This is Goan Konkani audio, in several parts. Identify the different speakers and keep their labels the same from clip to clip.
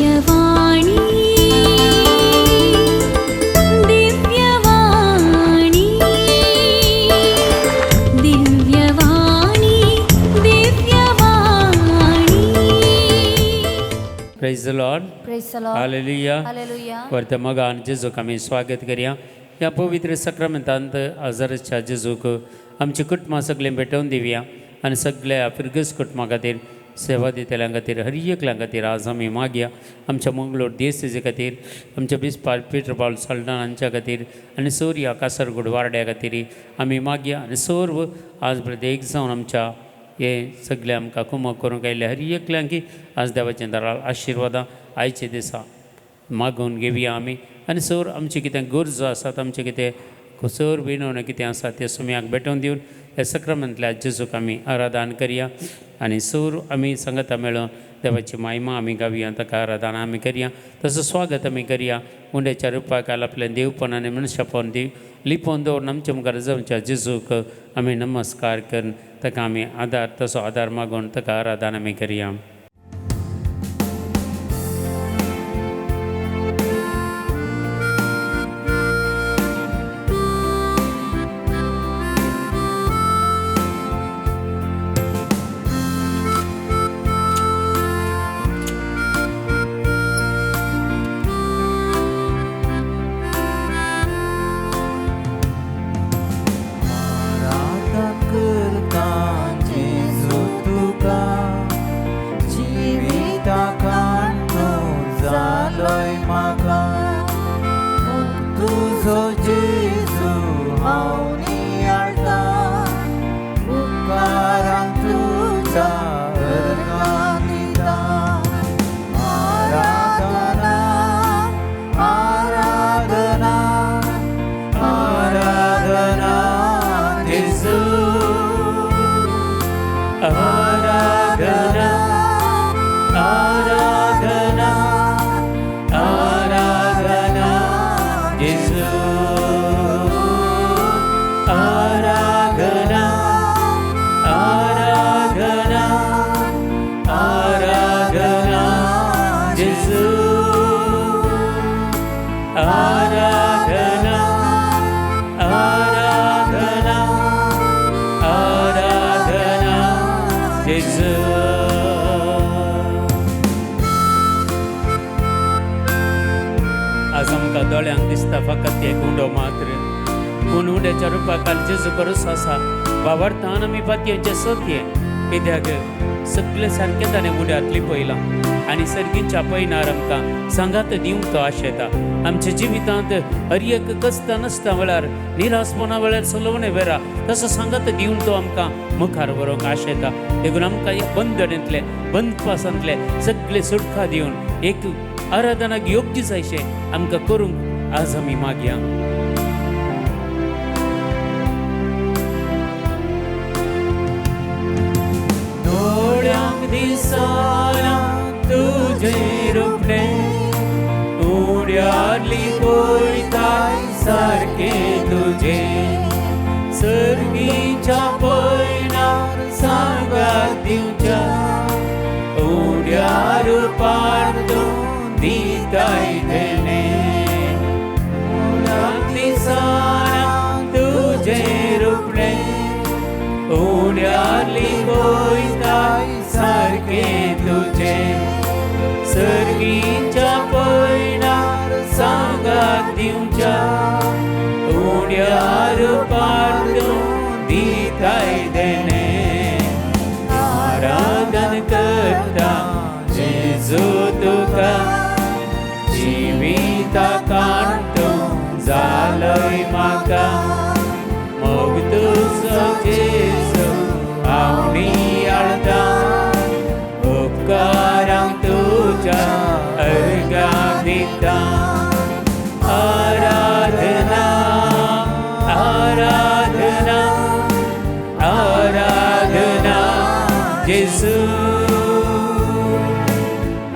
Speaker 1: Divyavani, Divyavani, Divyavani, Divyavani.
Speaker 2: Praise the Lord.
Speaker 3: Praise the Lord.
Speaker 2: Hallelujah.
Speaker 3: Hallelujah.
Speaker 2: वरत्या मोगान जेजूक आमी स्वागत करया. ह्या पवित्र सक्रमेंतांत आजाराच्या जेजूक आमची कुटुंबां सगळीं भेटोवन दिवया आनी सगळ्या फिरगस कुटुंबा खातीर, सेवा दितल्यां खातीर, हर एकल्या खातीर आज आमी मागया. आमच्या मंगलोर देसेजे खातीर, आमच्या बिस्पार पिटर पावल साल्दान हांच्या खातीर आनी सोर्या कासरगोड वार्ड्या खातीर आमी मागया. आनी सर्व आज प्रत्येक जावन आमच्या हे सगळे आमकां कुमक करूंक आयिल्ले हर एकल्यांकी आज देवाचें दराल आशिर्वादां आयचे दिसा मागून घेवया आमी. आनी सर आमचे कितें गरजो आसात, आमचें कितें सर विनवणें कितें आसा तें सुम्याक भेटोवन दिवन ह्या सक्रमेंतल्या जेजूक आमी आराधन करया. आनी सर आमी सांगता मेळोन देवाची मायमा आमी गावया, ताका आराधन आमी करया, तसो स्वागत आमी करया. उंड्याच्या रुपाक आपलें देवपण आनी मनशापण दी लिपोवन दवरून आमच्या मुखार जावच्या जेजूक आमी नमस्कार करून ताका आमी आदार तसो आदार मागून ताका आराधन आमी करया.
Speaker 4: आराधन करता जेजू तुका, जिविता कांटो जालोय म्हाका. मोग तुजो जेजू हांव नियाळटा, उपकारांक तुज्या अर्गां दिता. आराधना, आराधना, आराधना जेजू. आराधना, आराधना, आराधना जेजू. आराधना, आराधना, आराधना जेजू. आराधना, आराधना, आराधना जेजू. आज आमकां दोळ्यांक दिसता फकत एक उंडो मात्र, पूण उंड्याच्या रुपाखाल जेजू करूच आसा. बाबार्थान आमी पातयेचें सत्य, कित्याक सगळें सारकें ताणें उंड्यांत लिपयलां आनी सर्गीच्या पयनार आमकां सांगात दिवंक तो आशेता. आमच्या जिवितांत हर एक कस्ता नासता वेळार, निरासपणा वेळार, सलोवणे वेळार तसो सांगात दिवन तो आमकां मुखार व्हरूंक आशेता. देखून आमकां बंदणेंतले बंदपासांतले सगळे सुटका दिवन एक आराधनाक योग्य जायशें आमकां करूंक आज आमी मागया. दोळ्यांक दिसना तुजें रुपणें, उड्यार लिपयताय सारकें तुजें. सर्गीच्या पयनार सांगात दिवच्या उड्यार पार तूं दिताय देणें. दोळ्यांक दिसना तुजें रुपणें, उड्यार लिपयताय सारकें तुजें. सर्गीच्या पयनार सांगात दिवच्या उड्यार पार तूं दिताय देणें. आराधन करता जेजू तुका, जिविता कांटो जालोय म्हाका. मोग तुजो जेजू हांव नियाळटा, उपकारांक तुज्या अर्गां दिता. आराधना, आराधना, आराधना जेजू.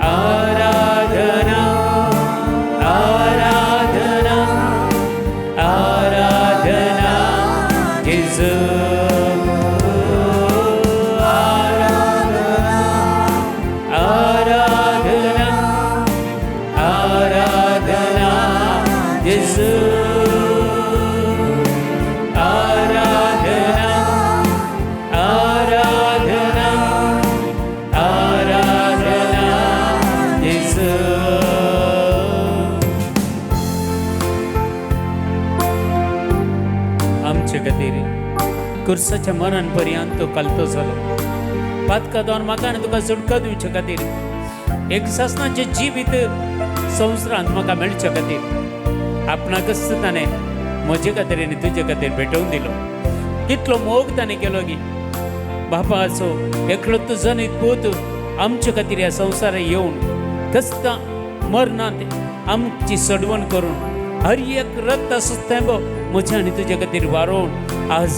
Speaker 4: आराधना, आराधना, आराधना. कुर्साच्या मरण पर्यंत तो कालतो जालो. पातका दोन म्हाका आनी तुका सुटका दिवचे खातीर, एक सासणाचें जिवीत संवसारांत म्हाका मेळचे खातीर आपणाकच ताणें म्हजे खातीर आनी तुजे खातीर भेटोवन दिलो. कितलो मोग ताणें केलो गी बापाचो एकलो जनीत पूत आमचे खातीर ह्या संवसारात येवन कस्ता मरणांत आमची सडवण करून हर एक रक्त असो थेंबो म्हज्या आनी तुजे खातीर वारोवन आज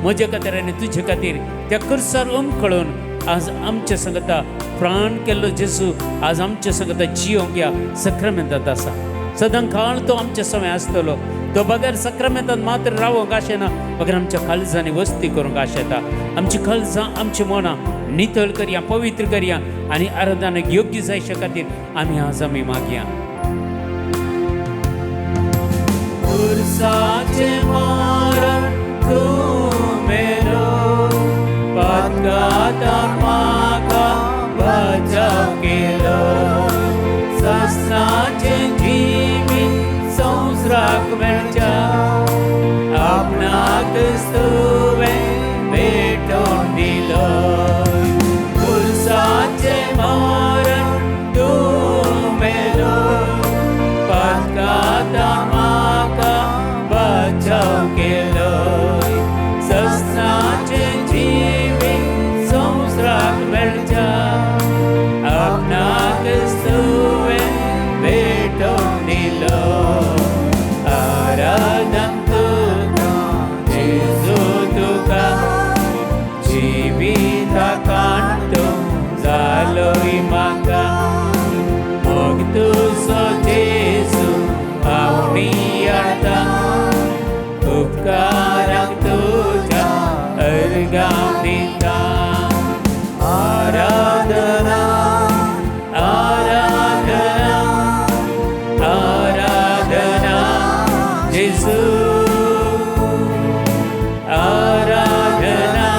Speaker 4: म्हज्या खातीर आनी तुजे खातीर त्या कुर्सार उमकळून आज आमच्या संगता प्राण केल्लो जेजू आज आमच्या संगता जियोंक ह्या सक्रामेंतांत आसा. सदां काळ तो आमच्या समय आसतलो. तो बगैर सक्रामेंतांत मात्र रावोंक आशेना, बगैर आमच्या काळजांनी वस्ती करूंक आशेता. आमची काळजां आमची मनां नितळ करया, पवित्र करया आनी आराधनाक योग्य जायच्या खातीर आमी आज आमी मागया. कुर्साचें मरण तूं मेलो, पातकांत म्हाका बचाव केलो, सासणाचें जिवीत संवसाराक मेळच्या आपणाक तुवें भेटोवन दिलो. कुर्साचें मरण तूं मेलो, पातकांत म्हाका बचाव केलो, सासणाचें जिवीत संवसाराक मेळच्या आपणाक तुवें भेटोवन दिलो. आराधन तुका जेजू तुका, जिविता कांटो जालोय म्हाका, मोग तुजो जेजू हांव नियाळटा, उपकाराक तुज्या अर्गां दिता. आराधना आराधना आराधना जेजू, आराधना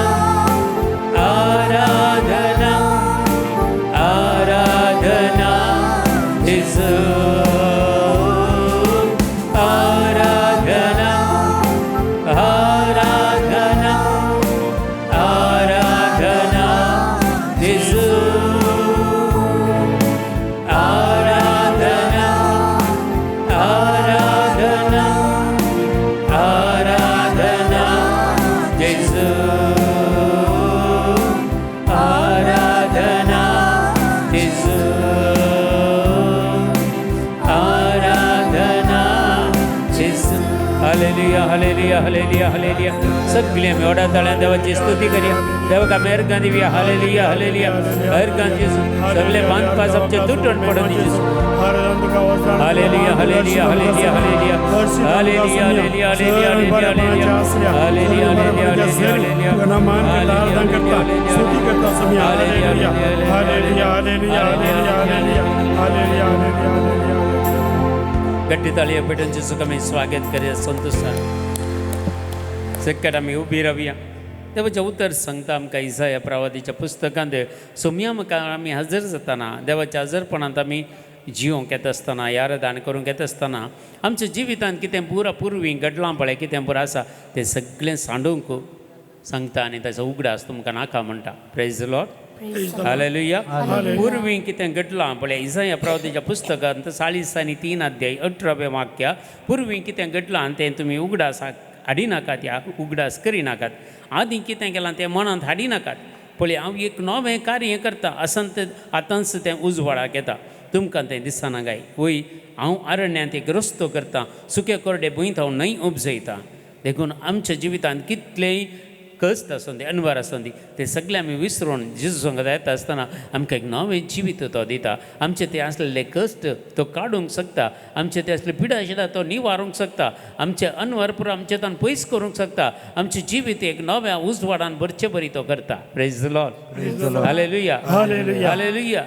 Speaker 4: आराधना आराधना जेजू, आराधना आराधना आराधना जेजू, आराधना आराधना आराधना जेजू, आराधना जेजू, आराधना जेजू. Hallelujah hallelujah hallelujah hallelujah. सगळे आमी व्हडा ताळ्यान देवाची स्तुती करया. देवाक आमी अर्गां दिवया. Hallelujah hallelujah. अर्गां जेजू. सगळे बांदपास आमचे तुटण पडून जेजू. Hallelujah hallelujah hallelujah hallelujah hallelujah hallelujah hallelujah hallelujah hallelujah hallelujah hallelujah. गट्टी ताळयो पेटून जेजूक आमी स्वागत करया संतोशान. सकट आमी उबी रावया. देवाचें उतर सांगता आमकां इसाया प्रवादीच्या पुस्तकांत सोमया मुखार आमी हजर जातना, देवाच्या हजरपणांत आमी जिवंक येता आसतना, आराधना करूंक येता आसतना आमच्या जिवितांत कितें पुरा पुर्वी घडलां पळय, कितें पुरो आसा तें सगळें सांडूंक सांगता आनी ताचो उगडास तुमकां नाका म्हणटा. Praise Lord. Hallelujah. पूर्वी कितें घडलां पळय इसाया प्रवादीच्या पुस्तकांत 43 अध्याय 18वें वाक्य, पूर्वी कितें घडलां तें तुमी उगडास हाडिनाकात, ह्या उगडास करिनाकात. आदीं कितें केलां तें मनांत हाडिनाकात. पळय हांव एक नवें कार्य करता आसंत आतांच तें उजवाडाक येता, तुमकां तें दिसना काय? वय हांव अरण्यांत एक रस्तो करता, सुके कोरडे भुंयत हांव न्हंय उपजयता. देखून आमच्या जिवितांत कितलेय कश्ट आसूं दी, अनवार आसूं दी, ते सगळे आमी विसरून जेजू संगत येता आसतना आमकां एक नवें जिवीत तो दिता. आमचे ते आसलेले कश्ट तो काडूंक शकता, आमचे ते आसले पिडा आशिल्ल्या तो निवारूंक शकता, आमचे अनवार पुरो आमचे तान पयस करूंक शकता. आमचें जिवीत एक नव्या उजवाडान भरचे बरी तो करता. Praise Lord. Hallelujah hallelujah.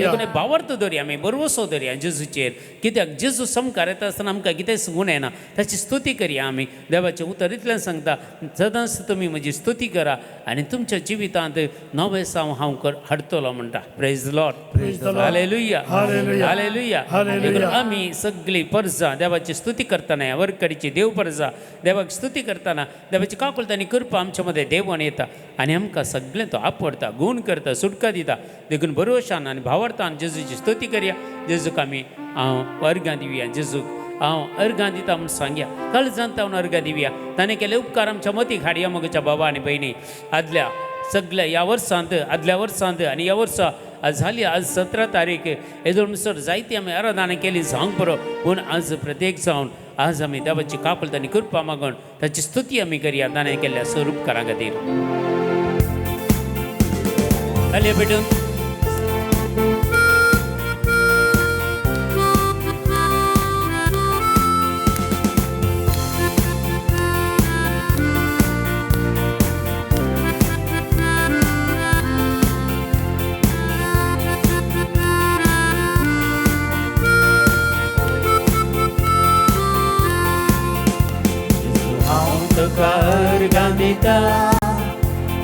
Speaker 4: देखून भावार्थ दवरया आमी, भरवसो दवरया जेजूचेर. कित्याक जेजू समकार येता आसतना आमकां कितेंच गुण येना, ताची स्तुती करया आमी. देवाचें उतर इतलें सांगता, सदांच तुमी म्हजी
Speaker 2: म्हजी स्तुती करा आनी तुमच्या जिवितांत नवें साव हांव हाडटलो म्हणटा. Praise Lord. Hallelujah. Hallelujah. देखून आमी सगळी परजा देवाची स्तुती करतना, ह्या वर्कडीची देव परजा देवाक स्तुती करतना देवाची काकुळट आनी कृपा आमच्या मदें देवान येता आनी आमकां सगळें तो आपडता, गूण करता, सुटका दिता. देखून भरवशान आनी भावार्थान जेजूची स्तुती करया. जेजूक आमी हांव अर्गां दिवया, जेजूक हांव अर्गां दिता म्हूण सांगया, काळजांत हांव अर्गां दिवया. ताणें केले उपकार आमच्या मतीक हाडया. म्हज्या बाबा आनी भयणी, आदल्या सगल्या ह्या वर्सांत, आदल्या वर्सांत आनी ह्या वर्सा आज जाली आज 17 तारीख येदोळ म्हणसर जायती आमी आराधना केली जावंक पुरो. पूण आज प्रत्येक जावन आज आमी देवाची काकुळट आनी कृपा मागून ताची स्तुती आमी करया ताणें केल्ल्या स्वरूपकारां खातीर. तालयो पेटून.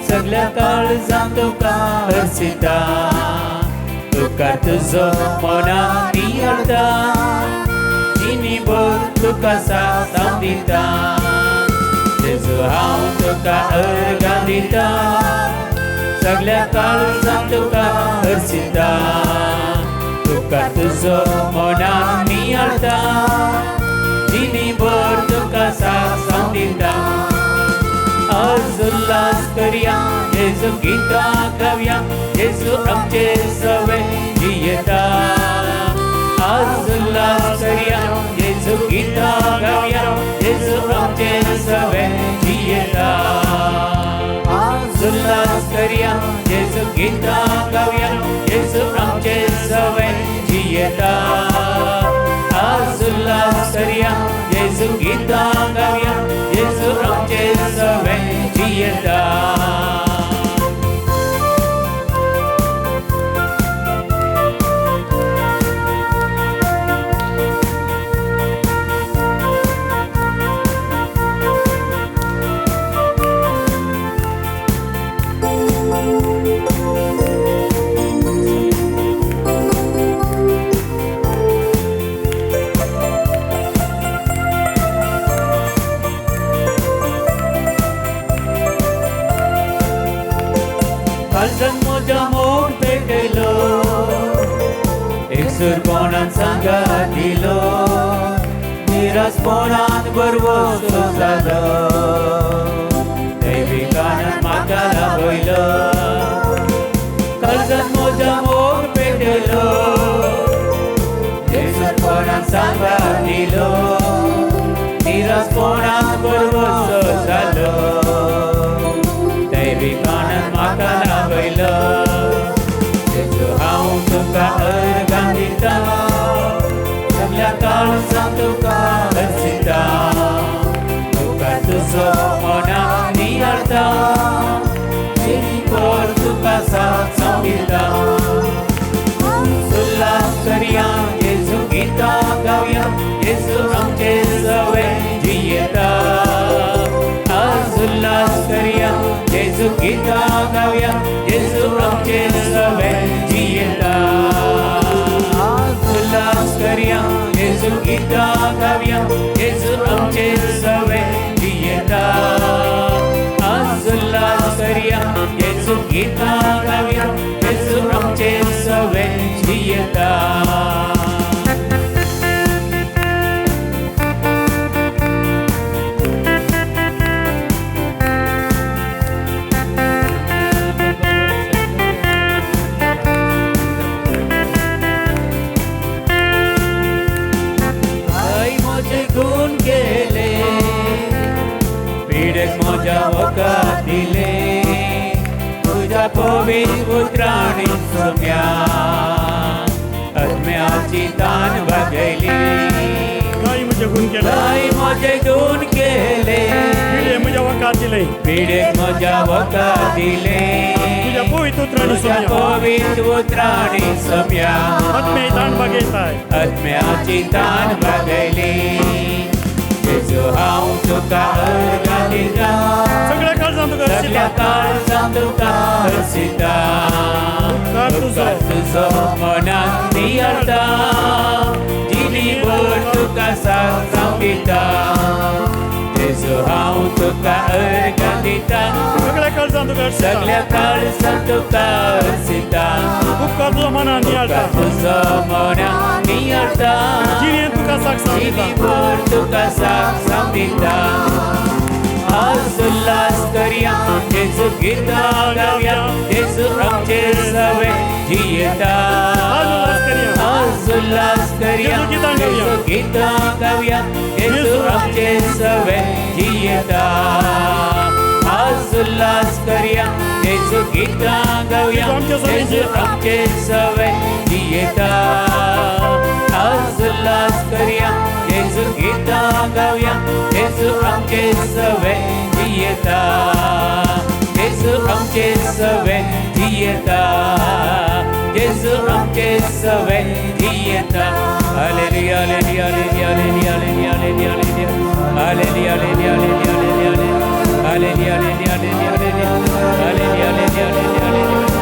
Speaker 2: सगल्या काळजांत तुका हरसिता, तुका तुजो मना नियळता, जिणीभर तुका साथ हांव दिता. जेजू हांव तुका अर्गां दिता, सगल्या काळजांत तुका हरसिता, तुका तुजो मना नियळता, जिणीभर तुका साथ हांव दिता. आज उल्हास करया, जेजू गीतां गावया, जेजू आमचे सवे जियेता. आज उल्हास करया, जेजू गीतां गावया, जेजू आमचे सवे जियेता. आज उल्हास करया, जेजू गीतां गावया, जेजू आमचे सवे जियेता. आज उल्हास करया, जेजू गीतां गावया, जेजू आमचे सवे जियेता. एकसूरपणान सांगात दिलो, निरासपणान बरवसो जालो, दैविकानान म्हाका लाभयलो. काळजान म्हज्या मोग पेटयलो, एकसूरपणान सांगात दिलो, निरासपणान बरवसो जालो, दैविकानान म्हाका लाभयलो. हांव तुका अर्गां दिता, सगल्या काळजांत तुका हरसिता, तुका तुजो मना नियाळता, जिणीभर तुका साथ हांव दिता. उल्हास करया, जेजू गीतां गावया, जेजू आमचे सवे जियेता. आज उल्हास करया, जेजू गीतां गावया, जेजू आमचे सवे जियेता. उल्हास करया, जेजू गीतां गावया, जेजू आमचे सवे जियेता. आज उल्हास करया, जेजू गीतां गावया, जेजू आमचे सवे जियेता. दिले तुझ्या पवित्र उतराणी सोम्या, आत्म्याची तान भागयली.
Speaker 3: काय म्हजे गुण केले,
Speaker 2: काय म्हजे गुण केले,
Speaker 3: पिढे म्हज्या वखार दिले,
Speaker 2: पिढे म्हज्या वखार दिले,
Speaker 3: तुझ्या पवित्र उतराणी
Speaker 2: तुझ्या पवित्र उतराणी सोम्या,
Speaker 3: आत्म्याची तान भागयताय,
Speaker 2: आत्म्याची तान भागयली. जेजू हांव तुका
Speaker 4: तुका अर्गां दिता.
Speaker 3: सगळ्या काळजान तुका
Speaker 4: सगळ्या
Speaker 3: हरशिता.
Speaker 4: काळजान तुका हरशिता.
Speaker 3: उपकार तुजो.
Speaker 4: उपकार तुजो मनान नियाळटा. जिणीभर तुका साथ जावं दिता. जेजू हांव तुका अर्गां दिता.
Speaker 3: सगळ्या काळजान तुका हरशिता.
Speaker 4: सगळ्या काळजान तुका हरशिता.
Speaker 3: उपकार तुजो मनान नियाळटा.
Speaker 4: तुजो मनान नियाळटा.
Speaker 3: जिणेंत तुका साक्ष जावं दिता.
Speaker 4: जिणीभर तुका साथ जावं दिता. आज उल्हास करया, जेजू गितां गावया, जेजू आमचे सवे जियेता.
Speaker 3: आज उल्हास करया.
Speaker 4: आज उल्हास करया,
Speaker 3: जेजू गितां गावया.
Speaker 4: जेजू गितां गावया, जेजू आमचे सवे जियेता. आज उल्हास करया, जेजू गितां गावया,
Speaker 3: जेजू आमचे सवे
Speaker 4: जेजू
Speaker 3: जियेता.
Speaker 4: आमचे सवे जियेता. आज उल्हास करया, जेजू गितां गावया, जेजू आमचे सवे जियेता. जेजू आमचे सवे जियेता. जेजू आमचे सवे जियेता. Hallelujah, hallelujah, hallelujah, hallelujah, hallelujah, hallelujah, hallelujah, hallelujah, hallelujah, hallelujah, hallelujah, hallelujah,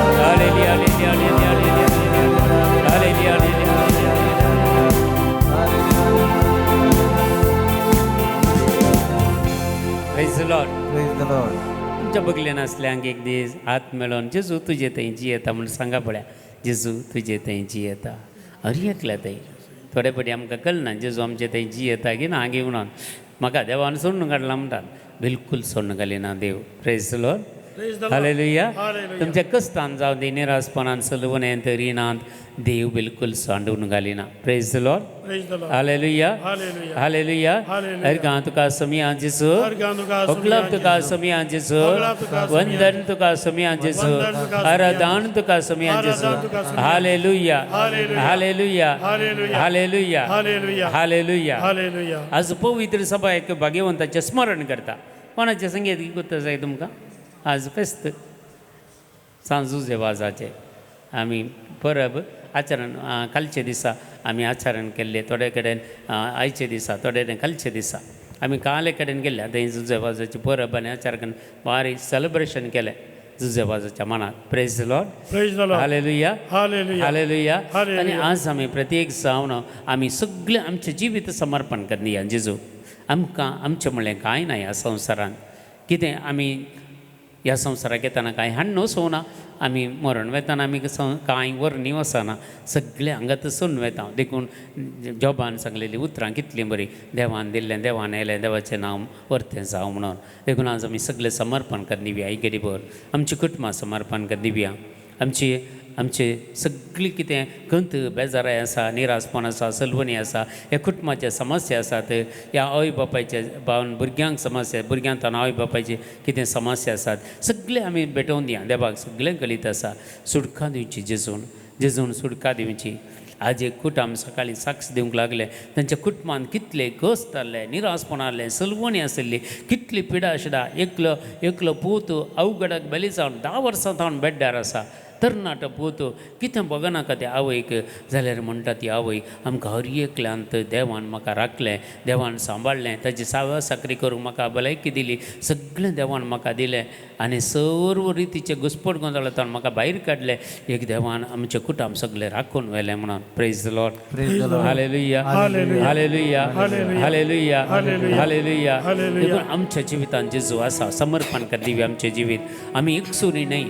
Speaker 4: hallelujah, hallelujah, hallelujah, hallelujah, hallelujah, hallelujah. Praise the Lord.
Speaker 5: Praise the Lord.
Speaker 2: तुमच्या बगलेन आसल्यांक एक दीस हात मेळोन जेजू तुजे थंय जियेता म्हूण सांगा पळया. जेजू तुजे थंय जियेता. हर एकल्या थंय थोडे फावटी आमकां कळना जेजू आमचे थंय जियेता की ना गी म्हणून. म्हाका देवान सोडून काडला म्हणटात. बिलकूल सोडून घालिना देव. Praise the Lord.
Speaker 3: Praise the Lord.
Speaker 2: Hallelujah.
Speaker 3: Hallelujah.
Speaker 2: तुमच्या कश्टान जावं दी, निरासपणान, सलवणेन, रिणांत देव बिलकूल सांडून घालिना. Praise the Lord.
Speaker 3: Praise the Lord.
Speaker 2: Hallelujah.
Speaker 3: Hallelujah.
Speaker 2: Hallelujah.
Speaker 3: Hallelujah.
Speaker 2: अर्गां तुका समिया जेजू.
Speaker 3: अर्गां तुका
Speaker 2: होगलाप
Speaker 3: समिया
Speaker 2: तुका
Speaker 3: जेजू.
Speaker 2: समिया जेजू.
Speaker 3: होगलाप तुका समिया
Speaker 2: वंदन तुका समिया जेजू.
Speaker 3: वंदन तुका समिया
Speaker 2: आराधन तुका समिया जेजू.
Speaker 3: आराधन तुका समिया.
Speaker 2: Hallelujah.
Speaker 3: Hallelujah.
Speaker 2: Hallelujah.
Speaker 3: Hallelujah.
Speaker 2: Hallelujah.
Speaker 3: Hallelujah.
Speaker 2: Hallelujah.
Speaker 3: Hallelujah.
Speaker 2: आज पवित्र सभा एक भाग्यवंताचें स्मरण करता. कोणाचें संगीत गुत्त जाय तुमकां? आज फेस्त सांजुजे वाजाचें आमी परब आचरण कालचे दिसा आमी आचरण केल्लें. थोडे कडेन आयचे दिसा, थोडे कडेन कालचे दिसा आमी काले कडेन गेल्ले. थंय जुजे वाजाची परब आनी आचरण बारीक सेलिब्रेशन केलें जुजे वाजाच्या मनात. Praise the Lord.
Speaker 3: Praise the Lord.
Speaker 2: Hallelujah.
Speaker 3: Hallelujah.
Speaker 2: Hallelujah.
Speaker 3: Hallelujah.
Speaker 2: आनी आज आमी प्रत्येक जावन आमी सगळें आमचें जिवीत समर्पण करया जेजू. आमकां आमचें म्हणलें कांय ना ह्या संवसारांत. कितें आमी ह्या संवसाराक येतना कांय हाडून वचूना. आमी मरण वेतना आमी कांय व्हरनी वचना. सगळें हांगात सोडून वेता. देखून जॉबान सांगलेलीं उतरां कितलीं बरीं. देवान दिल्लें देवान येयलें, देवाचें नांव वर्तें जावं म्हणून. देखून आज आमी सगळें समर्पण कर दिवया. एक आमची कुटुंबां समर्पण कर दिवया. आमची आमचे सगळी कितें खंत बेजाराय आसा, निरासपण आसा, सलवणी आसा, ह्या कुटुंबाचे समस्या आसात, ह्या आवय बापायचे बावन भुरग्यांक समस्या, भुरग्यांक आवय बापायचे कितें समस्या आसात, सगळें आमी भेटोवन दिया देवाक. सगळें कलीत आसा. सुटका दिवची जेजून. जेजून सुटका दिवची. आज एक कुटुंब सकाळीं साक्ष दिवंक लागले. तांच्या कुटुंबान कितले कश्ट जाल्ले, निरासपण आहलें, सलवणी आशिल्ली, कितली पिडा आशिल्ला. एकलो एकलो पूत अवघडाक बेली जावन 10 वर्सां जावन बेड्ड्यार आसा. तरणाटो पूत कितें बगनाका ते आवयक. जाल्यार म्हणटा ती आवय, आमकां हर एकल्यांत देवान म्हाका राखलें, देवान सांबाळ्ळें, ताजी सावा साकरी करूंक म्हाका भलायकी दिली, सगळें देवान म्हाका दिलें आनी सर्व रितीचे घुस्पट गोंदळांतल्यान म्हाका भायर काडलें. एक देवान आमचें कुटुंब सगळें राखून व्हेलें म्हणून. Praise the Lord.
Speaker 5: Praise the Lord.
Speaker 2: Hallelujah.
Speaker 3: Hallelujah.
Speaker 2: Hallelujah.
Speaker 3: Hallelujah.
Speaker 2: Hallelujah.
Speaker 3: Hallelujah.
Speaker 2: Hallelujah.
Speaker 3: Hallelujah.
Speaker 2: देखून आमच्या जिवितांत जेजू आसा. समर्पण कर दिवया आमचें जिवीत. आमी एकसुरी न्हय,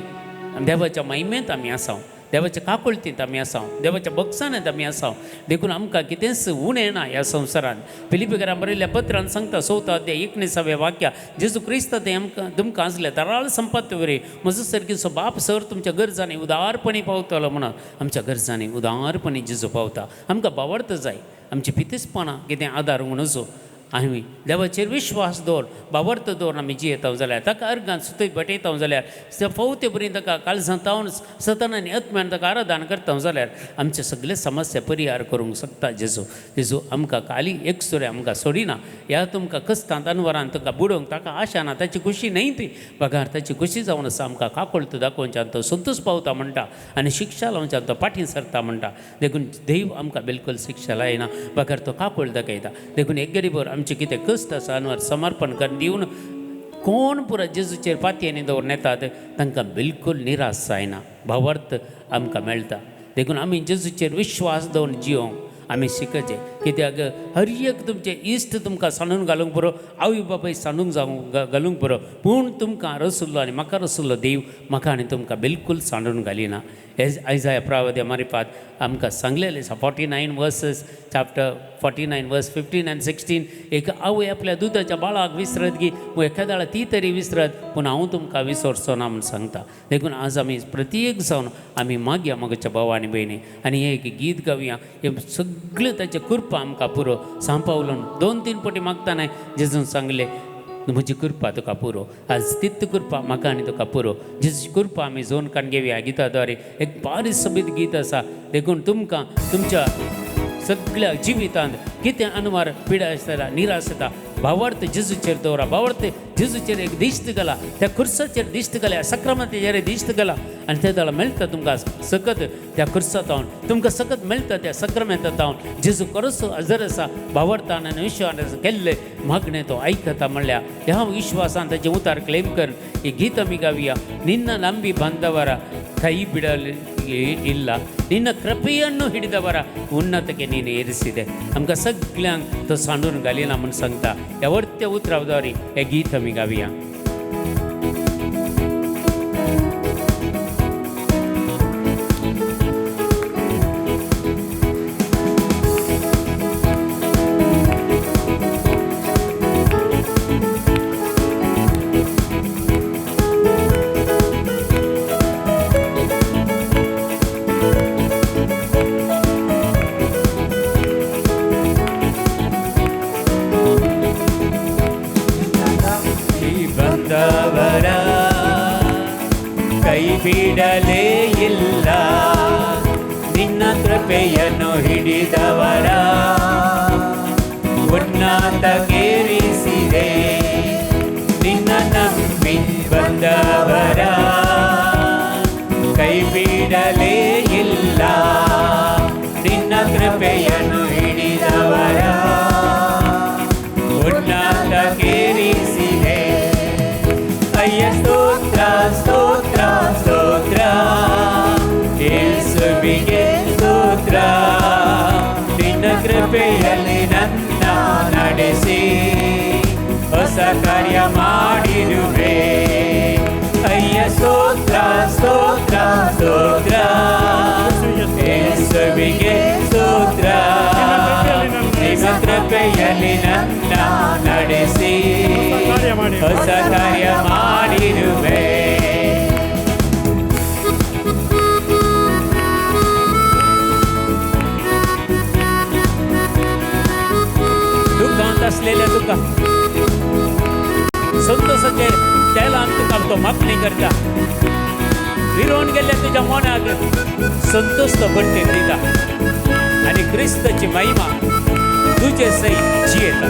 Speaker 2: देवाच्या महिमेंत आमी आसा, देवाच्या काकुळतींत आमी आसा, देवाच्या बक्षांत आमी आसा. देखून आमकां कितेंच उणें ना ह्या संवसारांत. फिलिपीकरां बरयल्ल्या पत्रान सांगता 4 अध्याय 19व्या वाक्या, जेजू क्रिस्त ते आमकां तुमकां आसले तराळ संपत्ती वरी म्हजो सारकीचो बाप सर तुमच्या गरजांनी उदारपणी पावतलो म्हणून. आमच्या गरजांनी उदारपणी जेजू पावता. आमकां बावडत जाय. आमची पितेसपणां कितें आदार म्हणूचो. आमी देवाचेर विश्वास दवर, बावर्त दवर आमी जियेता जाल्यार, ताका अर्गान सुतय भेटयता जाल्यार, फवते बरी ताका काळजां तावन सतन आनी आत्म्यान ताका आराधन करता जाल्यार आमचे सगळे समस्या परिहार करूंक शकता जेजू. जेजू आमकां खाली एकसुरे आमकां सोडिना. ह्या तुमकां कश्टांत अनवरान तुमकां बुडोवंक ताका आशा ना, ताची खुशी न्हय ती. बगार ताची खुशी जावन आसा. आमकां काकुळत दाखोवच्यान तो संतोश पावता म्हणटा आनी शिक्षा लावच्यान तो फाटीं सरता म्हणटा. देखून देव आमकां बिलकूल शिक्षा लायना, बगार तो काकुळ दाखयता. देखून एक गरीबर आमचें कितें कश्ट आसा अनवर समर्पण करून दिवन कोण पुरा जेजूचेर पातयेनी दवरून येतात तांकां बिलकूल निराश जायना, भावार्थ आमकां मेळटा. देखून आमी जेजूचेर विश्वास दवरून जियोंक आमी शिकचें. कित्याक हर एक तुमचे इश्ट तुमकां सांडून घालूंक पुरो, आवय बापाय सांडून जावंक घालूंक पुरो, पूण तुमकां रसुल्लो आनी म्हाका रसुल्लो देव म्हाका आनी तुमकां बिलकूल सांडून घालिना. आयजाया प्रावद्या मारिफात आमकां सांगलेलें आसा 49 verses chapter 49 verse 15 and 16. एक आवय आपल्या दुदाच्या बाळाक विसरत गी एखाद्या ती तरी विसरत, पूण हांव तुमकां विसरचो ना म्हूण सांगता. देखून आज आमी प्रत्येक जावन आमी मागया म्हज्या भाव आनी भयणी आनी एक गीत गावया. हें सगळें ताचें कृपा आमकां पुरो. सांपावलून 2-3 पटी मागतना जेजून सांगलें म्हजी कृपा तुका पुरो. आज तित कृपा म्हाका आनी तुका पुरो. जेजूची कृपा आमी जोन काण घेवया गिता द्वारे. एक बारीक सोबीत गीत आसा. देखून तुमकां तुमच्या सगळ्या जिवितांत कितें अनवार पिडा आसता, निराश येता, भावार्थ जेजूचेर दवरा. भावार्थ जेजूचेर एक दिश्ट घाला, त्या खुर्साचेर दिश्ट घाल्या, सक्रमाचेर दिश्ट घाला आनी ते जाल्यार मेळटा तुमकां सकत त्या खुर्सा तावन, तुमकां सकत मेळटा त्या सक्रमेंता तावन. जेजू खरोच हजर आसा. भावार्थान आनी विश्वासान केल्ले मागणें तो आयकता म्हणल्यार ह्या विश्वासान ताचें उतार क्लेम कर ही गीत आमी गावया. ನಿನ್ನ ನಂಬಿ ಬಂದವರ ಕೈ ಬಿಡಲು ಇಲ್ಲ, ನಿನ್ನ ಕೃಪೆಯನ್ನು ಹಿಡಿದವರ ಉನ್ನತಕ್ಕೆ ನೀನು ಏರಿಸಿದೆ. आमकां सगळ्यांक तो सांडून घालिना म्हूण सांगता. ह्या वर्त्या उतरावदारी हें गीत आमी गावया.
Speaker 4: ಕೈ ಬಿಡಲೇ ಇಲ್ಲ, ನಿನ್ನ ಕೃಪೆಯನ್ನು ಹಿಡಿದವರ ಉನ್ನತಕ್ಕೇರಿಸಿದೆ. ನಿನ್ನ ನಂಬಿ ಬಂದವರ ಕೈ ಬಿಡಲೇ ಇಲ್ಲ, ನಿನ್ನ ಕೃಪೆಯನ್ನು ಹಿಡಿದವರ ಉನ್ನತಕ್ಕೇರಿಸಿದೆ. ಅಯ್ಯ ಸ್ತೋತ್ರ ಸ್ತೋತ್ರ ಸ್ತೋತ್ರ, ಯೇಸುವಿಗೆ ಸ್ತೋತ್ರ. ನಿನ್ನ ಕೃಪೆಯಲ್ಲಿ ನನ್ನ ನಡೆಸಿ ಹೊಸ ಕಾರ್ಯ ಮಾಡಿರುವೆ. ಅಯ್ಯ ಸ್ತೋತ್ರ ಸ್ತೋತ್ರ ಸ್ತೋತ್ರ, ಯೇಸುವಿಗೆ ಸ್ತೋತ್ರ. ನಿಮ್ಮ ಕೃಪೆಯಲ್ಲಿ ನನ್ನ ನಡೆಸಿ ಹೊಸ ಕಾರ್ಯ ಮಾಡಿರುವೆ.
Speaker 2: दुःखांत असलेल्या तुका संतोषाचे तेलान तुका तो मागणी करता. विरोवन गेल्ल्या तुज्या मनाक संतोष तो बडटे दिता आनी क्रिस्ताची महिमा तुजे सयत जियेता.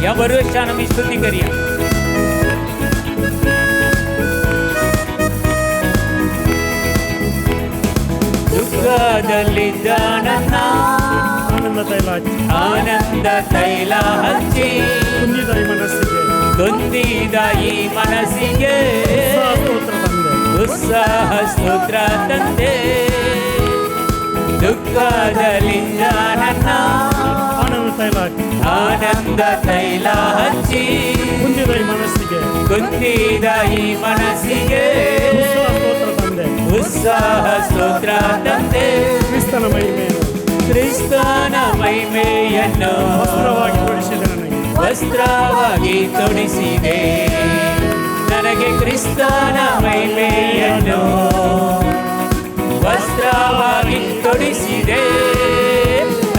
Speaker 2: ह्या बरवेशान आमी स्तुती करया.
Speaker 4: ದುಃಖದಲ್ಲಿದ್ದ ನನ್ನ
Speaker 3: ಆನಂದ ತೈಲ ಹಚ್ಚಿ,
Speaker 4: ಆನಂದ ತೈಲ ಹಚ್ಚಿ,
Speaker 3: ಕುಂದಿದ ಈ ಮನಸ್ಸಿಗೆ,
Speaker 4: ಕುಂದಿದ ಈ ಮನಸ್ಸಿಗೆ
Speaker 3: ಉತ್ಸಾಹ ಸ್ತೋತ್ರ ತಂದೆ,
Speaker 4: ಉತ್ಸಾಹ ಸ್ತೋತ್ರ ತಂದೆ. ದುಃಖದಲ್ಲಿದ್ದ ನನ್ನ
Speaker 3: ಆನಂದ ತೈಲ ಹಚ್ಚಿ,
Speaker 4: ಆನಂದ ತೈಲ ಹಚ್ಚಿ,
Speaker 3: ಕುಂದಿದ ಈ ಮನಸ್ಸಿಗೆ,
Speaker 4: ಕುಂದಿದ ಈ ಮನಸ್ಸಿಗೆ
Speaker 3: ಉತ್ಸಾಹ ಸ್ತೋತ್ರ ತಂದೆ,
Speaker 4: ಉತ್ಸಾಹ ಸ್ತೋತ್ರ ತಂದೆ.
Speaker 3: ಕ್ರಿಸ್ತನ ಮಹಿಮೆಯನ್ನು,
Speaker 4: ಕ್ರಿಸ್ತನ ಮಹಿಮೆಯನ್ನು
Speaker 3: ವಸ್ತ್ರವಾಗಿ ತೊಡಿಸಿದೆ ನನಗೆ,
Speaker 4: ವಸ್ತ್ರವಾಗಿ ತೊಡಿಸಿದೆ ನನಗೆ. ಕ್ರಿಸ್ತನ ಮಹಿಮೆಯನ್ನು ವಸ್ತ್ರವಾಗಿ ತೊಡಿಸಿದೆ.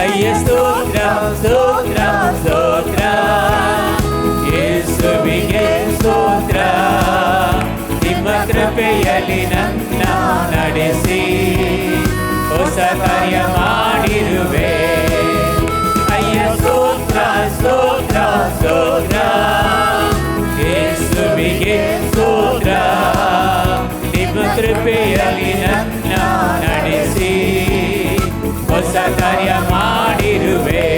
Speaker 4: ಅಯ್ಯ ಸ್ತೋತ್ರ ಸ್ತೋತ್ರ ಸ್ತೋತ್ರ, ಯೇಸುವಿಗೆ ಸ್ತೋತ್ರ. ನಿಮ್ಮ ಕೃಪೆಯಲ್ಲಿ ನನ್ನ ನಡೆಸಿ ಹೊಸ ಕಾರ್ಯ ಮಾಡಿರುವೆ. ಅಯ್ಯ ಸ್ತೋತ್ರ ಸ್ತೋತ್ರ ಸ್ತೋತ್ರ, ಯೇಸುವಿಗೆ ಸ್ತೋತ್ರ. ನಿಮ್ಮ ಕೃಪೆಯಲ್ಲಿ ನನ್ನ ನಡೆಸಿ ಹೊಸ ಕಾರ್ಯ ಮಾಡಿರುವೆ.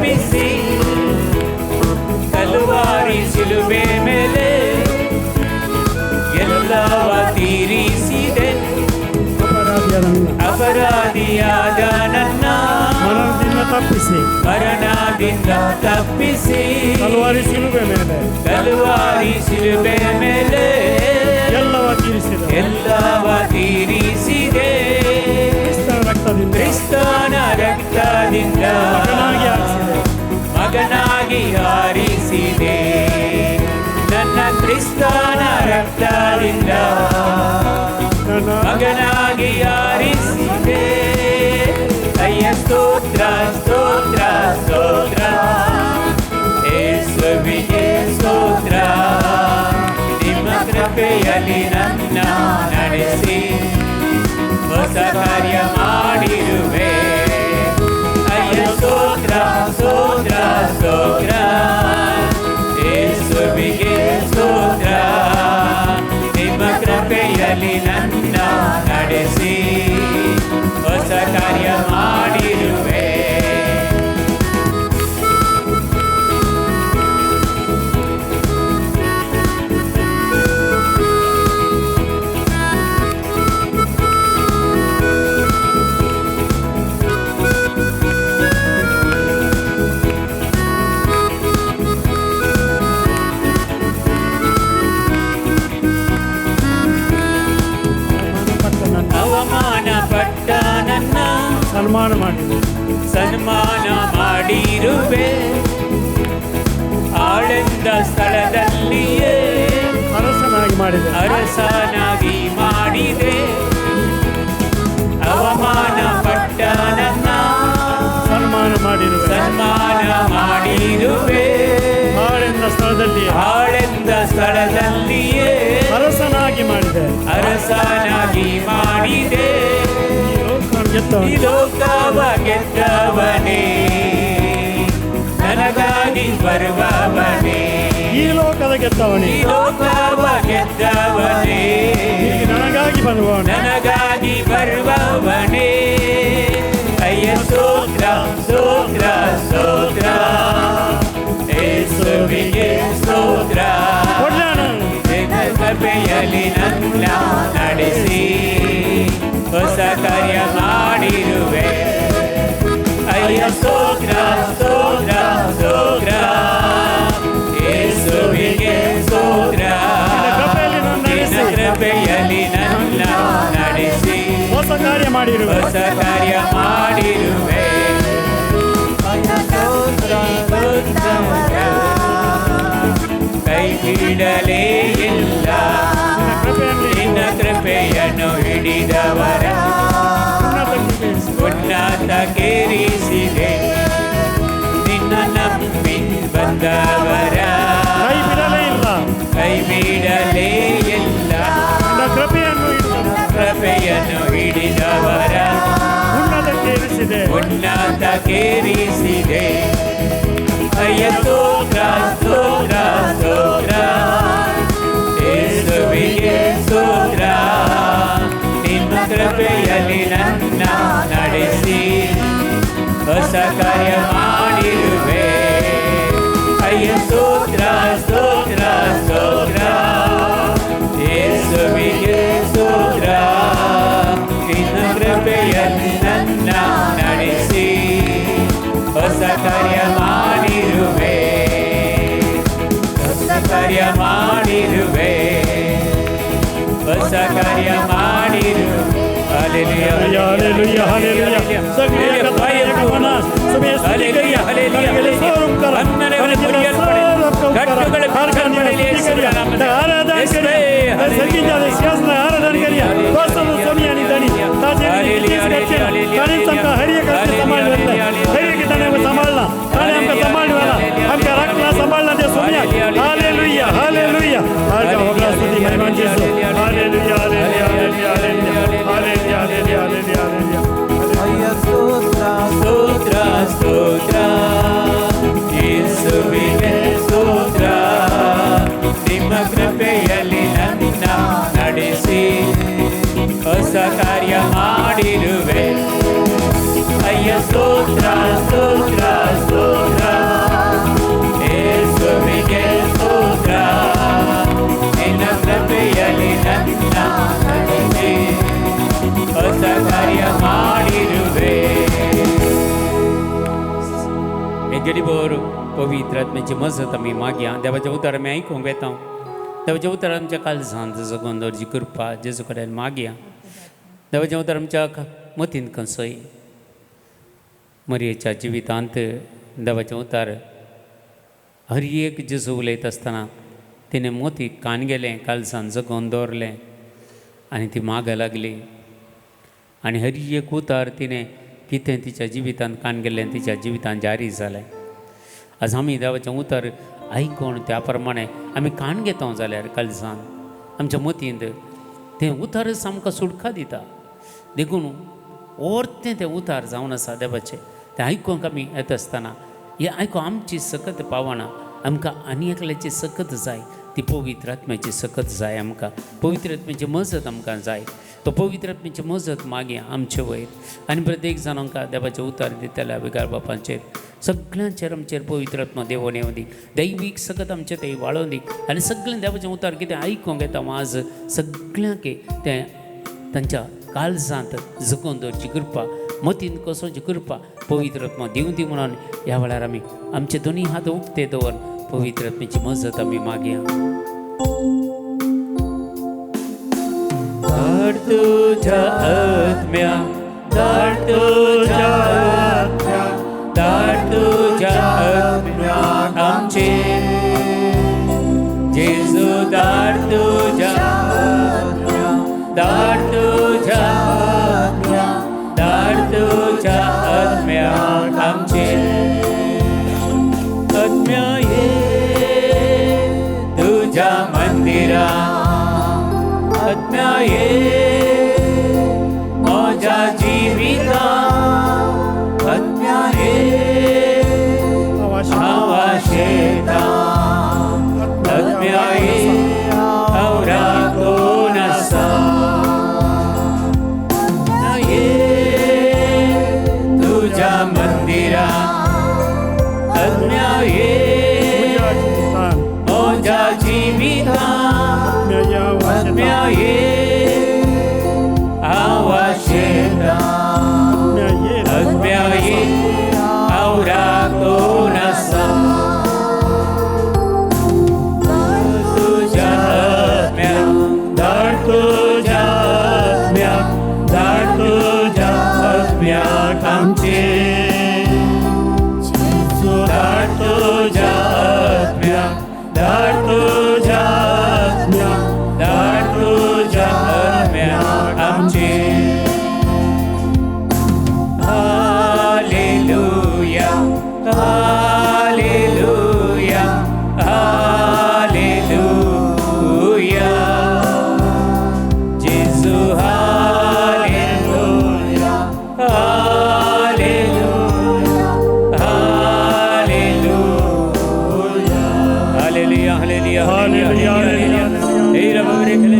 Speaker 4: ತಪ್ಪಿಸಿ ಕಲುವಾರಿ ಶಿಲುಬೆ ಮೇಲೆ ಎಲ್ಲವ ತೀರಿಸಿದೆ. ಅಪರಾಧಿಯಾದ ನನ್ನ
Speaker 3: ಮರಣದಿಂದ ತಪ್ಪಿಸಿ
Speaker 4: ಮರಣದಿಂದ ತಪ್ಪಿಸಿ
Speaker 3: ಕಲುವಾರಿ ಶಿಲುಬೆ ಮೇಲೆ
Speaker 4: ಕಲುವಾರಿ ಶಿಲುಬೆ ಮೇಲೆ
Speaker 3: ಎಲ್ಲವ ತೀರಿಸಿದೆ
Speaker 4: ಎಲ್ಲವ ತೀರಿಸಿದೆ.
Speaker 3: ಕ್ರಿಸ್ತನ ರಕ್ತದಿಂದ
Speaker 4: ಕ್ರಿಸ್ತನ ರಕ್ತದಿಂದ
Speaker 3: ಮಗನಾಗಿ ಆರಿಸಿದೆ
Speaker 4: ಮಗನಾಗಿ ಆರಿಸಿದೆ. ನನ್ನ ಕ್ರಿಸ್ತನ ರಕ್ತದಿಂದ ಮಗನಾಗಿ ಆರಿಸಿದೆ. ಅಯ್ಯ ಸ್ತೋತ್ರ ಸ್ತೋತ್ರ ಸ್ತೋತ್ರ ಯೇಸುವಿಗೆ ಸ್ತೋತ್ರ. ನಿಮ್ಮ ಕೃಪೆಯಲ್ಲಿ ನನ್ನ ನಡೆಸಿ ಹೊಸ ಕಾರ್ಯ ಮಾಡಿರುವೆ. ಅಯ್ಯ ಸ್ತೋತ್ರ ಸ್ತೋತ್ರ ಸ್ತೋತ್ರ ಯೇಸುವಿಗೆ ಸ್ತೋತ್ರ. ನಿಮ್ಮ ಕೃಪೆಯಲ್ಲಿ ನನ್ನ ನಡೆಸಿ ಹೊಸ ಕಾರ್ಯ ಮಾಡಿರುವೆ. ಅವಮಾನ ಪಟ್ಟ ನನ್ನ
Speaker 3: ಸನ್ಮಾನ ಮಾಡಿದೆ
Speaker 4: ಸನ್ಮಾನ ಮಾಡಿರುವೆ. ಆಳೆಂದ ಸ್ಥಳದಲ್ಲಿಯೇ
Speaker 3: ಅರಸನಾಗಿ ಮಾಡಿದೆ
Speaker 4: ಅರಸನಾಗಿ ಮಾಡಿದೆ. ಅವಮಾನ ಪಟ್ಟ ನನ್ನ
Speaker 3: ಸನ್ಮಾನ ಮಾಡಿರುವೆ
Speaker 4: ಸನ್ಮಾನ ಮಾಡಿರುವೆ.
Speaker 3: ಹಾಳೆಂದ ಸ್ಥಳದಲ್ಲಿ
Speaker 4: ಹಾಳೆಂದ ಸ್ಥಳದಲ್ಲಿಯೇ
Speaker 3: ಅರಸನಾಗಿ ಮಾಡಿದೆ
Speaker 4: ಅರಸನಾಗಿ ಮಾಡಿದೆ. ಈ ಲೋಕವ ಗೆದ್ದವನೇ ನನಗಾಗಿ ಬರುವವನೇ.
Speaker 3: ಈ ಲೋಕದ ಗೆದ್ದವನೇ
Speaker 4: ಈ ಲೋಕವ ಗೆದ್ದವನೇ
Speaker 3: ನನಗಾಗಿ ಬರುವವನೇ
Speaker 4: ನನಗಾಗಿ ಬರುವವನೇ. ಅಯ್ಯ ಸ್ತೋತ್ರ ಸ್ತೋತ್ರ ಸ್ತೋತ್ರ ಯೇಸುವಿಗೆ ಸ್ತೋತ್ರ. ಕೃಪೆಯಲ್ಲಿ ನನ್ನ ನಡೆಸಿ ಹೊಸ ಕಾರ್ಯ ಮಾಡಿರುವೆ. ಅಯ್ಯ ಸ್ತೋತ್ರ ಸ್ತೋತ್ರ ಸ್ತೋತ್ರ ಯೇಸುವಿಗೆ ಸ್ತೋತ್ರ. ನಿನ್ನ ಕೃಪೆಯಲ್ಲಿ ನನ್ನ ನಡೆಸಿ
Speaker 3: ಹೊಸ ಕಾರ್ಯ ಮಾಡಿರುವೆ
Speaker 4: ಹೊಸ ಕಾರ್ಯ ಮಾಡಿರುವೆ. ಕೈ ಬಿಡಲೇ ಇಲ್ಲ ನಿನ್ನ ಕೃಪೆಯನ್ನು ಹಿಡಿದವರ ಉನ್ನತಕ್ಕೇರಿಸಿದೆ. ನಿನ್ನ ನಂಬಿ ಬಂದವರ
Speaker 3: ಕೈ ಬಿಡಲೇ ಇಲ್ಲ
Speaker 4: ಕೈ ಬಿಡಲೇ ಇಲ್ಲ. ಕೃಪೆಯನ್ನು ಹಿಡಿದವರ
Speaker 3: ಉನ್ನತಕ್ಕೇರಿಸಿದೆ
Speaker 4: ಉನ್ನತಕ್ಕೇರಿಸಿದೆ. ಅಯ್ಯ ಸ್ತೋತ್ರ ಸ್ತೋತ್ರ ಸ್ತೋತ್ರ ಯೇಸುವಿಗೆ ಸ್ತೋತ್ರ. ನಿಮ್ಮ ಕೃಪೆಯಲ್ಲಿ ನನ್ನ ನಡೆಸಿ ಹೊಸ ಕಾರ್ಯ ಮಾಡಿರುವೆ. ಅಯ್ಯ ಸ್ತೋತ್ರ ಸ್ತೋತ್ರ ಸ್ತೋತ್ರ ಯೇಸುವಿಗೆ ಸ್ತೋತ್ರ. ನಿನ್ನ ಕೃಪೆಯಲ್ಲಿ ನನ್ನ ನಡೆಸಿ ಹೊಸ ಕಾರ್ಯ ಮಾಡಿರುವೆ ಹೊಸ ಕಾರ್ಯ ಮಾಡಿರುವೆ ಹೊಸ ಕಾರ್ಯ ಮಾಡಿರುವೆ.
Speaker 3: Hallelujah hallelujah hallelujah. Hallelujah hallelujah.
Speaker 4: ಸ್ತೋತ್ರ ಸ್ತೋತ್ರ ಯೇಸುವಿಗೆ ಸ್ತೋತ್ರ. ನಿಮ್ಮ ಕೃಪೆಯಲ್ಲಿ ನನ್ನ ನಡೆಸಿ ಹೊಸ ಕಾರ್ಯ ಮಾಡಿರುವೆ. ಅಯ್ಯ ಸ್ತೋತ್ರ ಸ್ತೋತ್ರ ಸ್ತೋತ್ರ
Speaker 2: गरीबर पवित्र आत्म्याची मजत आमी मागया. देवाचें उतर आमी आयकूंक वेता. देवाचें उतर आमच्या काळजांत जगोवन दवरची कृपा जेजू कडेन मागया. देवाचें उतर आमच्या मतींत कंसय. मरयेच्या जिवितांत देवाचें उतर हर एक जेजू उलयत आसतना तिणें मोतीक कान गेलें, काळजान जगोवन दवरलें आनी ती मागं लागली. आनी हर एक उतर तिणें कितें तिच्या जिवितांत कान गेल्लें तिच्या जिवितांत जारी जालें. आज आमी देवाचें उतर आयकून त्या प्रमाणे आमी कान घेता जाल्यार काळजान आमच्या मतींत तें उतरच आमकां सुटका दिता. देखून ओर्तें तें उतार जावन आसा देवाचें. तें आयकूंक आमी येता आसतना हें आयकूंक आमची सकत पावना, आमकां आनी एकल्याची सकत जाय. ती पवित्र आत्म्याची सकत जाय आमकां. पवित्र आत्म्याची मजत आमकां जाय. तो पवित्र आत्म्याची मजत मागीर आमचे वयर आनी प्रत्येक जाण आमकां देवाचें उतार दितल्या विगार बापांचेर सगळ्यांचेर आमचेर पवित्र आत्मा देवोन येवं दी. दैवीक सकत आमचें तें वाळोवन दी आनी सगळें देवाचें उतार कितें आयकूंक येता आज सगळ्यांक तें तांच्या काळजांत जगोवन दवरची कृपा, मतींत कसोची कृपा पवित्र आत्मा दिवं दी म्हणून ह्या वेळार आमी आमचे दोनी हात उक्ते दवर पवित्र आत्म्याची मजत आमी मागया. धाड तुझ्या आत्म्या, धाड तुझ्या आत्म्या, धाड तुझ्या आत्म्या आमचे जेजू. धाड तुझ्या आत्म्या, धाड तुझ्या आत्म्या, धाड तुझ्या आत्म्या आमचे. आत्म्या ये तुझ्या मंदिरा, आत्म्या ये म्हज्या जिविता, आत्म्या ये आवाशेता, आत्म्या ये हांव राखून आसा. आत्म्या ये तुझ्या मंदिरा, आत्म्या ये म्हज्या जिविता, आत्म्या ये आवाशेता, आत्म्या ये हांव राखून आसा. तुझ्या आत्म्या, धाड तुझ्या आत्म्या, धाड तुझ्या आत्म्या आमचे. धाड तुझ्या आत्म्या, धाड तुझ्या आत्म्या, धाड तुझ्या आत्म्या आमचे. Hallelujah, hallelujah, hallelujah. जेजू hallelujah, hallelujah, hallelujah. Hallelujah, hallelujah,
Speaker 3: hallelujah,
Speaker 2: hallelujah.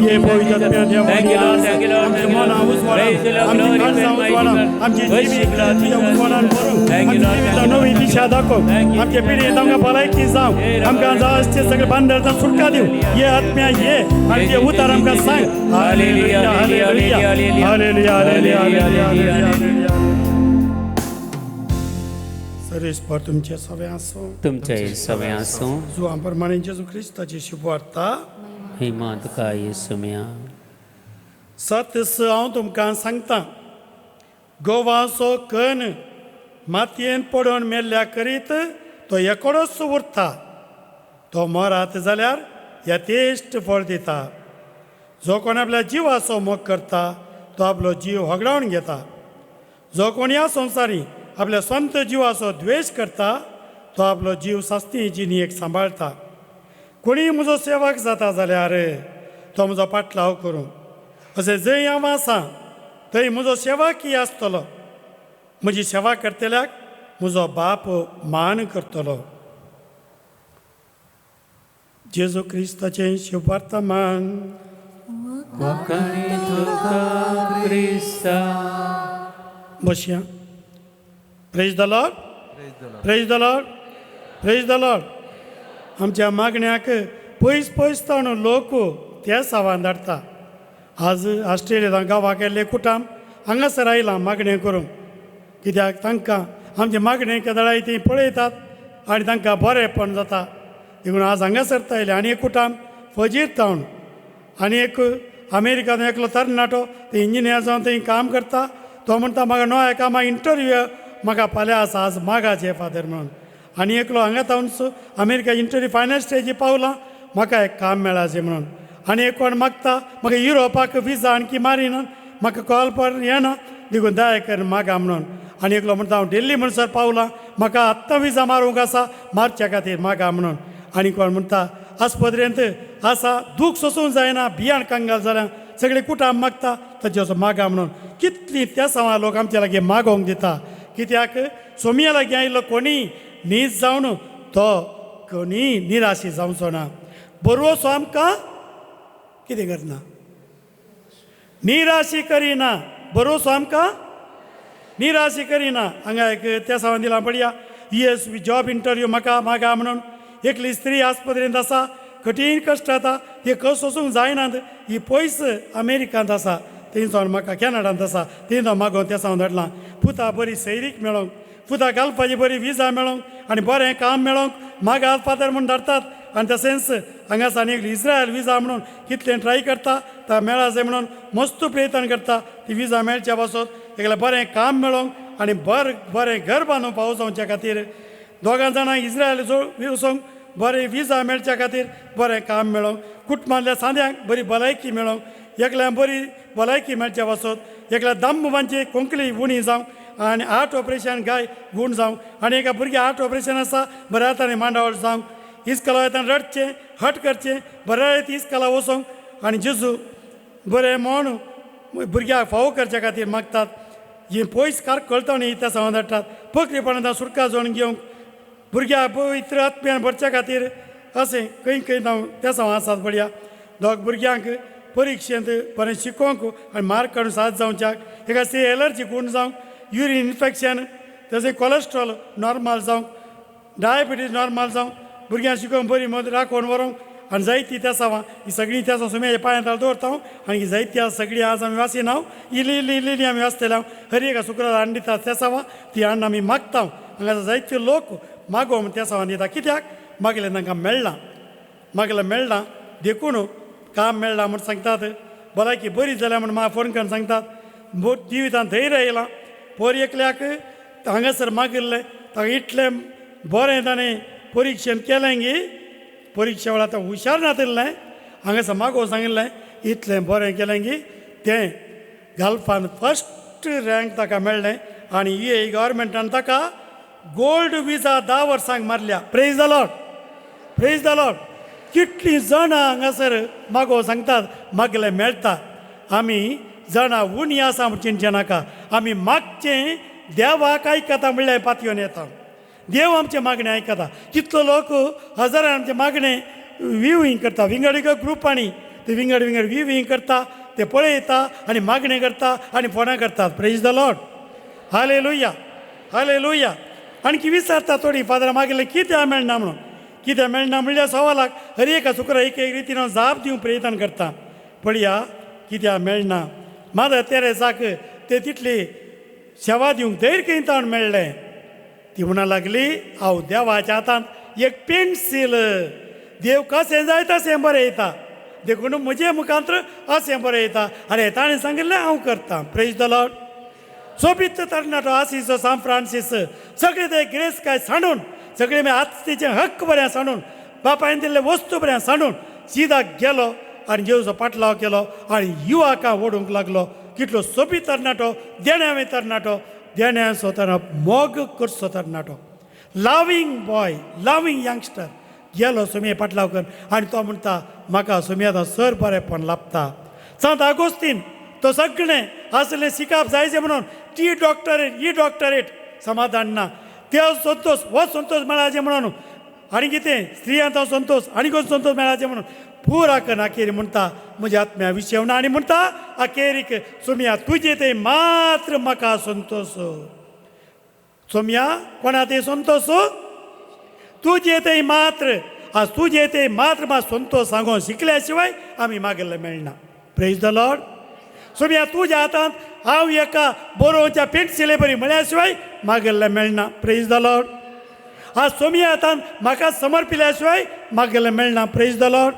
Speaker 3: ये पवित्र आत्म्या देवा,
Speaker 2: Thank you, Lord. Thank you, Lord.
Speaker 3: आमचे मनां उजवाडान, आमची काळजां उजवाडान, आमची जिवीत तुज्या उजवाडान भरून, आमच्या जिविताक नवी दिशा दाखोव. आमच्या पिढयेत आमकां भलायकी जावं, आमकां जायचे सगळे बांदळता सुटका दिवं. ये आत्म्या ये आनी ते उतार आमकां सांग. Hallelujah, hallelujah, hallelujah, hallelujah, hallelujah, hallelujah. सर्वेस्पर तुमचे सगळे आसूं.
Speaker 2: तुमचे सगळे आसूं.
Speaker 3: जुवां प्रमाणे जेजू क्रिस्ताची शुभवार्ता.
Speaker 2: हिमा तुका येसुम्या.
Speaker 3: सत हांव तुमकां सांगता, गोवाचो कण मातयेन पडून मेल्ल्या करीत तो एकोडोच उरता. तो मरात जाल्यार यथेश्ट फळ दिता. जो कोण आपल्या जिवाचो मोग करता तो आपलो जीव होगडावन घेता. जो कोण ह्या संवसारी आपल्या स्वंत जिवाचो द्वेश करता तो आपलो जीव सास्ती जिणेक सांबाळता. कोणीय म्हजो सेवक जाता जाल्यार तो म्हजो पाटलाव करूं. अशें जंय हांव आसा थंय म्हजो सेवकय आसतलो. म्हजी सेवा करतल्याक म्हजो बाप मान करतलो. जेजू क्रिस्ताचें शुभवर्तमान.
Speaker 2: वाखाणी तुका क्रिस्ता.
Speaker 3: बसया. Praise the Lord, praise the Lord, praise the Lord. आमच्या मागण्याक पयस पयस ताणू लोक ते सावान धाडटा. आज ऑस्ट्रेलिया गांवाक गेल्ले कुटाम हांगासर आयलां मागणें करूंक, कित्याक तांकां आमचे मागणें केदळाय ती पळयतात आनी तांकां बरेंपण जाता. देखून आज हांगासर आयले आनी एक कुटाम फजीर तावन आनी एक अमेरिकान एकलो तरणाटो ते इंजिनियर जावन थंय काम करता. तो म्हणटा म्हाका नव्या कामा इंटरव्यू म्हाका फाल्यां आसा आज मागाचे फादर म्हणून. आनी एकलो हांगा तावन अमेरिका इंटरव्यू फायनल स्टेजी पावला म्हाका एक काम मेळाचें म्हणून. आनी एक कोण मागता म्हाका युरोपाक विजा आणखी मारिना म्हाका कॉल पर येना देखून दया कर मागा म्हणून. आनी एकलो म्हणटा हांव दिल्ली म्हणसर पावलां म्हाका आत्तां विजा मारूंक आसा मारच्या खातीर मागा म्हणून. आनी कोण म्हणटा आस्पत्रेंत आसा दूख सोसूंक जायना बियाण कंगाल जाल्या सगळीं कुटां मागता ताचे असो मागा म्हणून. कितलीं त्या सवा लोक आमच्या लागीं मागोवंक दिता कित्याक सोमया लागीं आयिल्लो कोणी नीज जावन तो कोणी निराशी जावचो ना. बरोसो आमकां कितें करना निराशी करिना बरोसो आमकां निराशी करिना. हांगा एक त्या सवान दिलां पळया यू एस जॉब इंटरव्यू म्हाका मागा म्हणून. एकली स्त्री आस्पत्रेंत आसा कठीण कश्ट जाता ते कश्ट सोसूंक जायनात ही पयस अमेरिकांत आसा थंयच्यान म्हाका कॅनडांत आसा थंय मागोवन त्या सावन धाडलां. पुता बरी सैरीक मेळोंक पुता घालपाची बरी विजा मेळोंक आनी बरें काम मेळोंक मागा फादर म्हूण धाडटात. आनी तशेंच हांगासर आनी एक इस्रायल विजा म्हणून कितलें ट्राय करता ता मेळाचें म्हणून मस्त प्रयत्न करता ती विजा मेळच्या पासत एकलें बरें काम मेळोंक आनी बरें घर बांदूंक पावस जावच्या खातीर दोगां जाणां इस्रायल वचोंक बरें विजा मेळच्या खातीर बरें काम मेळोंक कुटुंबांतल्या सांद्यांक बरी भलायकी मेळोंक एकल्याक बरी भलायकी मेळच्या पासत एकल्या दाम बांदची कोंकणी उणी जावंक आनी हार्ट ऑपरेशन गाय गूण जावंक आनी एका भुरग्या हार्ट ऑपरेशन आसा बऱ्या हातांनी मांडावळ जावंक इस्कला वयताना रडचें हट करचें बऱ्या इस्कला वचोंक आनी जेजू बरें म्हण भुरग्याक फावो करच्या खातीर मागतात. ही पयस कार कळटा न्ही त्या सवान धाडटात पकरीपणांत सुटका जोडून घेवंक भुरग्याक पवित्र आत्म्यान भरच्या खातीर अशें खंय खंय जावं त्या सवां आसात पळया. दोग भुरग्यांक परिक्षेंत बरें शिकोवंक आनी मार्क काडून साथ जावच्याक एका सी एलर्जी गूण जावंक युरीन इन्फेक्शन तशें कोलेस्ट्रॉल नॉर्मल जावंक डायबिटीज नॉर्मल जावंक भुरग्यांक शिकोवंक बरी मद राखोवन व्हरूंक आनी जायती त्या सवां ही सगळीं त्या सुम्याच्या पांयांत दवरता आनी जायती आसा सगळीं आज आमी वासिना इल्ली इल्ली इल्ली इल्ली आमी वाचतले हर एका शुक्रार हाडून दितात त्या सवां ती हाडून आमी मागता. हांगा जायते लोक मागो म्हण त्या सवां दिता कित्याक मागलें तांकां मेळ्ळां मागलें मेळ्ळां देखून काम मेळ्ळां म्हूण सांगतात. भलायकी बरी जाल्या म्हूण म्हाका फोन करून सांगतात. जिवितांत धैर्य आयलां पोर एकल्याक हांगासर मागिल्लें ताका इतलें बरें ताणें परिक्षण केलें गी परिक्षा वेळार आतां हुशार नातिल्लें हांगासर मागो सांगिल्लें इतलें बरें केलें गी तें गल्फान फर्स्ट रँक ताका मेळ्ळें आनी यू ए गव्हर्मेंटान ताका गोल्ड विजा 10 वर्सांक मारल्या. Praise the Lord, praise the Lord. कितलीं जाणां हांगासर मागो सांगतात मागलें मेळटा. आमी जाणां उणी आसा म्हूण चिंतचें नाका. आमी मागचें देवाक आयकता म्हणल्यार पातयेवन येता. देव आमचें मागणें आयकता. कितलो लोक हजारां आमचें मागणें विविंग करता विंगड विंगड ग्रुपांनी ते विंगड विंगड विविंग करता ते पळयता आनी मागणें करता आनी फोनां करतात. Praise the Lord, hallelujah, hallelujah. आणखी विचारता थोडी फादरा मागलें कित्याक मेळना म्हणून. कित्याक मेळना म्हणल्यार सवालाक हर एका शुक्रार एक एक रितीन हांव जाप दिवंक प्रयत्न करता. पळया कित्याक मेळना. मादर तेरेसाक ते तितली सेवा दिवंक धैर्य खंय ताण मेळ्ळें. ती म्हणा लागली हांव देवाच्या हातांत एक पेन्सील देव कशें जाय तशें बरयता देखून म्हजे मुखांत अशें बरयता. आरे ताणें सांगिल्लें हांव करतां. Praise the Lord. सोबीत तरणाटो आसीसो सांत फ्रांसीस सगळे ते ग्रेस काय सांडून सगळे आस्तीचे हक्क बरें सांडून बापायन दिल्ले वस्तू बरें सांडून सिदाक गेलो आनी जेवचो पाटलाव केलो आनी युवाका ओडूंक लागलो. कितलो सोबीत तरणाटो देण्यावे तरणाटो देण्याचो तरणाटो मोग करचो तरणाटो लावींग बॉय लावींग यंगस्टर गेलो सुमये पाटलाव कर आनी तो म्हणटा म्हाका सुमी आतां सर बरेंपण लाभता. सांत आगोस्तीन तो सगळें आसलें शिकप जायचें म्हणून ती डॉक्टरेट ही डॉक्टरेट समाधान ना ते संतोष हो संतोष मेळाचें म्हणून आनी कितें स्त्रियांचो संतोष आनी कोण संतोष मेळाचें म्हणून पुरा कन्न अखेरी म्हणटा म्हज्या आत्म्या विशेवना आनी म्हणटा अखेरीक सोमया तुजे ते मात्र म्हाका संतोष. सोमया कोणा ते संतोष तुजे ते मात्र आज तुजे ते मात्र म्हाका संतोष सांगोन शिकल्या शिवाय आमी मागिल्लें मेळना. Praise the Lord. सोमया तुज्या हातांत हांव एका बरोवच्या पेन्सिले बरी म्हळ्या शिवाय मागिल्लें मेळना. Praise the Lord. आज सोमया हातान म्हाका समर्पिल्या शिवाय मागलें मेळना. Praise the Lord,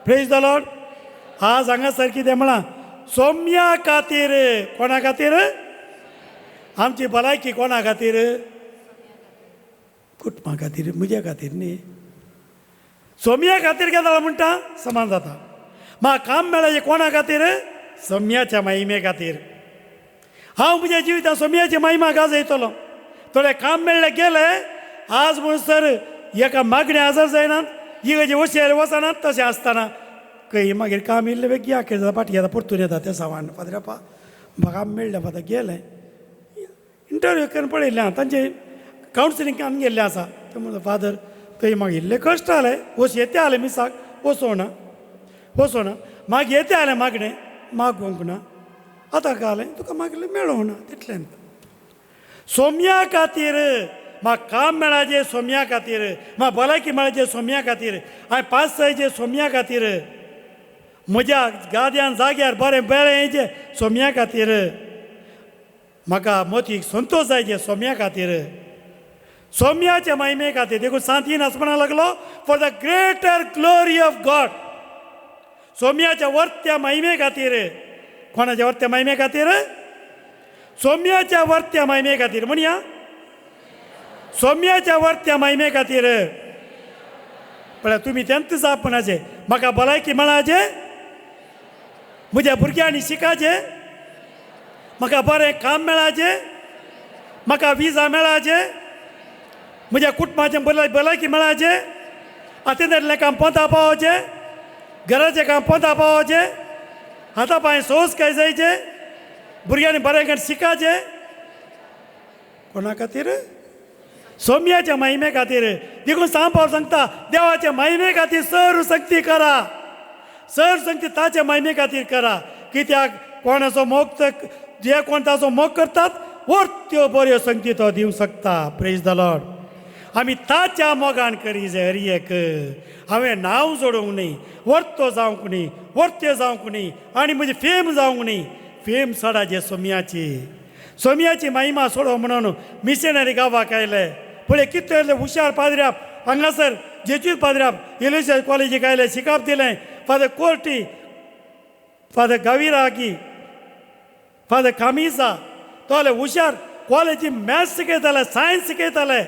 Speaker 3: praise the Lord. आज हांगासर कितें म्हळां? सोम्या खातीर. कोणा खातीर? आमची भलायकी कोणा खातीर? कुटुंबा खातीर, म्हज्या खातीर न्ही, सोम्या खातीर केदाळ म्हणटा समान जाता. म्हाका काम मेळ्ळें कोणा खातीर? सोम्याच्या महिमे खातीर. हांव म्हज्या जिवितांत सोम्याची महिमा गाजयतलो. थोडें काम मेळ्ळें गेलें आज म्हणसर एका मागणें आजर जायनात, इगर्जे वशियार वचनात. तशें आसतना खंय मागीर काम इल्लें बेगीन आखेर जाता, फाटीं येता, परतून येता तें सामान. फादरापा म्हाका काम मेळ्ळें फादर, गेलें इंटरव्यू करून पळयल्लें आहा, तांचें कावन्सिलींग आमी गेल्लें आसा. ते म्हणटा फादर थंय मागीर इल्लें कश्ट जालें, वस येते आलें मिसाक वचोना वचोना, मागीर येते आलें मागणें मागोवंक ना, आतां घालें तुका मागलें मेळोंक ना तितलें. सोम्या खातीर म्हाका काम मेळाचें, सोम्या खातीर म्हाका भलायकी मेळाचें, सोम्या खातीर हांवें पास जायचें, सोम्या खातीर म्हज्या गाद्यान जाग्यार बरें बेळें येचें, सोम्या खातीर म्हाका मोतीक संतोश जायचे, सोम्या खातीर, सोम्याच्या महिमे खातीर. देखून सांतीन आसपणा लागलो for the greater glory of God. सोम्याच्या वर्त्या महिमे खातीर. कोणाच्या वर्त्या महिमे खातीर? सोम्याच्या वर्त्या महिमे खातीर. म्हणया, सोम्याच्या वर्त्या महिमे खातीर. पळय तुमी तेंच जाप म्हणाचे, म्हाका भलायकी मेळाचे, म्हज्या भुरग्यांनी शिकाचें, म्हाका बरें काम मेळाचें, म्हाका विजा मेळाचें, म्हज्या कुटुंबाचें भलायकी मेळाचें, आतेंतलें काम पोंता पावोवचें, घराचें काम पोंता पावोवचें, हाता पांय सोस काय जायचें, भुरग्यांनी बरें करून शिकाचें. कोणा खातीर? सोम्याच्या महिमे खातीर. देखून सांग सांगता, देवाच्या महिमे खातीर सर सक्ती करा, सर संगती ताच्या महिमे खातीर करा. कित्याक कोणाचो मोग जे कोण ताचो मोग करतात वर त्यो बऱ्यो संगती तो दिवंक शकता. Praise the Lord. आमी ताच्या मोगान करी जाय हर एक. हांवें नांव जोडूंक न्ही, वर्तो जावंक न्ही, वर्ते जावंक न्ही, आनी म्हजी फेम जावंक न्ही. फेम सोडाचे सोम्याची, सोम्याची महिमा सोडो म्हणून मिशनरी गांवाक आयले. पळय कितले हुशार पाद्र्याप हांगासर जेजूत पाद्र्याप इलेशन कॉलेजीक आयले, शिकाप दिलें. फादर कोर्टी, फादर गाविरागी, फादर कामिसा, तोले हुशार कॉलेजी मॅथ्स शिकयताले, सायन्स शिकयताले.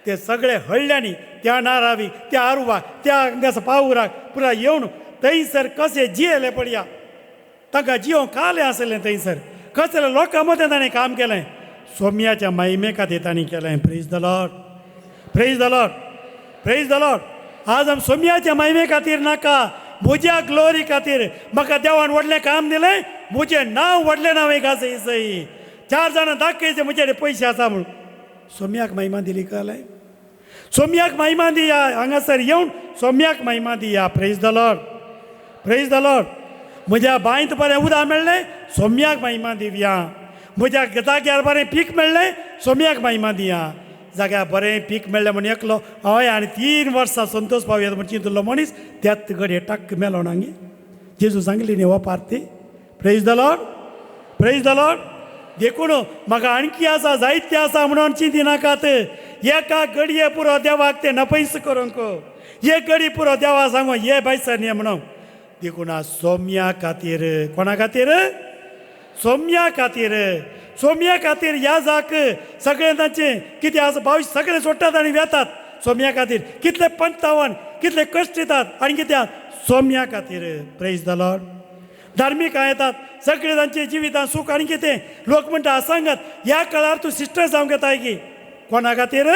Speaker 3: ते सगळे हळ्ळ्यांनी त्या नारावी, त्या आरुवा, त्या हांगासर पावराक पुरा येवन थंयसर कशें जियेले पळया. तांकां जियोंक कालें आसलें थंयसर, कसले लोकां मदें ताणें काम केलें, सोम्याच्या महिमे खातीर तांणी केलें. Praise the Lord, praise the Lord, praise the Lord. आज आमी सोम्याच्या महिमे खातीर नाका, म्हज्या ग्लोरी खातीर. म्हाका देवान व्हडलें काम दिलें, म्हजें नांव व्हडलें नांव एक आसा सई, चार जाणां दाखयचें म्हजे कडेन पयशे आसा म्हूण. सोम्याक महिमा दिली कळ्ळें? सोम्याक महिमा दिया, हांगासर येवन सोम्याक महिमा दिया. Praise the Lord, praise the Lord. म्हज्या बांयत बरें उदक मेळ्ळें, सोम्याक महिमा दिवया. म्हज्या जाग्यार बरें पीक मेळ्ळें, सोम्याक महिमा दिया. जाग्यार बरें पीक मेळ्ळें म्हूण एकलो हय आनी 3 वर्सां संतोष पावया म्हूण चिंतलो मनीस त्याच घडये टाक्क मेलो ना गे. जेजू सांगली न्ही वपार ती. Praise the Lord, praise the Lord. देखून म्हाका आणखी आसा जायते आसा म्हणून चिंती नाकात. एका घडये पुरो देवाक ते नपयस करूंक, एक घडी पुरो देवा सांगू ये बायसन ये म्हणून. देखून आज सोम्या खातीर. कोणा खातीर? सोम्या खातीर. सोम्या खातीर ह्या जाक सगळें तांचें कितें आसा भविश्य सगळें सोडटात आनी वेतात सोम्या खातीर. कितले पंचावन कितले कश्ट दितात आनी कितें सोम्या खातीर. Praise the Lord. धार्मीक येतात सगळे तांचे जिवितांत सूख आनी कितें. लोक म्हणटा सांगात ह्या काळार तूं सिस्टर जावंक येताय की. कोणा खातीर?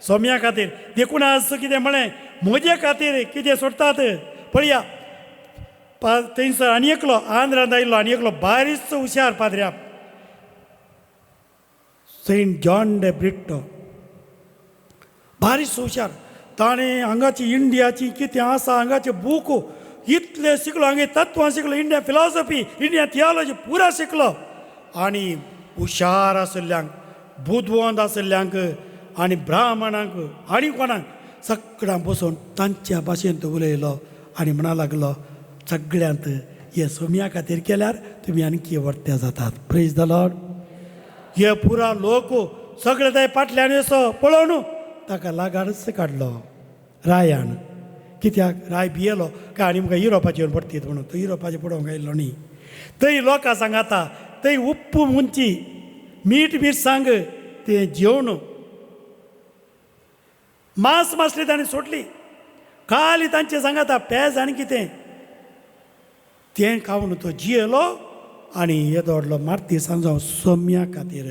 Speaker 3: सोम्या खातीर. देखून आज कितें म्हळें, म्हजे खातीर कितें सोडटात पळया. थंयसर आनी एकलो आंध्रांत आयिल्लो आनी एकलो बारीच हुशार पाद्र्याप, सेंट जॉन डे ब्रिट्टो, बारीच हुशार. ताणें हांगाची इंडियाची कितें आसा हांगाचे बूक इतले शिकलो, हांगे तत्वां शिकलो, इंडियन फिलॉसॉफी, इंडियन थियोलॉजी पुरा शिकलो. आनी हुशार आशिल्ल्यांक, बुदवंत आशिल्ल्यांक आनी ब्राह्मणांक आनी कोणाक सगळ्यांक बसोवन तांच्या भाशेन तो उलयलो आनी म्हणा लागलो, सगळ्यांत हे सोम्या खातीर केल्यार तुमी आणखी वर्त्या जातात. Praise the Lord. हे पुरा लोक सगळे ते पाटल्यान असो पळोवन ताका लागाडच काडलो रायान. कित्याक राय भियेलो काय आनी मुखार युरोपाचेर येवन पडटीत म्हणून. तो युरोपाचेर पडोवंक आयिल्लो न्ही. थंय लोकां सांगाता थंय उप्पू उंची मीठ मिरसांग तें जेवण मांस मासली ताणें सोडली. खाली तांचे सांगाता पेज आनी कितें तें खावन तो जियेलो आनी येदो व्हडलो मार्ती सांजांव सोम्या खातीर.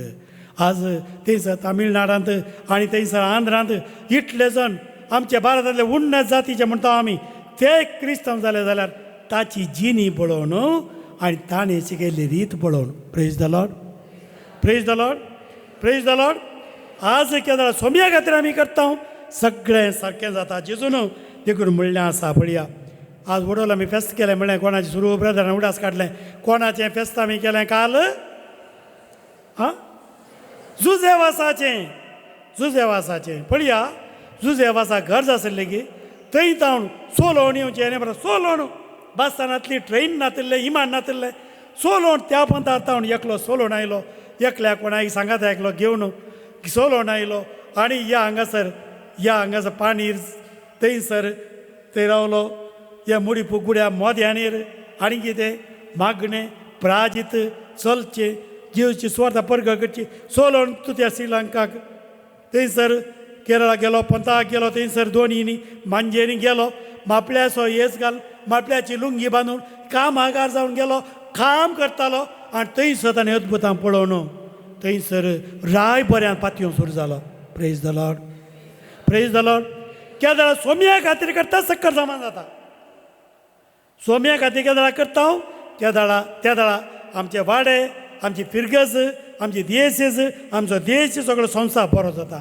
Speaker 3: आज थंयसर तामिळनाडांत आनी थंयसर आंध्रांत इतले जाण आमच्या भारतांतले उन्नत जातीचे म्हणटा आमी ते क्रिस्तांव जाले जाल्यार ताची जिणी पळोवन आनी ताणें शिकयल्ली रीत पळोवन. Praise the Lord, praise the Lord, praise the Lord. आज केदळा सोम्या खातीर आमी करता सगळें सारकें जाता जेजून देखून म्हणलें आसा. पळया आज वडोल आमी फेस्त केलें म्हणलें कोणाचें सुरू ब्रदरान उडास काडलें कोणाचें फेस्त आमी केलें काल आं जुजेवासाचें. जुजेवासाचें पळया जुजेवासा गरज आसलें की थंय जावन सोलोवन येवचें बरें सोलोवन बसान नातली ट्रेन नातिल्लें इमान नातिल्लें सोलोवन त्या पंथार तावन एकलो सोलोवन आयलो. एकल्या कोणाक सांगाता एकलो घेवन सोलोवन आयलो आनी ह्या हांगासर ह्या हांगासर पाणीर थंयसर थंय रावलो. ह्या मुडी फुगुड्या मोद्यानीर आनी कितें मागणें प्राजीत चलचें जिवची सुवार्ता परगट करची सोलोवन तूं त्या श्रीलंकाक थंयसर केरळा गेलो पंताक गेलो थंयसर दोनी मांजेनी गेलो मापल्याचो येस घाल मापल्याची लुंगी बांदून कामागार जावन गेलो काम करतालो आनी थंयसर ताणें अद्भुतां पळोवन थंयसर राय बऱ्यान पातयो सुरू जालो. Praise the Lord, praise the Lord. केदळा Saumya खातीर करता सक्कर जमा जाता. सोम्या खातीर केदळा करता हांव केदळा तेदळा आमचे वाडे आमची फिरगज आमची देश आमचो देश सगळो संवसार बरो जाता.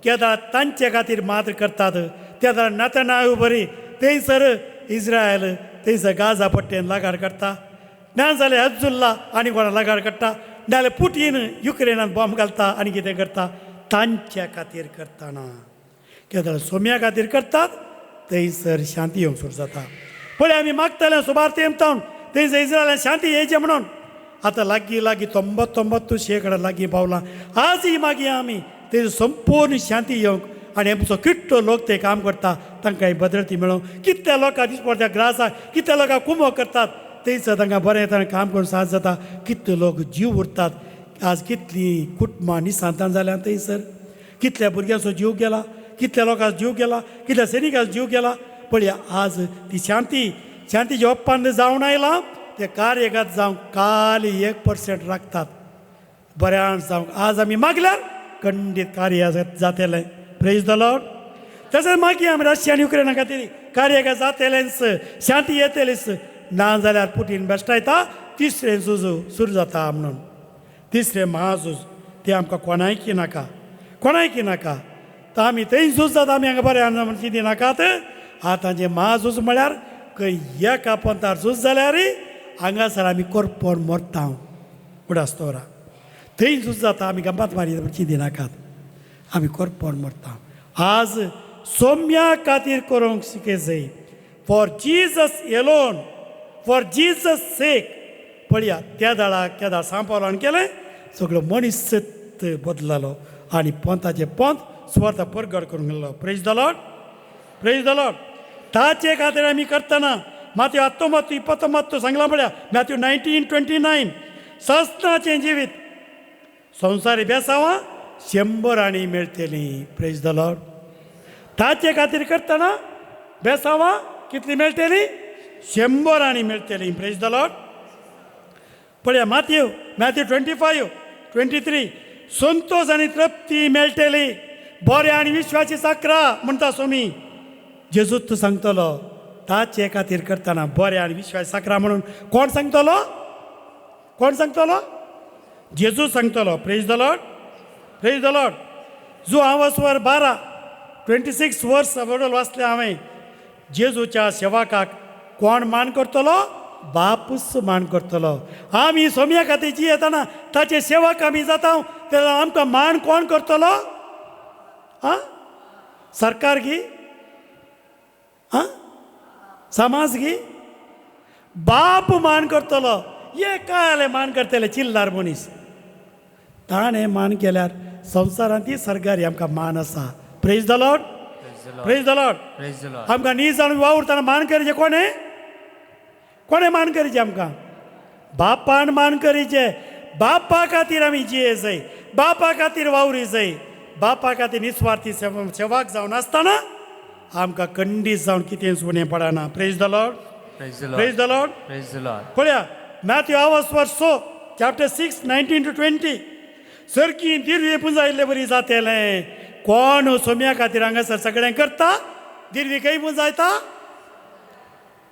Speaker 3: केदळा तांचे खातीर मात्र करतात तेदळा नातनाय बरी थंयसर इस्रायल थंयसर गाजा पट्टेन लागार करता ना जाल्यार अब्दुल्ला आनी कोणा लागार काडटा नाजाल्यार पुटीन युक्रेनान बॉम्ब घालता आनी कितें करता तांच्या खातीर करतना. केदळा सोम्या खातीर करतात थंयसर शांती येवंक सुरू जाता. पळय आमी मागताले सुबार तेमतावन थंयसर इस्रायलान शांती येयचें म्हणून. आतां लागीं लागीं 99 शेंकडा लागीं पावलां. आजय मागीर आमी थंय संपूर्ण शांती येवंक आनी आमचो किट्टो लोक ते काम करता तांकां भद्रती मेळोवंक. कितल्या लोकां दिसपडटा ग्रासाक कितल्या लोकांक कुमो करतात थंयसर तांकां बरें ताणें काम करून साथ जाता. कितले लोक जीव उरतात. आज कितलीं कुटुंबां निसंतान जाल्यात थंयसर कितल्या भुरग्यांचो जीव गेला कितल्या लोकांचो जीव गेला कितल्या सैनिकांचो जीव गेला. पळया आज ती शांती शांतीचें ओप्पान जावन आयलां तें कार्यगात जावंक काल 1% राखतात बऱ्यान जावंक. आज आमी मागल्यार खंडीत कार्य जातलें. Praise the Lord. तशेंच मागीर आमी रशिया आनी युक्रेना खातीर कार्य जातलेंच शांती येतलीच ना जाल्यार पुटीन बेश्टायता तिसरें झूज सुरू जाता म्हणून. तिसरें महाझूज तें आमकां कोणायकी नाका कोणायकी नाका. तर आमी थंय झूज जाता आमी हांगा बरें आसा म्हण चिंती नाकात. आतांचें महाझूज म्हळ्यार खंय एका पंथार झूज जाल्यार हांगासर आमी कोरपोन मरता उडास दवरा. थंय झूज जाता आमी गंपात मारी म्हण चिंती नाकात आमी कोरपोन मरता. आज सोम्या खातीर करूंक शिकय for Jesus alone for Jesus sake. पळया त्या दळाक त्या दळ सांपावलान केलें सगळो मनीस बदलालो आनी पंथाचे पंथ सुवार्थ परगट करूंक गेलो. Praise the Lord, praise the Lord. ताचे खातीर आमी करतना माथ्यो 19 29 सांगलां पळया मॅथ्यू 19:29 सस्नाचें जिवीत संवसारी बेसांवां 100 आनी मेळटलीं. Praise the Lord. ताचे खातीर करतना बेसांवां कितलीं मेळटलीं 100 आनी मेळटलीं. Praise the Lord. पळया मॅथ्यू 25:23 संतोष आनी तृप्ती मेळटली बरें आनी विश्वाची साकरा म्हणटा स्वामी जेजूच सांगतलो. ताचे खातीर करतना बरें आनी विश्वास साकरा म्हणून कोण सांगतलो कोण सांगतलो जेजू सांगतलो. Praise the Lord, praise the Lord. जो हांव वर 12 26 वर्स बरोबर वाचलें हांवें. जेजूच्या सेवकाक कोण मान करतलो बापूच मान करतलो. आमी सोम्या खातीर जी येतना ताचे सेवक आमी जाता तेन्ना आमकां मान कोण करतलो आं सरकार गी आं समाज गी बाप मान करतलो. हे काय मान करतले चिल्लार मनीस ताणें मान केल्यार संवसारांत ती सरकारी आमकां मान आसा. Praise the Lord. Praise the Lord.
Speaker 2: Praise the Lord.
Speaker 3: आमकां नीज जावन वावुरतना मान करीचे कोणें? कोणें मान करीचे आमकां? बापान मान करीचे. बापा खातीर आमी जिये जाय, बापा खातीर वावरी जाय, बापा खातीर निस्वार्थी सेवाक जावन आसतना आमकां खंडीत जावन कितेंच उणें पडना. Praise the Lord.
Speaker 2: Praise the Lord.
Speaker 3: Praise the Lord.
Speaker 2: Praise the Lord.
Speaker 3: पळया मॅथ्यू आवाज वर्स स चॅप्टर 6 19 to 20. सरकी दिर्वी पुंजायल्ले बरी जातेलें. कोण सोम्या खातीर हांगासर सगळें करता? दिर्वी खंय पुंजायता?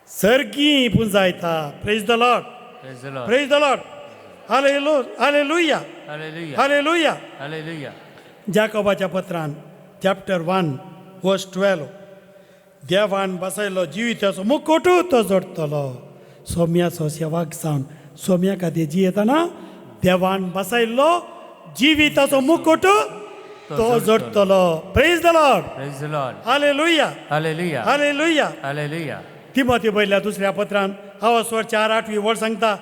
Speaker 3: सर्गी पुंजायता. Praise the Lord.
Speaker 2: Praise the Lord.
Speaker 3: Praise the Lord. Hallelujah.
Speaker 2: Hallelujah.
Speaker 3: Hallelujah.
Speaker 2: Hallelujah.
Speaker 3: जाकोबाच्या पत्रान चॅप्टर 1 वर्स 12 देवान बसयलो जिविताचो मुकुटू तो जोडटलो. सोम्याचो सेवाक जावन सोम्या खातीर जियेतना देवान बसयल्लो जिविताचो मुकुट तो जोडटलो. Praise the Lord.
Speaker 2: Praise the Lord.
Speaker 3: Hallelujah.
Speaker 2: Hallelujah.
Speaker 3: Hallelujah.
Speaker 2: Hallelujah.
Speaker 3: Timothy बयल्या दुसऱ्या पत्रान आवाज 4 8 वळ सांगता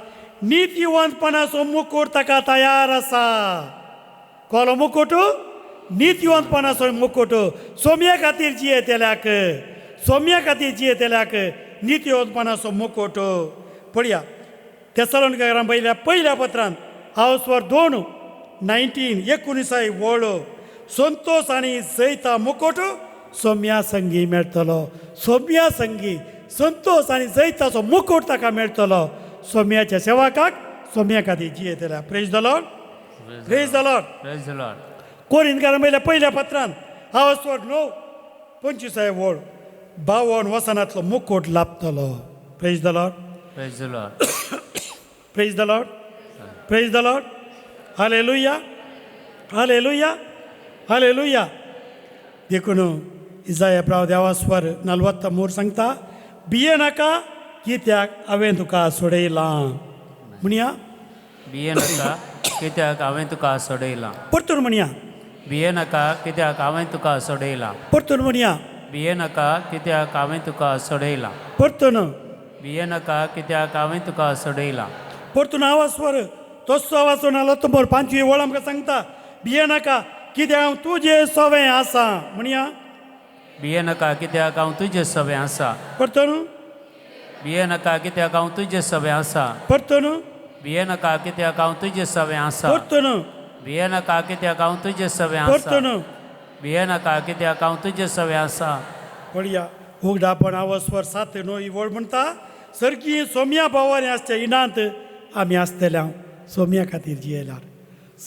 Speaker 3: नितीवंतपणाचो मुकुट ताका तयार आसा. कोलो मुकुट? नितीवंतपणाचो मुकुट. सोम्या खातीर जियेतल्याक, सोम्या खातीर जियेतल्याक नितीवंतपणाचो मुकुट. पळया तेसलोनिकेकारां पयल्या पयल्या पत्रान हांव 2 19 19 वळ संतोष आनी जैता मुकुट सोम्या संगी मेळटलो. सोम्या संगी संतोष आनी जैताचो मुकुट ताका मेळटलो. सोम्याच्या सेवकाक सोम्या खातीर जियेतल्या. Praise the Lord. Praise the Lord.
Speaker 2: Praise the Lord.
Speaker 3: कोरिंदकारां पयल्या पयल्या पत्रान हांव 9 25 वळ 52 वसनांतलो मुकुट लाभतलो. Praise the Lord.
Speaker 2: Praise the Lord.
Speaker 3: Praise the Lord. Praise the Lord. Hallelujah. Hallelujah. Hallelujah. देखून इजाया प्राव देवास्वर 43 सांगता बिये नाका कित्याक हांवें तुका सोडयलां. म्हणया
Speaker 2: बिये नाका कित्याक हांवें तुका सोडयलां.
Speaker 3: परतून म्हणया.
Speaker 2: बिये नाका कित्याक हांवें तुका सोडयलां.
Speaker 3: परतून म्हणया.
Speaker 2: बिये नाका कित्याक हांवें तुका सोडयलां.
Speaker 3: परतून.
Speaker 2: बिये नाका कित्याक हांवें तुका सोडयलां.
Speaker 3: परतून आवाज स्वर तसो आवाज 43 5 वळ आमकां सांगता बिये नाका कित्याक हांव तुजे सवें आसा. म्हणया
Speaker 2: बिये नाका कित्याक हांव तुजे सवें आसा.
Speaker 3: परतून.
Speaker 2: बिये नाका कित्याक हांव तुजे सवें आसा.
Speaker 3: परतून.
Speaker 2: बिये नाका कित्याक हांव तुजे सवें आसा.
Speaker 3: परतून.
Speaker 2: बिये नाका कित्याक हांव तुजे सवें आसा.
Speaker 3: परतून.
Speaker 2: बिये नाका कित्याक हांव तुजे सवें आसा.
Speaker 3: पळया उगडापण आवाज 7 9 वळ म्हणटा सरकी सोम्या भावानी आसच्या इनांत आमी आसतले हांव सोम्या खातीर जियेल्यार.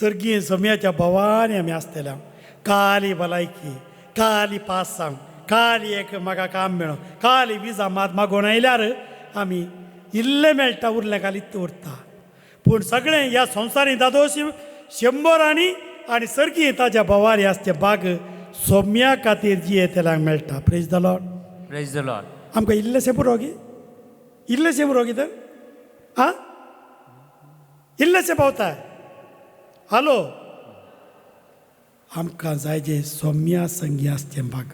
Speaker 3: सर्गी सोम्याच्या भावानी आमी आसतले हांव. काली भलायकी, काली पास जावं, काली एक म्हाका काम मेळो, काली विजा मात मागोवन आयल्यार आमी इल्लें मेळटा उरलें कालीच उरता. पूण सगळें ह्या संवसारींत दादोशी शंबरांनी आनी सर्गी ताच्या भावानी आसचे बाग सोम्या खातीर जियेतल्यांक मेळटा. Praise the Lord.
Speaker 2: Praise the Lord.
Speaker 3: आमकां इल्लेशें पुरो गी? इल्लेशें पुरो गी तर? आं इल्लेशें पावता? हॅलो आमकां जाय जे सोम्या संगी आसचें बाग.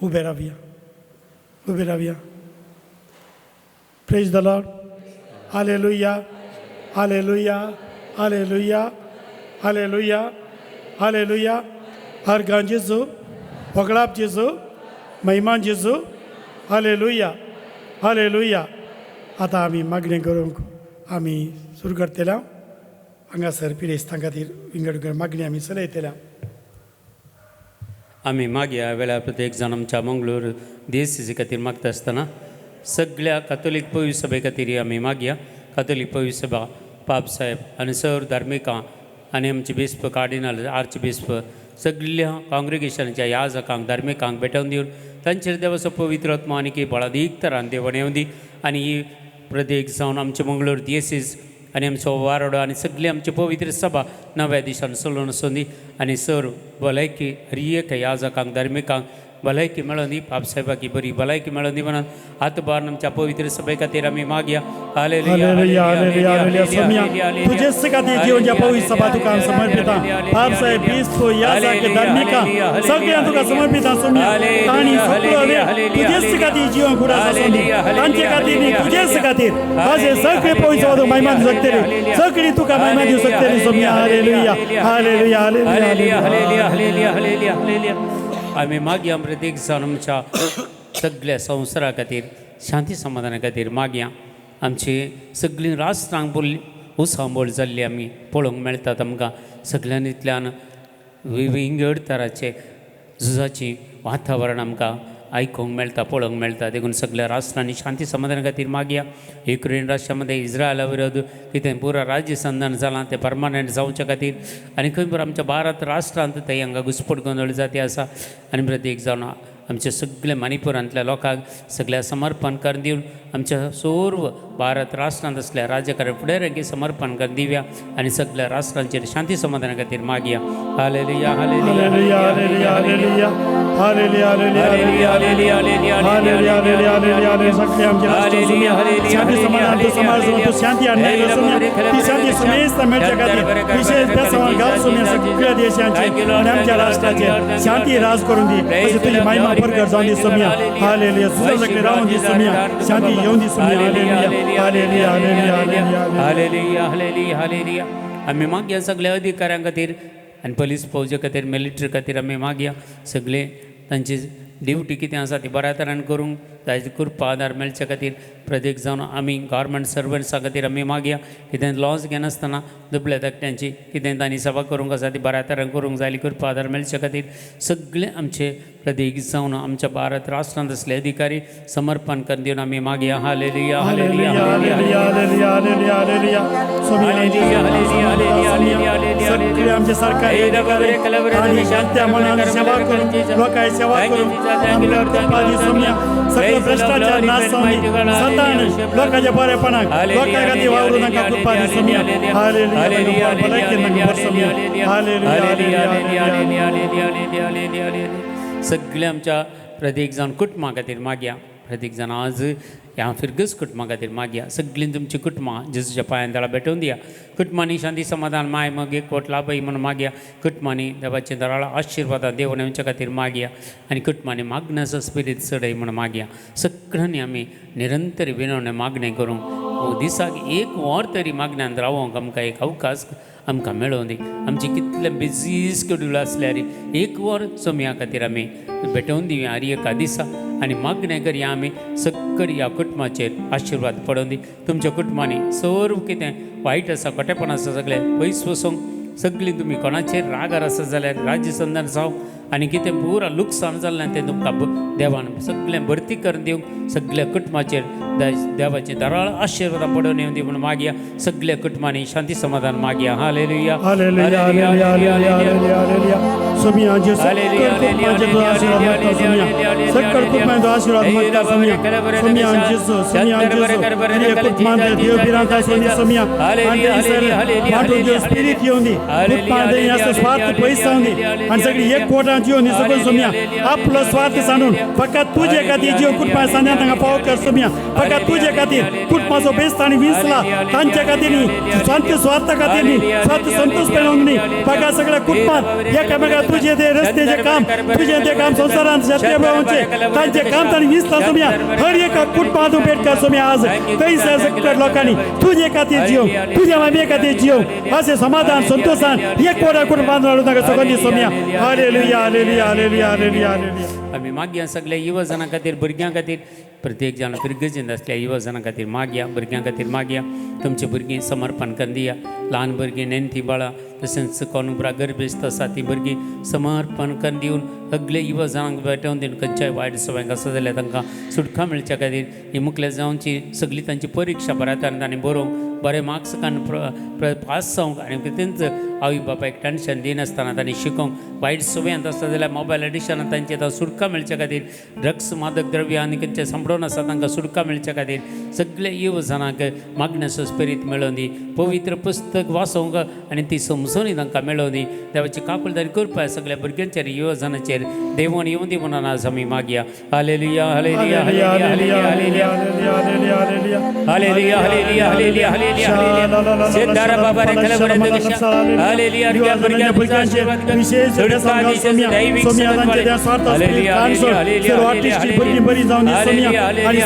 Speaker 3: उबे रावया, उबे रावया. Praise the Lord. Hallelujah. Hallelujah. Hallelujah. Hallelujah. Hallelujah. अर्गां जेजू, वगळाप जेजू, महिमान जेजू. हालेलुया. हालेलुया. आतां आमी मागणें करूंक आमी सुरू करतले. हांगासर पिरेस्तां खातीर विंगड विंगड मागणी आमी चलयतले.
Speaker 2: आमी मागया वेळार प्रत्येक जाण आमच्या मंगळूर देसीसी खातीर मागता आसतना सगळ्या कातोलीक पवित्र सभे खातीर आमी मागया. कातोलीक पवित्र सभा पाप साहेब आनी सर धार्मिकां आनी आमचे बिस्प कार्डिनल आर्च बिस्प सगळ्या काँग्रेगेशनाच्या याजकांक धार्मिकांक भेटोवन दिवन तांचेर देवाचो पवित्र आत्मो आनी बळादीक तरान देवण येवं दी. आनी ही प्रत्येक जावन आमचे मंगळूर दियसीस आनी आमचो वारोडो आनी सगळी आमची पवित्र सभा नव्या दिशान चलून आसूं दी. आनी सर भलायकी हर एक याजकांक धार्मिकांक भलायकी मेळोन दी पाप साहेबाक ही बरी भलायकी मेळोन दी म्हणून हात बारून आमच्या पवित्र सभे खातीर आमी मागया.
Speaker 3: Hallelujah, hallelujah, hallelujah. सोम्या, तुझेच खातीर जीवन पवित्र सभा तुका आमी समर्पिता. बाप साहेब, बिस्प, याजक, धार्मिका सगळ्यांक तुका समर्पिता सोम्या. तांणी सगळो वेळ तुजेच खातीर जीवन कुडास आसूं, तांचे खातीर न्ही, तुजेच खातीर. अशें सगळे पवित्र सभा तुका महिमा दिवंक शकतली, सगळी तुका महिमा दिवंक शकतली सोम्या. Hallelujah, hallelujah, hallelujah.
Speaker 2: Hallelujah, hallelujah, hallelujah, hallelujah. आमी मागया प्रत्येक जाण आमच्या सगळ्या संवसारा खातीर शांती समाधाना खातीर मागया. आमची सगळीं राष्ट्रांक बोल्ली उसांबोळ जाल्ली आमी पळोवंक मेळटात. आमकां सगळ्यांतल्यान विंगड तराचे झुजाची वातावरण आमकां आयकूंक मेळटा, पळोवंक मेळटा. देखून सगळ्या राष्ट्रांनी शांती समाधाना खातीर मागया. युक्रेन राष्ट्रा मदें इस्रायला विरोध कितें पुरा राज्य संधान जालां तें परमानंट जावच्या खातीर आनी खंय बरें आमच्या भारत राष्ट्रांत थंय हांगा घुसपट गोंदळ जाती आसा. आनी प्रत्येक जावन आमच्या सगल्या मणिपुरांतल्या लोकांक सगळ्या समर्पण करून दिवन आमच्या सर्व भारत राष्ट्रांत आसल्या राज्यकार फुडाऱ्यांक समर्पण करून दिवया आनी सगळ्या राष्ट्रांचेर शांती समाधाना खातीर मागया. Hallelujah,
Speaker 3: hallelujah, hallelujah, hallelujah, hallelujah, hallelujah, hallelujah, hallelujah, hallelujah, hallelujah. सगळे आमचे राष्ट्र सोम्या, शांती समाधान तूं समाज तूं शांती हाडणाय सोम्या. ती शांती समेस्त मेळच्या खातीर विशेष बेसांव घाल सोम्या. सगळ्या देशांचेर आनी आमच्या राष्ट्राचेर शांती राज करून दी. अशें तुजी महिमा परगट जावन दी सोम्या. हालेलुया. तुझं सगळें रावून दी सोम्या, शांती येवन दी Saumya. Hallelujah, hallelujah, hallelujah, hallelujah.
Speaker 2: Hallelujah, hallelujah, hallelujah. आमी मागया सगळ्या अधिकाऱ्यां खातीर आनी पोलीस फौजे खातीर, मिलिटरी खातीर आमी मागया. सगळे तांची ड्युटी कितें आसा ती बऱ्या तरान करूंक ताची कृपा आदार मेळचे खातीर प्रत्येक जावन आमी गव्हर्मेंट सर्वंट्सा खातीर आमी मागया. कितें लॉस घेनासतना दुबल्या धाकट्यांची कितें तांणी सभा करूंक आसा ती बऱ्या तरान करूंक जाय कृपा आदार मेळचे खातीर सगळे आमचे प्रत्येक जावन आमच्या भारत राष्ट्रांत आसले अधिकारी समर्पण करून दिवन आमी मागया. Hallelujah,
Speaker 3: hallelujah, hallelujah, hallelujah, hallelujah, hallelujah. सगळे आमचे सरकारी अधिकारी आणि शांत्या मनान सेवा करून लोकांची सेवा करून आमच्या कृपा दी सोम्या. सगळो भ्रष्टाचार नाश जावन दी. सतान लोकांच्या बरेपणाक लोकां खातीर वावरून तांकां कृपा दी सोम्या. हालेलुया. भलायकी तांकां बरें सोम्या. Hallelujah, hallelujah,
Speaker 2: hallelujah. सगळ्या आमच्या प्रत्येक जाण कुटुंबा खातीर मागया. प्रत्येक जाण आज ह्या फिरगस कुटुंबा खातीर मागया. सगळीं तुमची कुटुंबां जेजूच्या पांयान तळा भेटोवन दिया. कुटुंबांनी शांती समाधान माय मग एकवट लाभय म्हणून मागया. कुटुंबांनी देवाचे दराळ आशिर्वादां देव येवच्या खातीर मागया आनी कुटुंबांनी मागण्याचो स्पिरीत चडय म्हणून मागया. सगळ्यांनी आमी निरंतर विनवणें मागणें करूंक दिसाक एक वर तरी मागण्यान रावोंक आमकां एक अवकाश आमकां मेळोवन दी. आमची कितले बिजी स्केड्यूल आसल्यार एक वर सोम्या खातीर आमी भेटोवन दिवया हर एका दिसा आनी मागणें करया. आमी सक्कड ह्या कुटुंबाचेर आशिर्वाद पडोवन दी. तुमच्या कुटुंबांनी सर्व कितें वायट आसा, खोटेपण आसा सगळें पयस वचूंक सगळीं तुमी कोणाचेर रागार आसा जाल्यार राज्य संदान जावं आनी कितें पुरा लुकसाण जाल्लें तें तुमकां देवान सगळें भरती करून दिवंक सगळ्या कुटुंबाचेर देवाचे दराळ आशिर्वादां पडोवन येवं दी म्हणून मागया. सगळ्या कुटुंबांनी शांती समाधान मागया. Hallelujah,
Speaker 3: hallelujah, hallelujah, hallelujah, hallelujah, hallelujah. Saumya, जे सगळ कुटुंबांचे तूं आशिर्वाद मागता सोम्या. सगळ कुटुंबांचो आशिर्वाद मागता सोम्या. सोम्या जेजू, सोम्या जेजू, हर एक कुटुंबांत देव भिरांत आसूं दी सोम्या. आनी थंयसर वांटून देव स्पिरीत येवं दी. कुटुंबांत असो स्वार्थ पयस जावं दी आनी सगळी एक कोटांत येवन दी सगळी सोम्या. आपलो स्वार्थ सांडून फकत तुजे खातीर जीव कुटुंबा सांद्या तांकां पाव कर सोम्या. फकत तुजे खातीर कुटुंबाचो बेस्त आनी विसला तांच्या खातीर न्ही, स्वार्थ स्वार्था खातीर न्ही, स्वार्थ संतोष मेळोवंक न्ही, फकत सगळ्या कुटुंबांत एकामेका तुजे ते रस्त्याचें काम, तुजें तें काम संवसारांत सत्य मेळोवचें तांचें काम तांणी विसला सोम्या. हर एका कुटुंबांत तूं भेट कर सोम्या. आज थंयसर सगळ्या लोकांनी तुजे खातीर जीव, तुज्या मामे खातीर जीव अशें समाधान संतोषान एक कोडा कुटुंबांत रावून तांकां सगळ्यांनी Saumya. Hallelujah, hallelujah, hallelujah, hallelujah, hallelujah.
Speaker 2: आमी मागया सगल्या युवजनां खातीर, भुरग्यां खातीर, प्रत्येक जाण फिरगजेंत आसल्या युवजनां खातीर मागया, भुरग्यां खातीर मागया. तुमची भुरगीं समर्पण करून दिया. ल्हान भुरगीं, नेणटीं बाळां, तशेंच कोण उपरांत गर्भेस्त आसा ती भुरगीं समर्पण करून दिवन सगळे युवजनांक भेटोवन दिवन खंयच्याय वायट सवंक आसा जाल्यार तांकां सुटका मेळच्या खातीर ही मुखल्या जावची सगळी तांची परिक्षा बऱ्या तरेन तांणी बरोवंक बरे मार्क्स काडून पास जावंक आनी कितेंच आवय बापायक टेंशन दिनासतना तांणी शिकोवंक. वायट सवयांत आसता जाल्यार मोबायल एडिक्शनान तांचे आतां सुटका मेळच्या खातीर, ड्रग्स मादक द्रव्यां आनी खंयचे सांपडोवन आसा तांकां सुटका मेळच्या खातीर सगळे युवजणांक मागण्याचो स्पिरीत मेळोवन दी. पवित्र पुस्तक वाचोवंक आनी ती समजून तांकां मेळोवन दी. देवाची काकुळदारी करपा सगळ्या भुरग्यांचेर युवजणांचेर देवण येवन दी म्हणून आज आमी मागया. Hallelujah hallelujah hallelujah hallelujah hallelujah hallelujah hallelujah hallelujah hallelujah. सिद्धारा बाबा रे खले बरे दशा हालेलुया. भुरग्या भुरग्यांचे
Speaker 3: विशेष भुरगीं बरी जावन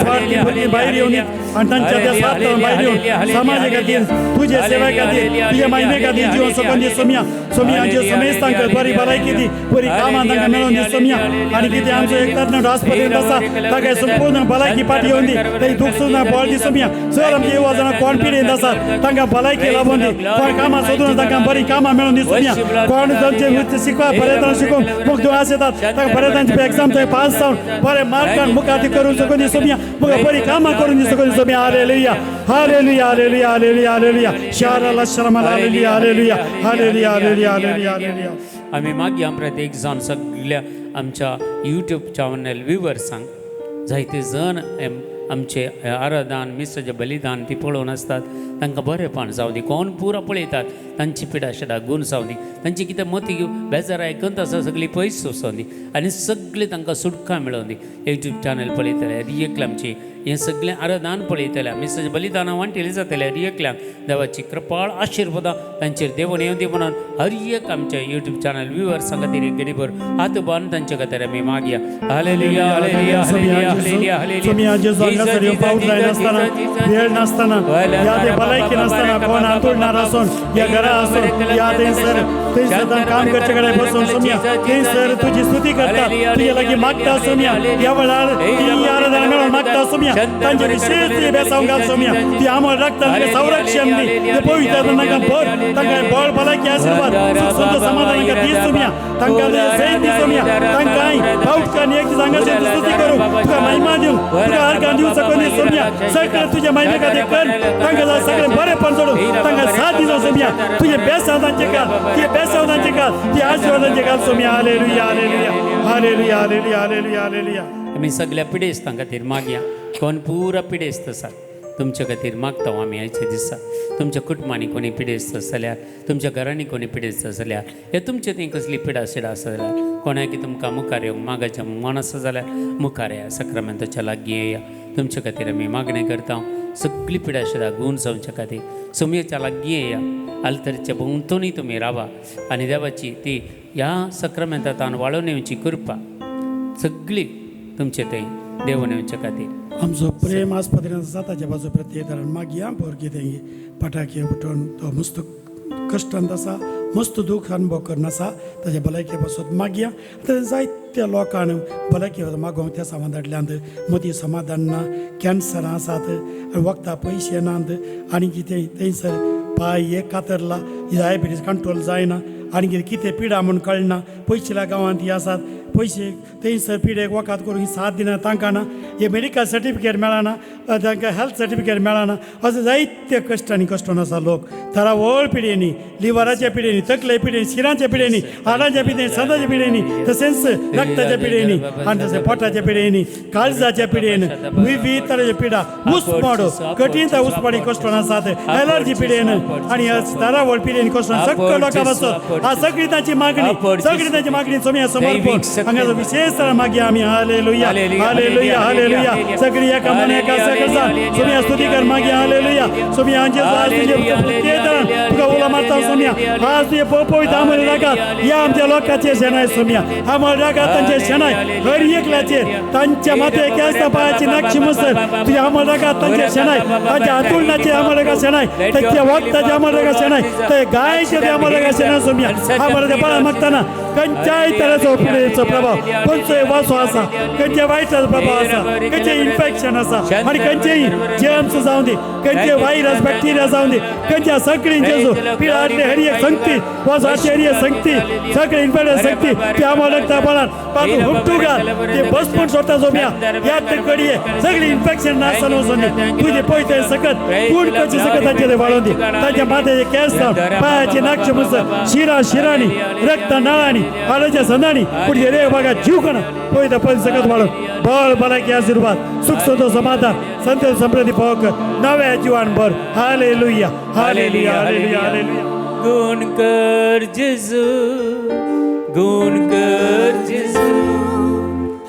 Speaker 3: स्वार्थी भुरगीं भायर येवन आनी तांच्या त्या स्वार्थान भायर येवन समाजा खातीर, तुजे सेवे खातीर, तुजे मायने खातीर जिवन सकून दी सोमया. सोमयाचे समेस्तांक बरी भलायकी दी, बरी कामां तांकां मेळोवन दी सोमया. आनी कितें आमचो एक तरणाटो आस्पत्रेंत आसा ताका संपूर्ण भलायकी पाटी येवन दी, ताची दूख सुद्दां बळ दी सोमया. सर आमचे युवा कोण पिडेंत आसात तांकां भलायकी लाबोवन दी, कोण कामां सोदून तांकां बरीं कामां मेळोवन दी सोमया. कोण तांचे शिकपा बरे तरेन शिकून मुख आस येतात तांकां बरे तांचे एग्जाम थंय पास जावन बरे मार्कान मुखार करूंक शकून दी सोमया, मुखार बरीं कामां करून दी शकून दी Somaiya. Hallelujah hallelujah hallelujah hallelujah hallelujah. शाराला शर्माला hallelujah hallelujah hallelujah hallelujah hallelujah hallelujah.
Speaker 2: आमी मागीर प्रत्येक जावन सगळ्या आमच्या यूट्यूब चॅनल व्युवर्सांक जायते जण आमचे आराधन मिसाचें बलिदान ती पळोवन आसतात तांकां बरेंपण जावं दी. कोण पुरो पळयतात तांची पिडा शिडा गुण जावं दी, तांची कितें मती बेजाराय गंत आसा सगळी पयस वचोन दी आनी सगळीं तांकां सुटका मेळोवन दी. यूट्यूब चॅनल पळयतले हर आमची हें सगळें आराधन पळयतले मिसाचें बलिदानां वांटेली जातले हर एकल्यांक देवाची कृपाळ आशिर्वादां तांचेर देवून येवं दी म्हणून हर एक आमच्या यूट्यूब चॅनल व्युवर्सां खातीर एक गडीभर हात बांदून तांचे खातीर आमी मागया. Hallelujah hallelujah hallelujah hallelujah
Speaker 3: hallelujah. पावस जायनासतना, वेळ नासतना, या ते भलायकी नासतना कोण आंतुळणार आसून या घरा आसून या थंयसर थंयसर काम करचे कडेन बसून सोमया थंयसर तुजी स्तुती करता, तुजे लागीं मागता सोमया. ह्या वेळार ती आराधना मेळोवन मागता सोमया. तांचे विशेष ती बेसांव घाल सोमया. ती आमळ राखता तांकां संरक्षण दी, ते पवित्र तांकां भर, तांकां बळ भलायकी आशिर्वाद सुख संतोष समाधान तांकां दी सोमया. तांकां जैत दी सोमया. तांकां पावटकान एक दीस हांगासर स्तुती करूं, तुका महिमा दिवं, तुका अर्घान दिवं सकून दी सोमया. सगळें तुज्या महिमे खातीर कर, तांकां सगळें बरेंपण सोडून तांकां साथ दिवं सोमया. तुजे बेसांव तांचे घाल, तुजे बेसांव तांचे घाल, तुजे आशिर्वाद तांचे घाल Somaiya. Hallelujah hallelujah hallelujah hallelujah hallelujah hallelujah.
Speaker 2: आमी सगळ्या पिडेस्तां खातीर मागया. कोण पुरा पिडेस्त आसा तुमच्या खातीर मागता आमी आयच्या दिसा. तुमच्या कुटुंबांनी कोणी पिडेस्त आसा जाल्यार, तुमच्या घरांनी कोणी पिडेस्त आसा जाल्यार, या तुमचे थंय कसली पिडा सिडा आसा जाल्यार कोणाकी तुमकां मुखार येवंक मागाच्या मन आसा जाल्यार मुखार येया, सक्रामेंताच्या लागीं येया. तुमच्या खातीर आमी मागणें करता. सगळी पिडा शिडा गुण जावच्या खातीर सुमयेच्या लागीं येया. आल्तरच्या भोंवतणी तुमी रावा आनी देवाची ती ह्या सक्रामेंतान वाळोवन येवची कृपा सगळी तुमचे थंय देवून येवच्या खातीर.
Speaker 3: आमचो प्रेम आस्पत्रेन आसा ताच्या बाजू प्रत्येक तरान मागया. भुरगीं तेंगे पटाके उठोवन तो मस्त कश्टांत आसा, मस्त दूख अनुभव करून आसा ताच्या भलायके पासत मागया. आतां जायत्या लोकांक भलायके मागोवंक त्या सामान धाडल्यांत, मदीं समाधान ना, कॅन्सरां आसात, वखदां पयशे नात आनी कितें थंयसर पांय एक कातरला, डायबिटीज कंट्रोल जायना आनी कितें कितें पिडा म्हूण कळना. पयशिल्या गांवांत ही आसात पयशे थंयसर पिडेक वखद करूंक साथ दिना तांकां ना, हे मेडिकल सर्टिफिकेट मेळना, तांकां हेल्थ सर्टिफिकेट मेळना. अशें जायते कश्ट आनी कश्टोन आसा लोक. थरावळ पिडेनी, लिवराच्या पिडेनी, तकले पिडेनी, शिरांच्या पिडेनी, हाडांच्या पिडेनी, सदाच्या पिडेनी, तशेंच रक्ताच्या पिडेनी आनी तशें पोटाच्या पिडेनी, काळजाच्या पिडेन, विविध तरेच्या पिडा, उस्माडो कठीण उस्माडी कश्टोन आसात, एलर्जी पिडेन आनी थरावळ पिडेनी कश्टोन सगळ्या लोकां पासत हा सगळी तांची मागणी, सगळी तांची मागणी सोमया समर्पण हांगा विशेष तरा मागया आमी. Hallelujah hallelujah hallelujah. सगळी एका मना एका सकळसान सोमया स्तुती कर मागया. हालेलुया. सोमया आमचे आज तुजे प्रत्येक तरान तुका उलो मारता सोमया. आज तुजे पोपोवित आमळ रागात ह्या आमच्या लोकांचेर शेणाय सोमया. आमळ रागात तांचेर शेणाय हर एकल्याचेर तांच्या माथे केस पांयाची नक्षी मसर तुज्या आमळ रागात तांचेर शेणाय, तांच्या हातुलणाचेर आमळ रागात शेणाय, तांच्या वखदाचे आमळ रागात शेणाय, ते गायचे आमळ रागात शेणाय सोमया. आमळ बळा मागताना खंयच्याय तरेचो पिडेचो प्रभाव खंयचोय वासो आसा खंयच्या वायटाचो प्रभाव आसा खंयचें इन्फेक्शन आसा आनी खंयचेय जर्म्स जावं दी खंयचे व्हायरस बॅक्टेरिया जावं दी खंयच्या सगळीं जेजू पिळांतले हर एक संगती वासाची हर एक संगती सगळे इन्फेक्शन संगती त्या मोलकता बळान पातू हुपटू घाल ते बसपून सोडता जोम्या ह्या कडये सगळी इन्फेक्शन नासन वचून दी तुजे पयते सकत पूण कशी सकत तांचे वाळोवन दी तांच्या माथ्याचे केंस जावन पायाचे नाक्ष मुस शिरा शिरांनी रक्त नळांनी हाडाच्या संदांनी पुढे रे बागा जीव कणा पयता पय सकत वाळोवन बळ भलायकी आशीर्वाद सुख संतोष समाधान संतोष समृद्धी पावक नव्या जीवान भर. Hallelujah hallelujah hallelujah hallelujah.
Speaker 4: गुण कर जेजू, गुण कर जेजू,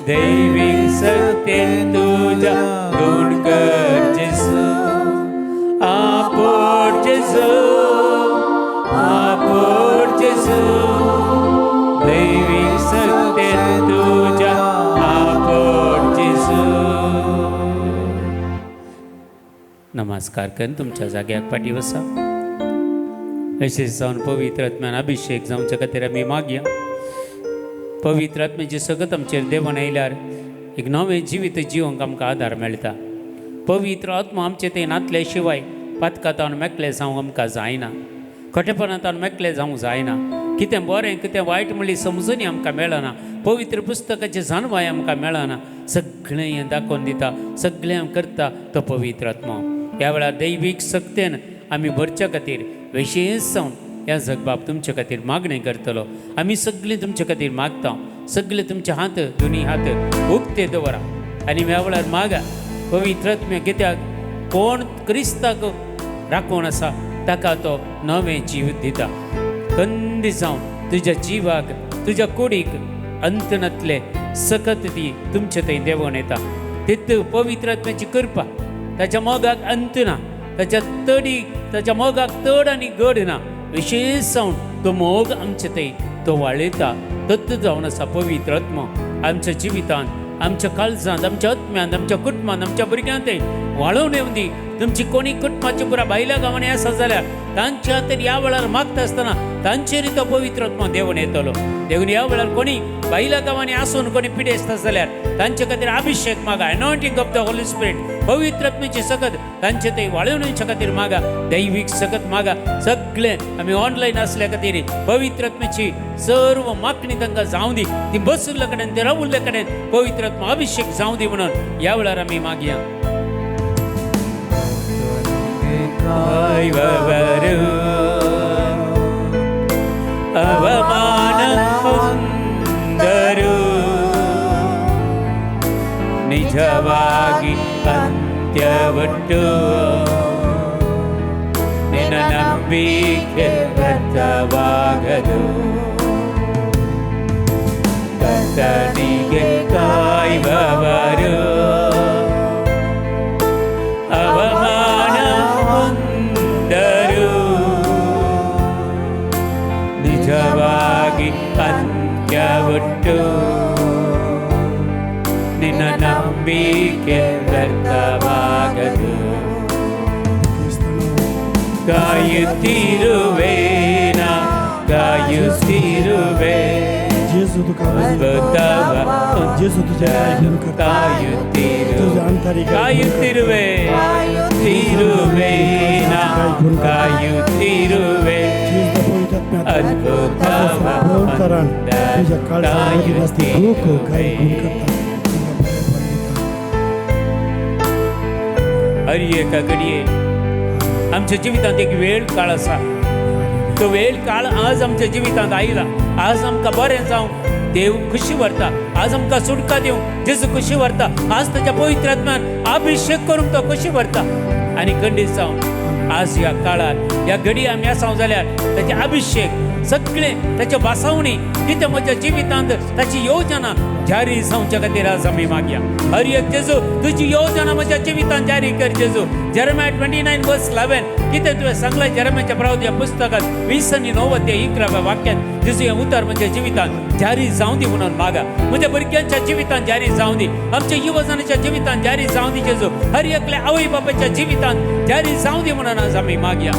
Speaker 4: दैवीक सत्तेन तुज्या गुण कर जेजू, आपोट जेजू, आपोट जेजू, दैवीक सत्तेन तुज्या आपोट जेजू.
Speaker 2: नमस्कार करून तुमच्या जाग्याक फाटी वसा. अशें जावन पवित्र आत्म्यान अभिशेक जावच्या खातीर आमी मागया. पवित्र आत्म्याचें सगळं आमचेर देवान आयल्यार एक नवें जिवीत जिवंक आमकां आदार मेळटा. पवित्र आत्मा आमचे ते नातले शिवाय पातकांत मेकळे जावंक आमकां जायना, खोटेपणांत मेकळे जावंक जायना, कितें बरें कितें वायट म्हणली समजूनी आमकां मेळना, पवित्र पुस्तकाचे जाणवाय आमकां मेळना. सगळें हें दाखोवन दिता, सगळें करता तो पवित्र आत्मा. ह्या वेळार दैवीक सक्तेन आमी भरच्या खातीर विशेष जावन ह्या जगबाब तुमचे खातीर मागणें करतलो. आमी सगळीं तुमचे खातीर मागता. सगळे तुमचे हात दोनी हात उक्ते दवरा आनी ह्या वेळार मागा पवित्र आत्म्या, कित्याक कोण क्रिस्ताक राखून आसा ताका तो नवें जीव दिता. कंदी जावन तुज्या जिवाक तुज्या कुडीक अंत नातले सकत ती तुमचे थंय देंवोन येता. तितू पवित्र आत्म्याची कृपा, ताच्या मोगाक अंत ना, ताच्या तडी ताच्या मोगाक तड आनी गड ना. विशेष जावन तो मोग आमचे थंय तो वाळयता. तत्व जावन आसा पवित्र आत्मा आमच्या जिवितांत, आमच्या काळजांत, आमच्या आत्म्यांत, आमच्या कुटुंबांत, आमच्या भुरग्यांत वाळोवन येवन दी. तुमची कोणी कुटुंबाची पुरा बायल्या गांवांनी आसा जाल्यार तांच्या खातीर ह्या वेळार मागता आसतना तांचेर तो पवित्र आत्मा देवून येतलो. देखून ह्या वेळार कोणी बायल्या गांवांनी आसून कोणी पिडेस्त आसा जाल्यार तांचे खातीर अभिशेक मागा, anointing of the Holy Spirit, पवित्र आत्म्याची सकत तांचे थंय वाळोवन येवच्या खातीर मागा, दैवीक सकत मागा. सगळे आमी ऑनलायन आसल्या खातीर पवित्र आत्म्याची सर्व मागणी तांकां जावं दी. ती बशिल्ल्या कडेन, ते रावल्ल्या कडेन पवित्र आत्मा अभिशेक जावं दी म्हणून ह्या वेळार आमी मागया. ಅವಮಾನ ಹೊಂದರು ನಿಜವಾಗಿ ಅಂತ್ಯವುಂಟು, ನಿನ್ನ ನಂಬಿಕೆ ವ್ಯರ್ಥವಾಗದು. ಕರ್ತನಿಗೆ ಕಾಯುವವರು ಅವಮಾನ ಹೊಂದರು ನಿಜವಾಗಿ ಅಂತ್ಯವುಂಟು, ನಿನ್ನ ನಂಬಿಕೆ ವ್ಯರ್ಥವಾಗದು. ಕಾಯುತ್ತಿರುವೇನ ಕಾಯುತ್ತಿರುವೆ ಕಾಯುತ್ತಿರುವೆ ಕಾಯುತ್ತಿರುವೆ ತಿರುವೇನ ಕಾಯುತ್ತಿರುವೆ ಅದ್ಭುತವ ಕಾಯುತ್ತಿರುವೆ. हर एका घडये आमच्या जिवितांत एक वेळ काळ आसा. तो वेळ काळ आज आमच्या जिवितांत आयला. आज आमकां बरें जावं देव खुशी व्हरता, आज आमकां सुटका दिवं जेजू खुशी व्हरता, आज ताच्या पवित्र आत्म्यान अभिशेक करूंक तो खुशी व्हरता. आनी खंडीत जावन आज ह्या काळार ह्या घडये आमी आसा जाल्यार ताचे अभिशेक सगळें ताच्या भासावणी कितें म्हज्या जिवितांत ताची योजना जारी जावच्या खातीर आज आमी मागया. हर एक जेजू तुजी योजना म्हज्या जिवितांत जारी कर जेजू. जेरेमिया 29:11 कितें तुवें सांगलें जेरेमियाच्या प्रवाद्या पुस्तकांत 20:9-11 वाक्यांत जेजू हें उतर म्हज्या जिवितांत जारी जावं दी म्हणून मागा. म्हज्या भुरग्यांच्या जिवितांत जारी जावं दी, आमच्या युवजनाच्या जिवितांत जारी जावं दी जेजू. हर एकल्या आवय बापायच्या जिवितांत जारी जावं दी म्हणून आज आमी मागया.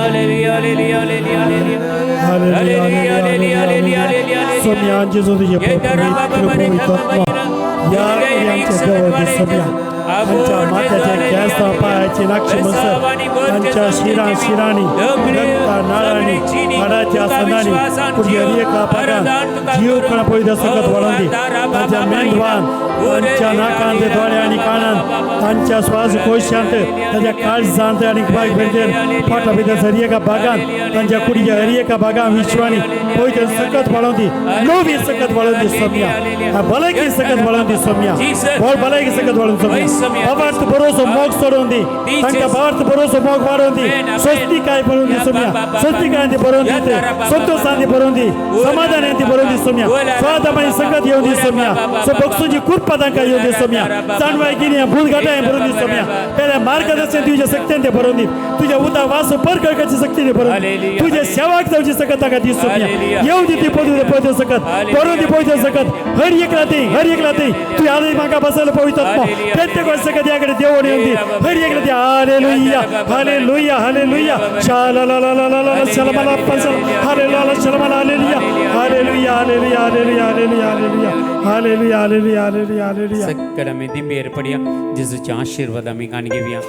Speaker 4: Hallelujah, hallelujah, hallelujah, hallelujah. Hallelujah, hallelujah, hallelujah, hallelujah.
Speaker 3: Saumya जेजू तुझे पवित्र या आमच्या देवा सोम्या आमच्या माथ्याच्या केसा पायाची नाक्षी मसर तांच्या शिरा शिराणी रक्ता नाळांनी हाडाच्या सणांनी पुढे एका पाकान जीव कणा पवित्र सकत वाडोवन दी तांच्या मेंदवान तांच्या नाकांत दोळे आनी कानान तांच्या श्वासकोशांत तांच्या काळजांत आनी बायक भेटेर पोटा भितर हर एका भागान तांच्या कुडीच्या हर एका भागान विश्वानी पवित्र सकत वाडोवन दी नवी सकत वाडोवन दी सोम्या भलायकी सकत वाडोवन दी सोम्या बोल भलायकी सकत वाडोवन सोम्या बाबार्थ बरोसो मोग सोडून दी तांकां बाबार्थ बरोसो मोग वाडोवन दी स्वस्तिकाय बरोवन दी सोम्या स्वस्तिकाय ती बरोवन दी संतोषान ती बरोवन दी समाधान ती बरोवन दी सोम्या स्वादमानी सकत येवन दी सोम्या सो बक्षूची कृपा तांकां येवन दी सोम्या जाणवाय गिन्या भूत घाटाय बरोवन दी सोम्या पेल्या मार्गदर्शन दिवच्या शक्तीन ते बरोवन दी तुझ्या उदा वास पर करपाची शक्ती ते बरोवन दी तुझ्या सेवाक जावची सकत तांकां दी सोम्या येवन दी ती पवित्र पवित्र सकत बरोवन दी पवित्र सकत हर एकला ती हर एकला ती तू आले म्हाका बसयलं पवित्र आत्मा प्रत्येक वर्षाक याकडे देवण येऊन दी हर एकला ती हालेलुया हालेलुया हालेलुया शाला ला ला ला ला ला शलमाला पसल hallelujah शलमाला hallelujah hallelujah hallelujah hallelujah hallelujah hallelujah hallelujah hallelujah hallelujah.
Speaker 2: सगळ्या आमी दिंबेर पडया जेजूचे आशिर्वाद आमी गाण घेवया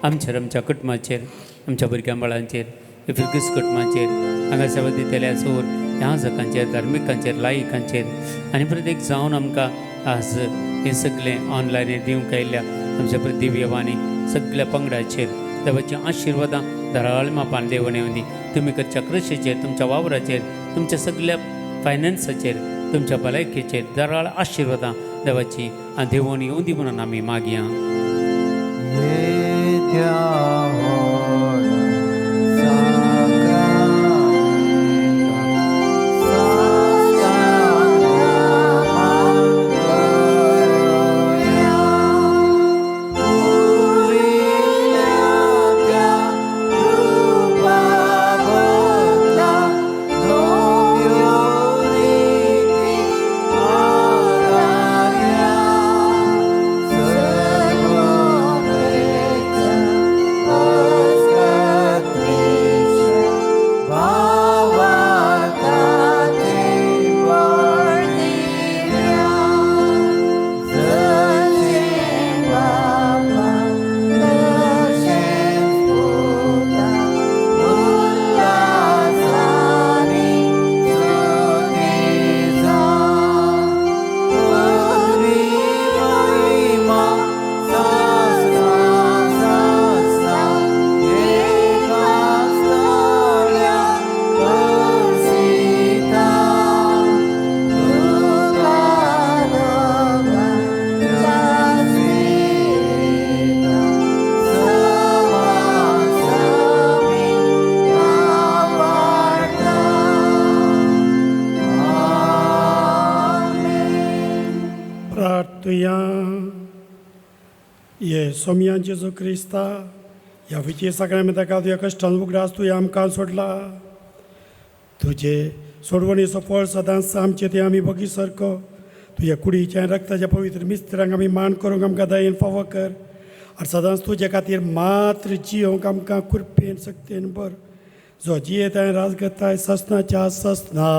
Speaker 2: आमचेर आमच्या कुटुंबाचेर आमच्या भुरग्यां बाळांचेर फिरगूस कुटुंबाचेर हांगा सेवा दितल्या सोर ह्या जकांचेर धार्मिकांचेर लायिकांचेर आनी प्रत्येक जावन आमकां आज हें सगळें ऑनलायन दिवंक आयिल्ल्या आमच्या दिव्यवाणी सगळ्या पंगडाचेर देवाची आशिर्वादां धाराळ मापान देवण येवंदी दी. तुमी करच्या कृशीचेर तुमच्या वावराचेर तुमच्या सगळ्या फायनान्साचेर तुमच्या भलायकेचेर धाराळ आशिर्वादां देवाची आनी देवण येवंदी दी म्हणून आमी मागया.
Speaker 3: ये सोम्या जेजू क्रिस्ता ह्या विजय सगळ्या तुज्या कश्टान उगडास तुवें आमकां सोडला तुजे सोडवणीचो फळ सदांच आमचे ते आमी बगी सारको तुज्या कुडीच्या रक्ताच्या पवित्र मिस्त्रांक आमी मान करूंक आमकां दयेन फावो कर आनी सदांच तुजे खातीर मात्र जियोंक आमकां कृपेन सक्तेन बर जो जियेताय राज करताय ससनाच्या ससना.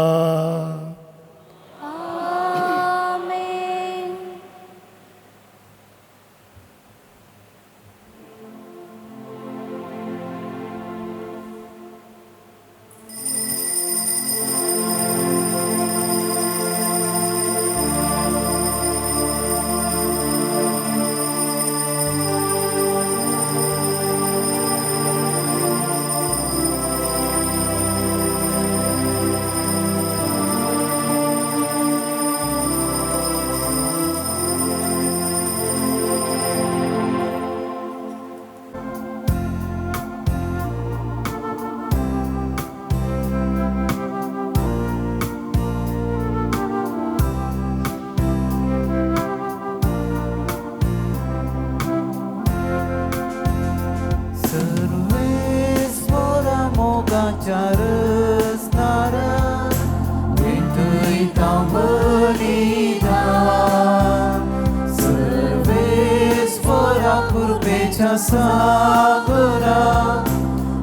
Speaker 5: Sagura,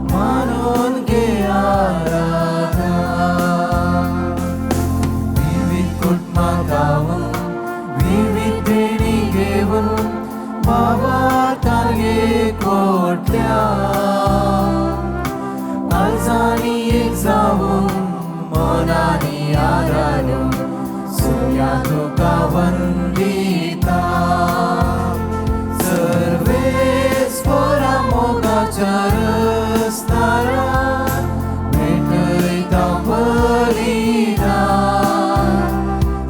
Speaker 5: Manon. कुटुंबां गावन विविध देणी घेवन बाबातान एकवटल्या काळजांनी एक जावन मनांनी आदारून सुर्या तुका वंदिता सर्वेस्परा मोगाच्या रस्तारा भेटयता बलिदान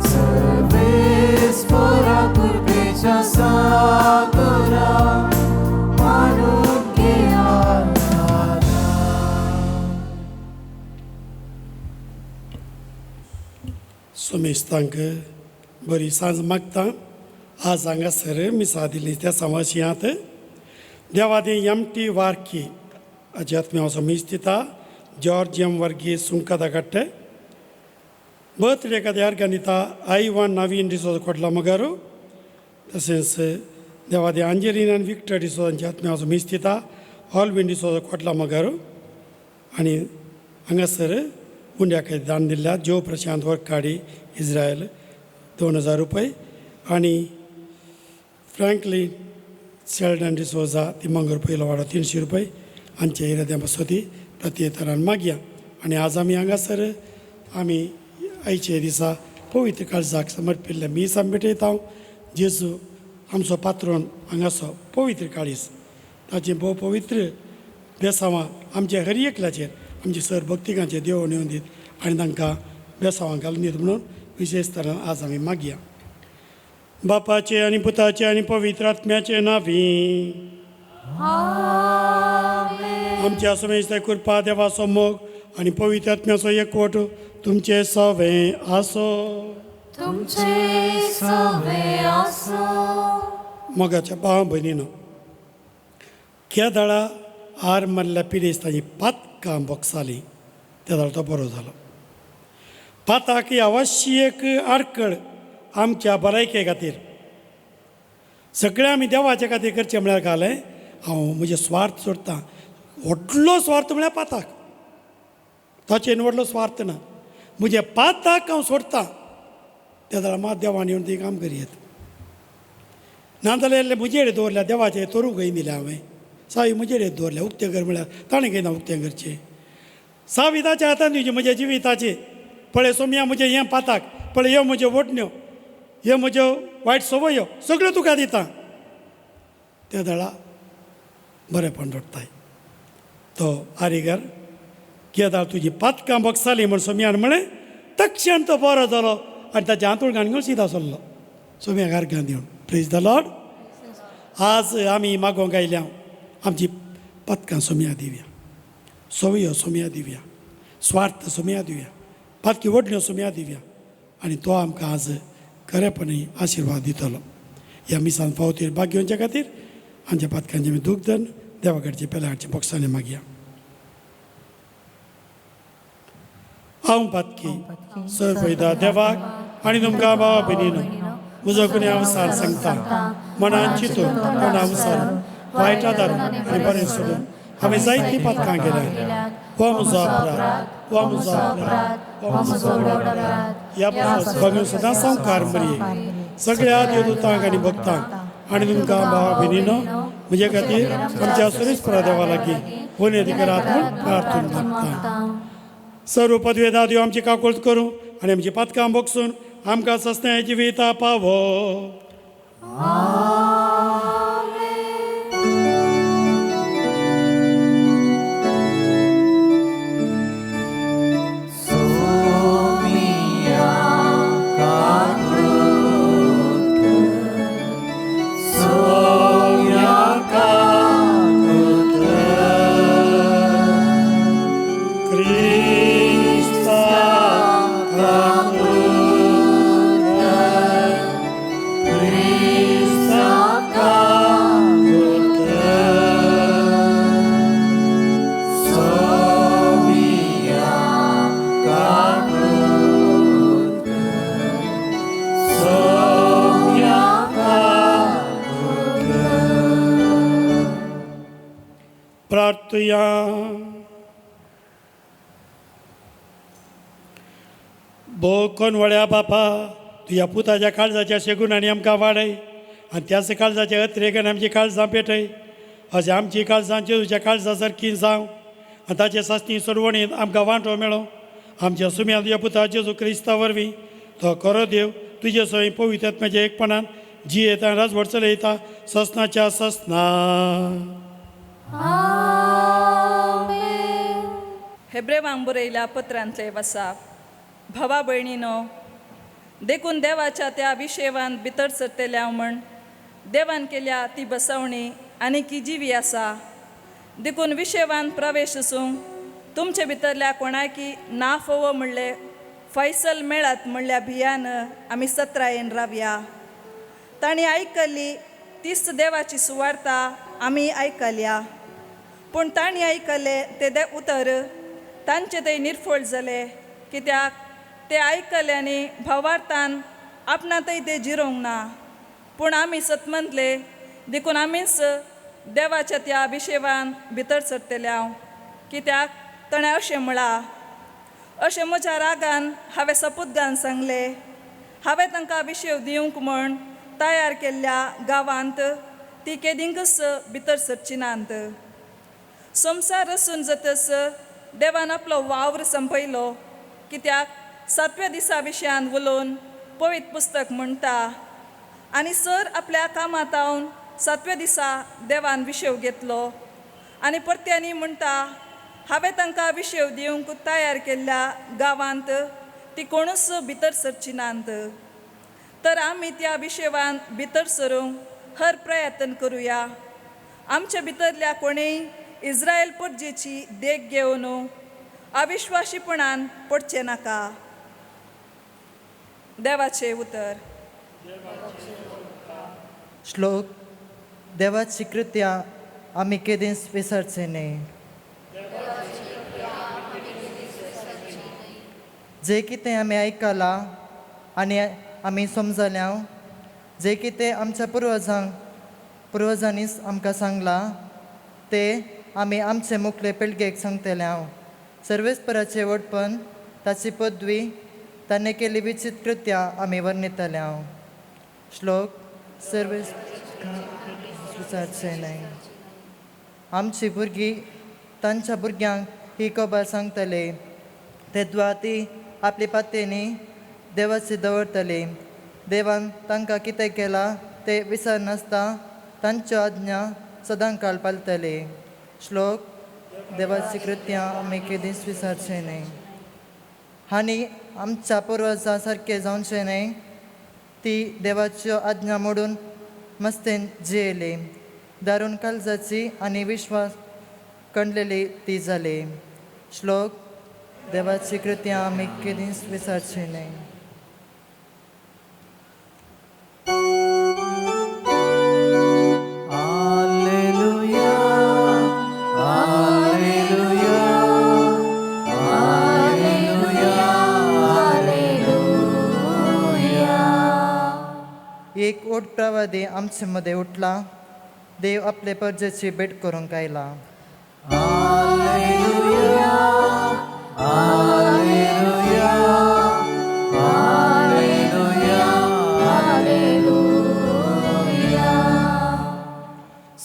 Speaker 5: सर्वेस्परा कृपेच्या सागरा मानून घेया.
Speaker 3: सोमेस्तांक बरी सांज मागता. आज हांगासर मिसा दिली त्या समाशियांत देवादी एम टी वार्की अध्यात्म्याचो मीस दिता. जॉर्ज एम वर्गी सुंकदा कट्टे बर्थडे कथा अर्गनिता आयवान नवीन डिसोज कोटला मगारू. तशेंच देवादी अंजलीन आनी विक्टर डिसोजांच्या आत्म्याचो मीस दिता. ऑलविन डिसोज कोटला मगारू. आनी हांगासर उंड्याक दान दिल्ल्या ज्यो प्रशांत वर्काडी इस्रायल 2000 रुपये आनी फ्रँकलीन शेल्डन डिसोजा तिमंगर पयलो वाडो 300 रुपये हांचे इराद्या बसोती प्रत्येतरान मागया. आनी आज आमी हांगासर आमी आयचे दिसा पवित्र काळजाक समर्पिल्लें मीस आमी भेटयता. जेजू आमचो पात्रोन हांगासो पवित्र काळीज ताचें भोव पवित्र बेसांवां आमच्या हर एकल्याचेर आमचे सर भक्तिकांचे देव नेवन दीत आनी तांकां बेसांवां घालून दीत म्हणून विशेश तरान आज आमी मागया. बापाचे आनी पुताचे आनी पवित्र आत्म्याचे नांवी आमच्या समेस्त कृपा देवाचो मोग आनी पवित्र आत्म्याचो एकवट तुमचे सवे आसो.
Speaker 1: तुमचे सवे आसो.
Speaker 3: मोगाच्या भाव भयणीनो, केदळा आर मारल्या पिडेस्तांची पातकां बोगसाली तेदळा तो बरो जालो. पाताक ही अवश्य एक आडखळ आमच्या भलायके खातीर. सगळें आमी देवाच्या खातीर करचें म्हळ्यार घालें हांव म्हजे स्वार्थ सोडटा. व्हडलो स्वार्थ म्हळ्यार पाताक, ताचेर व्हडलो स्वार्थ ना. म्हजें पाताक हांव सोडटा तेदळा मात देवान येवन ती काम करयेत. नाजाल्यार म्हजेर दवरल्या देवाचें तोरूं खंय दिलें हांवें सावी म्हजेर दवरल्या उक्तें कर म्हळ्यार ताणें खंय ना उक्तें करचें. सावी ताच्या हातान दिवचें म्हज्या जिविताचें. पळय सोमया म्हजें हें पाताक, पळय ह्यो म्हज्यो वोटण्यो, ह्यो म्हज्यो वायट संवयो सगळ्यो तुका दिता. त्या दळा बरेंपण जोडटाय तो आरिगर केदाळ तुजी पातकां बगसाली म्हण सोमयान म्हळें तक्षण तो बरो जालो आनी ताच्या हांतूळ घाण सीधा सरलो सोमयाक आर्गां दिवन. Praise the Lord. आज आमी मागोंक आयल्या आमची पातकां सोमया दिवया, संवयो सोमया दिवया, स्वार्थ सोमया दिवया, पातकी व्हडल्यो सोमया दिवया आनी तो आमकां आज खरेपणी आशिर्वाद दितलो. ह्या मिसान फावतीर भाग घेवच्या खातीर आमच्या पातकांचे आमी दूख धरून देवा कडचे पेल्या हाडचे बोक्सांनी मागया. हांव पातकी सर देवाक आनी तुमकां भावा भयणीनो म्हजो कोणी हांव सार सांगता मनान चिंतून तोंडान विचारून वायट आदारून आनी बरें सोडून हांवें जायतीं पातकां केल्या. हो म्हजो अपराध, हो म्हजो अपराध, हो म्हजो अपराध. ह्या पासून भगून सदां संवकार मरये सगळ्या देवदूतांक आनी भक्तांक आनी तुमकां भावा भयणीनो म्हजे खातीर आमच्या सुरेशपुरा देवा लागीं वन्य करात म्हूण प्रार्थून मागता. सर्व पदवेदा देव आमची काकुळट करूं आनी आमची पातकां बोगसून आमकां सस्त्याची जिविता पावो. भोव कोनवळ्या बापा, तुज्या पुताच्या काळजाच्या शेगुणांनी आमकां वाडय आनी त्याच काळजाच्या अत्रेगान आमची काळजां पेटय. अशें आमची काळजां जेजूच्या काळजा सारकी जावं आनी ताचे सासणी सोडवणींत आमकां वांटो मेळो. आमच्या सुम्या तुज्या पुता जेजू क्रिस्ता वरवीं तो खरो देव तुजे सोय पवित्र आत्म्याच्या एकपणान जियेता आनी राजवट चलयता ससनाच्या ससना.
Speaker 1: आमेन.
Speaker 6: हेब्रेवांक बरयल्या पत्रांतले वसाप. भावा भयणीनो, देखून देवाच्या त्या विशेवान भितर सरतल्या म्हण देवान केल्या ती बसवणी आनी की जिवी आसा. देखून विशेवान प्रवेश आसूंक तुमचे भितरल्या कोणाकी ना फोवो म्हणले फैसल मेळत म्हणल्या भियान आमी सत्रायेन रावया. तांणी आयकल्ली तीच देवाची सुवार्ता आमी आयकल्या, पूण तांणी आयकले ते दे उतर तांचे ते निर्फळ जाले, कित्याक ते आयकले आनी भावार्थान आपणांतय ते जिरोवंक ना. पूण आमी सतमंतले, देखून आमीच देवाच्या त्या विशेवान भितर सरतले हांव, कित्याक ताणें अशें म्हळां, अशें म्हज्या रागान हांवें सपूतगान सांगलें, हांवें तांकां विशेव दिवंक म्हण तयार केल्ल्या गांवांत ती केदींकच भितर सरची नात. संवसार रसून जातच देवान आपलो वावर संपयलो, कित्याक सातव्या दिसा विशयान उलोवन पवित्र पुस्तक म्हणटा, आनी सर आपल्या कामांत हांवन सातव्या दिसा देवान विशेव घेतलो. आनी परत्यांनी म्हणटा, हांवें तांकां विशेव दिवंक तयार केल्ल्या गांवांत ती कोणूच भितर सरची नात. तर आमी त्या विशेवान भितर सरूंक हर प्रयत्न करुया. आमच्या भितरल्या कोणीय इस्रायल परजेची देख घेवन अविश्वाशीपणान पडचें नाका. देवाचें उतर.
Speaker 7: श्लोक. देवाची कृत्या आमी केदींच विसरचे न्हय. जे कितें आमी आयकलां आनी आमी समजल्या, जे कितें आमच्या पुर्वजांनीच आमकां सांगलां ते आमी आमचे मुखले पिळगेक सांगतले हांव. सर्वेस्पराचें व्हडपण, ताची पदवी, ताणें केल्ली विचित्र कृत्यां आमी वर्णितले हांव. श्लोक. सर्वेस विचारचें न्हय. आमची भुरगीं तांच्या भुरग्यांक ही खबर सांगतले, तेद्वा ती आपली पात्येनी देवाची दवरतली. देवान तांकां कितें केलां तें विसरनासता तांच्यो आज्ञा सदां काळ पाळटले. श्लोक. देवाची कृत्यां आमी केदींच विसरचें न्हय. आनी आमच्या पुर्वजां सारकें जावचें न्हय, ती देवाच्यो आज्ञा मोडून मस्तेन जियेली, दारून काळजाची आनी विश्वास कणलेली ती जाली. श्लोक. देवाची कृत्यां आमी केदींच विसरचें न्हय.
Speaker 5: Alleluia, Alleluia, Alleluia,
Speaker 1: Alleluia.
Speaker 7: एक ओट प्रवादी आमचे मदें उठला, देव आपले परजेची भेट करूंक आयला.
Speaker 5: Alleluia, Alleluia, Alleluia,
Speaker 1: Alleluia.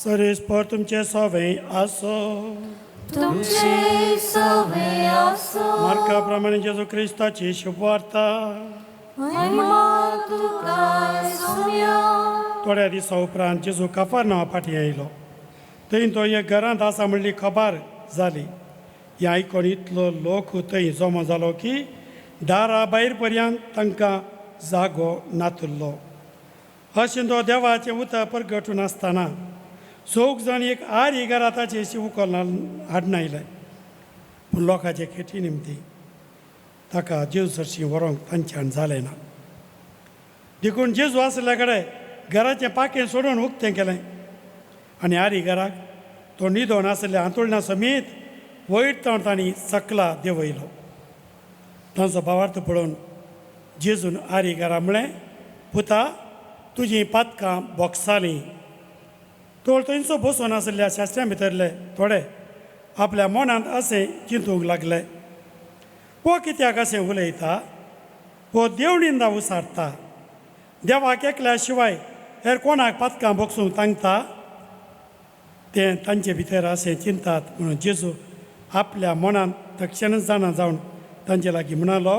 Speaker 3: सरेस्पर तुमचे सवे आसो.
Speaker 1: तुमचे सवे आसो.
Speaker 3: मार्का प्रमाणे जेजू क्रिस्ताची शुभवार्ता.
Speaker 1: महिमा तुका सोम्या.
Speaker 3: थोड्या दिसा उपरांत जेजू काफरनांव फाटीं आयलो. थंय तो एक घरांत आसा म्हणली खबर जाली. हें आयकून इतलो लोक थंय जमो जालो की दारा भायर पर्यंत तांकां जागो नातुल्लो. अशें तो देवाचें उतर परगटून आसतना चौग जाण एक आरी घरा ताचे उखल हाडून आयले, पूण लोकांचे खेटी निमती ताका जेजू सरशी व्हरूंक तांच्यान जालें ना. देखून जेजू आसल्या कडेन घराचें पाखें सोडून उक्तें केलें आनी आरी घराक तो न्हिदोन आसल्या हांतुळणा समेत वयर ताण तांणी सकला देंवयलो. तांचो भावार्थ पळोवन जेजून आरी घरा म्हळें, पुता, तुजीं पातकां बोगसालीं. तोळ थंयचो बसून आशिल्ल्या शास्त्र्यां भितरले थोडे आपल्या मनांत अशें चिंतूंक लागले, हो कित्याक अशें उलयता? हो देवणिंदा उसारता. देवाक एकल्या शिवाय हेर कोणाक पातकां भोगसूंक तांकता? तें तांचे भितर अशें चिंतात म्हणून जेजू आपल्या मनांत तक्षणच जाणा जावन तांचे लागीं म्हणालो,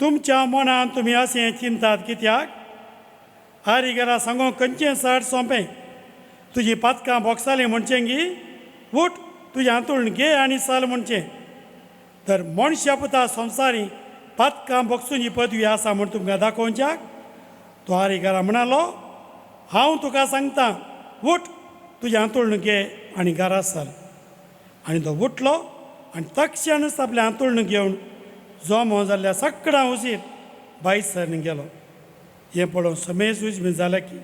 Speaker 3: तुमच्या मनांत तुमी अशें चिंतात कित्याक? आरी घरा सांगूंक खंयचें चड सोंपें, तुजी पातकां भोगसालीं म्हणचें गी उठ तुजें हांतूण घे आनी चल म्हणचें? तर मनशा पुता संवसारी पातकां भोगसूंची पदवी आसा म्हूण तुमकां दाखोवच्याक तो आरी घरा म्हणालो, हांव तुका सांगता, उठ तुजें हांतूण घे आनी घरा चल. आनी तो उठलो आनी तक्षणच आपलें हांतूण घेवन जोमो जाल्ल्या सगळ्यां उशीर भायर सरन गेलो. हें पळोवन समेज उजमी जालें की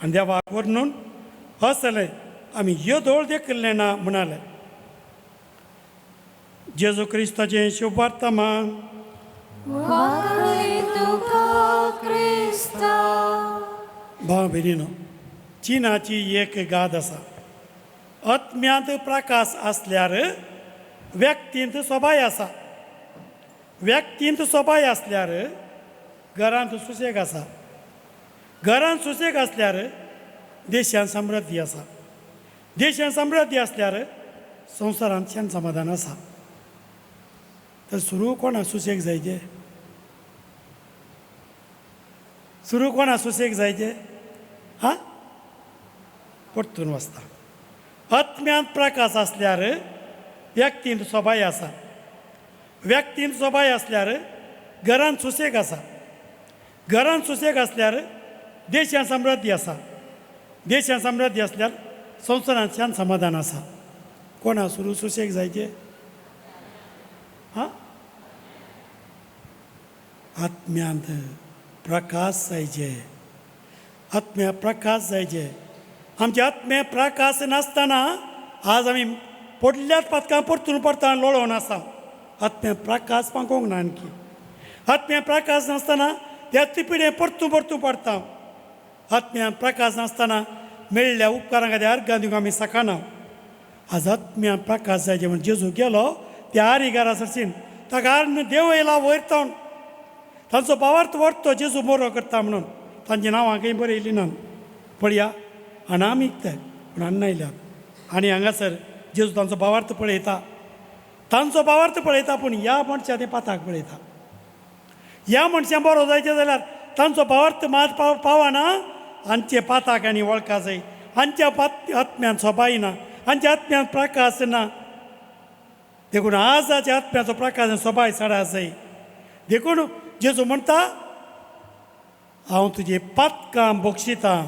Speaker 3: आनी देवाक व्हरून हसलें आमी येदोळ देखिल्लें ना म्हणाले. जेजू क्रिस्ताचें शुभवर्तमान.
Speaker 1: वाकय तुका क्रिस्ता.
Speaker 3: भाव भयणीनो, चिनाची एक गाद आसा, आत्म्यांत प्रकाश आसल्यार व्यक्तींत सोबाय आसा, व्यक्तींत सोबाय आसल्यार घरांत सुशेग आसा, घरांत सुशेग आसल्यार देशांत समृद्धी आसा, देशांत समृद्धी आसल्यार संवसारांत शांत समाधान आसा. तर सुरू कोणा सुशेग जायचे? सुरू कोणा सुशेग जायचे? हां, परतून वाचता. आत्म्यांत प्रकाश आसल्यार व्यक्तींत सोबाय आसा, व्यक्तींत सोबाय आसल्यार घरांत सुशेग आसा, घरांत सुशेग आसल्यार देशांत समृद्धी आसा, देशांत समृद्धी आसल्यार संवसारांत शांत समाधान आसा. कोणा सुरू सुशेग जायचे? हां, आत्म्यांत प्रकाश जायचे, आत्म्या प्रकाश जायचे. आमच्या आत्म्या प्रकाश नासतना आज आमी पडल्यात पातकां परतून परतान लोळोवन आसा. आत्म्या प्रकाश पांकोवंक ना आणखी. आत्म्या प्रकाश नासतना त्या तिपिडे परतून परतून पडटा. आत्म्या प्रकाश नासतना मेळ्ळ्या उपकारां खातीर अर्गां दिवंक आमी सकाना. आज आत्म्या प्रकाश जायचे म्हण जेजू गेलो त्या आरी घरा सरशीन ताका आर्न देव येयला वयर तावन तांचो भावार्थ व्हरतो जेजू बरो करता म्हणून तांची नांवां खंय बरयलीं ना. पळया अनामीक ते पूण अण्णा येयल्यात आनी हांगासर जेजू तांचो भावार्थ पळयता, तांचो भावार्थ पळयता, पूण ह्या मनशां ते पाताक पळयता. ह्या मनशां बरो जायचें जाल्यार तांचो भावार्थ मात पावना. हांचे पाताक आनी वळखा जाय, हांच्या आत्म्यान सोबाय ना, हांच्या आत्म्यान प्रकाश ना. देखून आजाच्या आत्म्याचो प्रकाश सोबाय साडा जाय. देखून जेजू म्हणटा, हांव तुजी पातकां बक्षितां.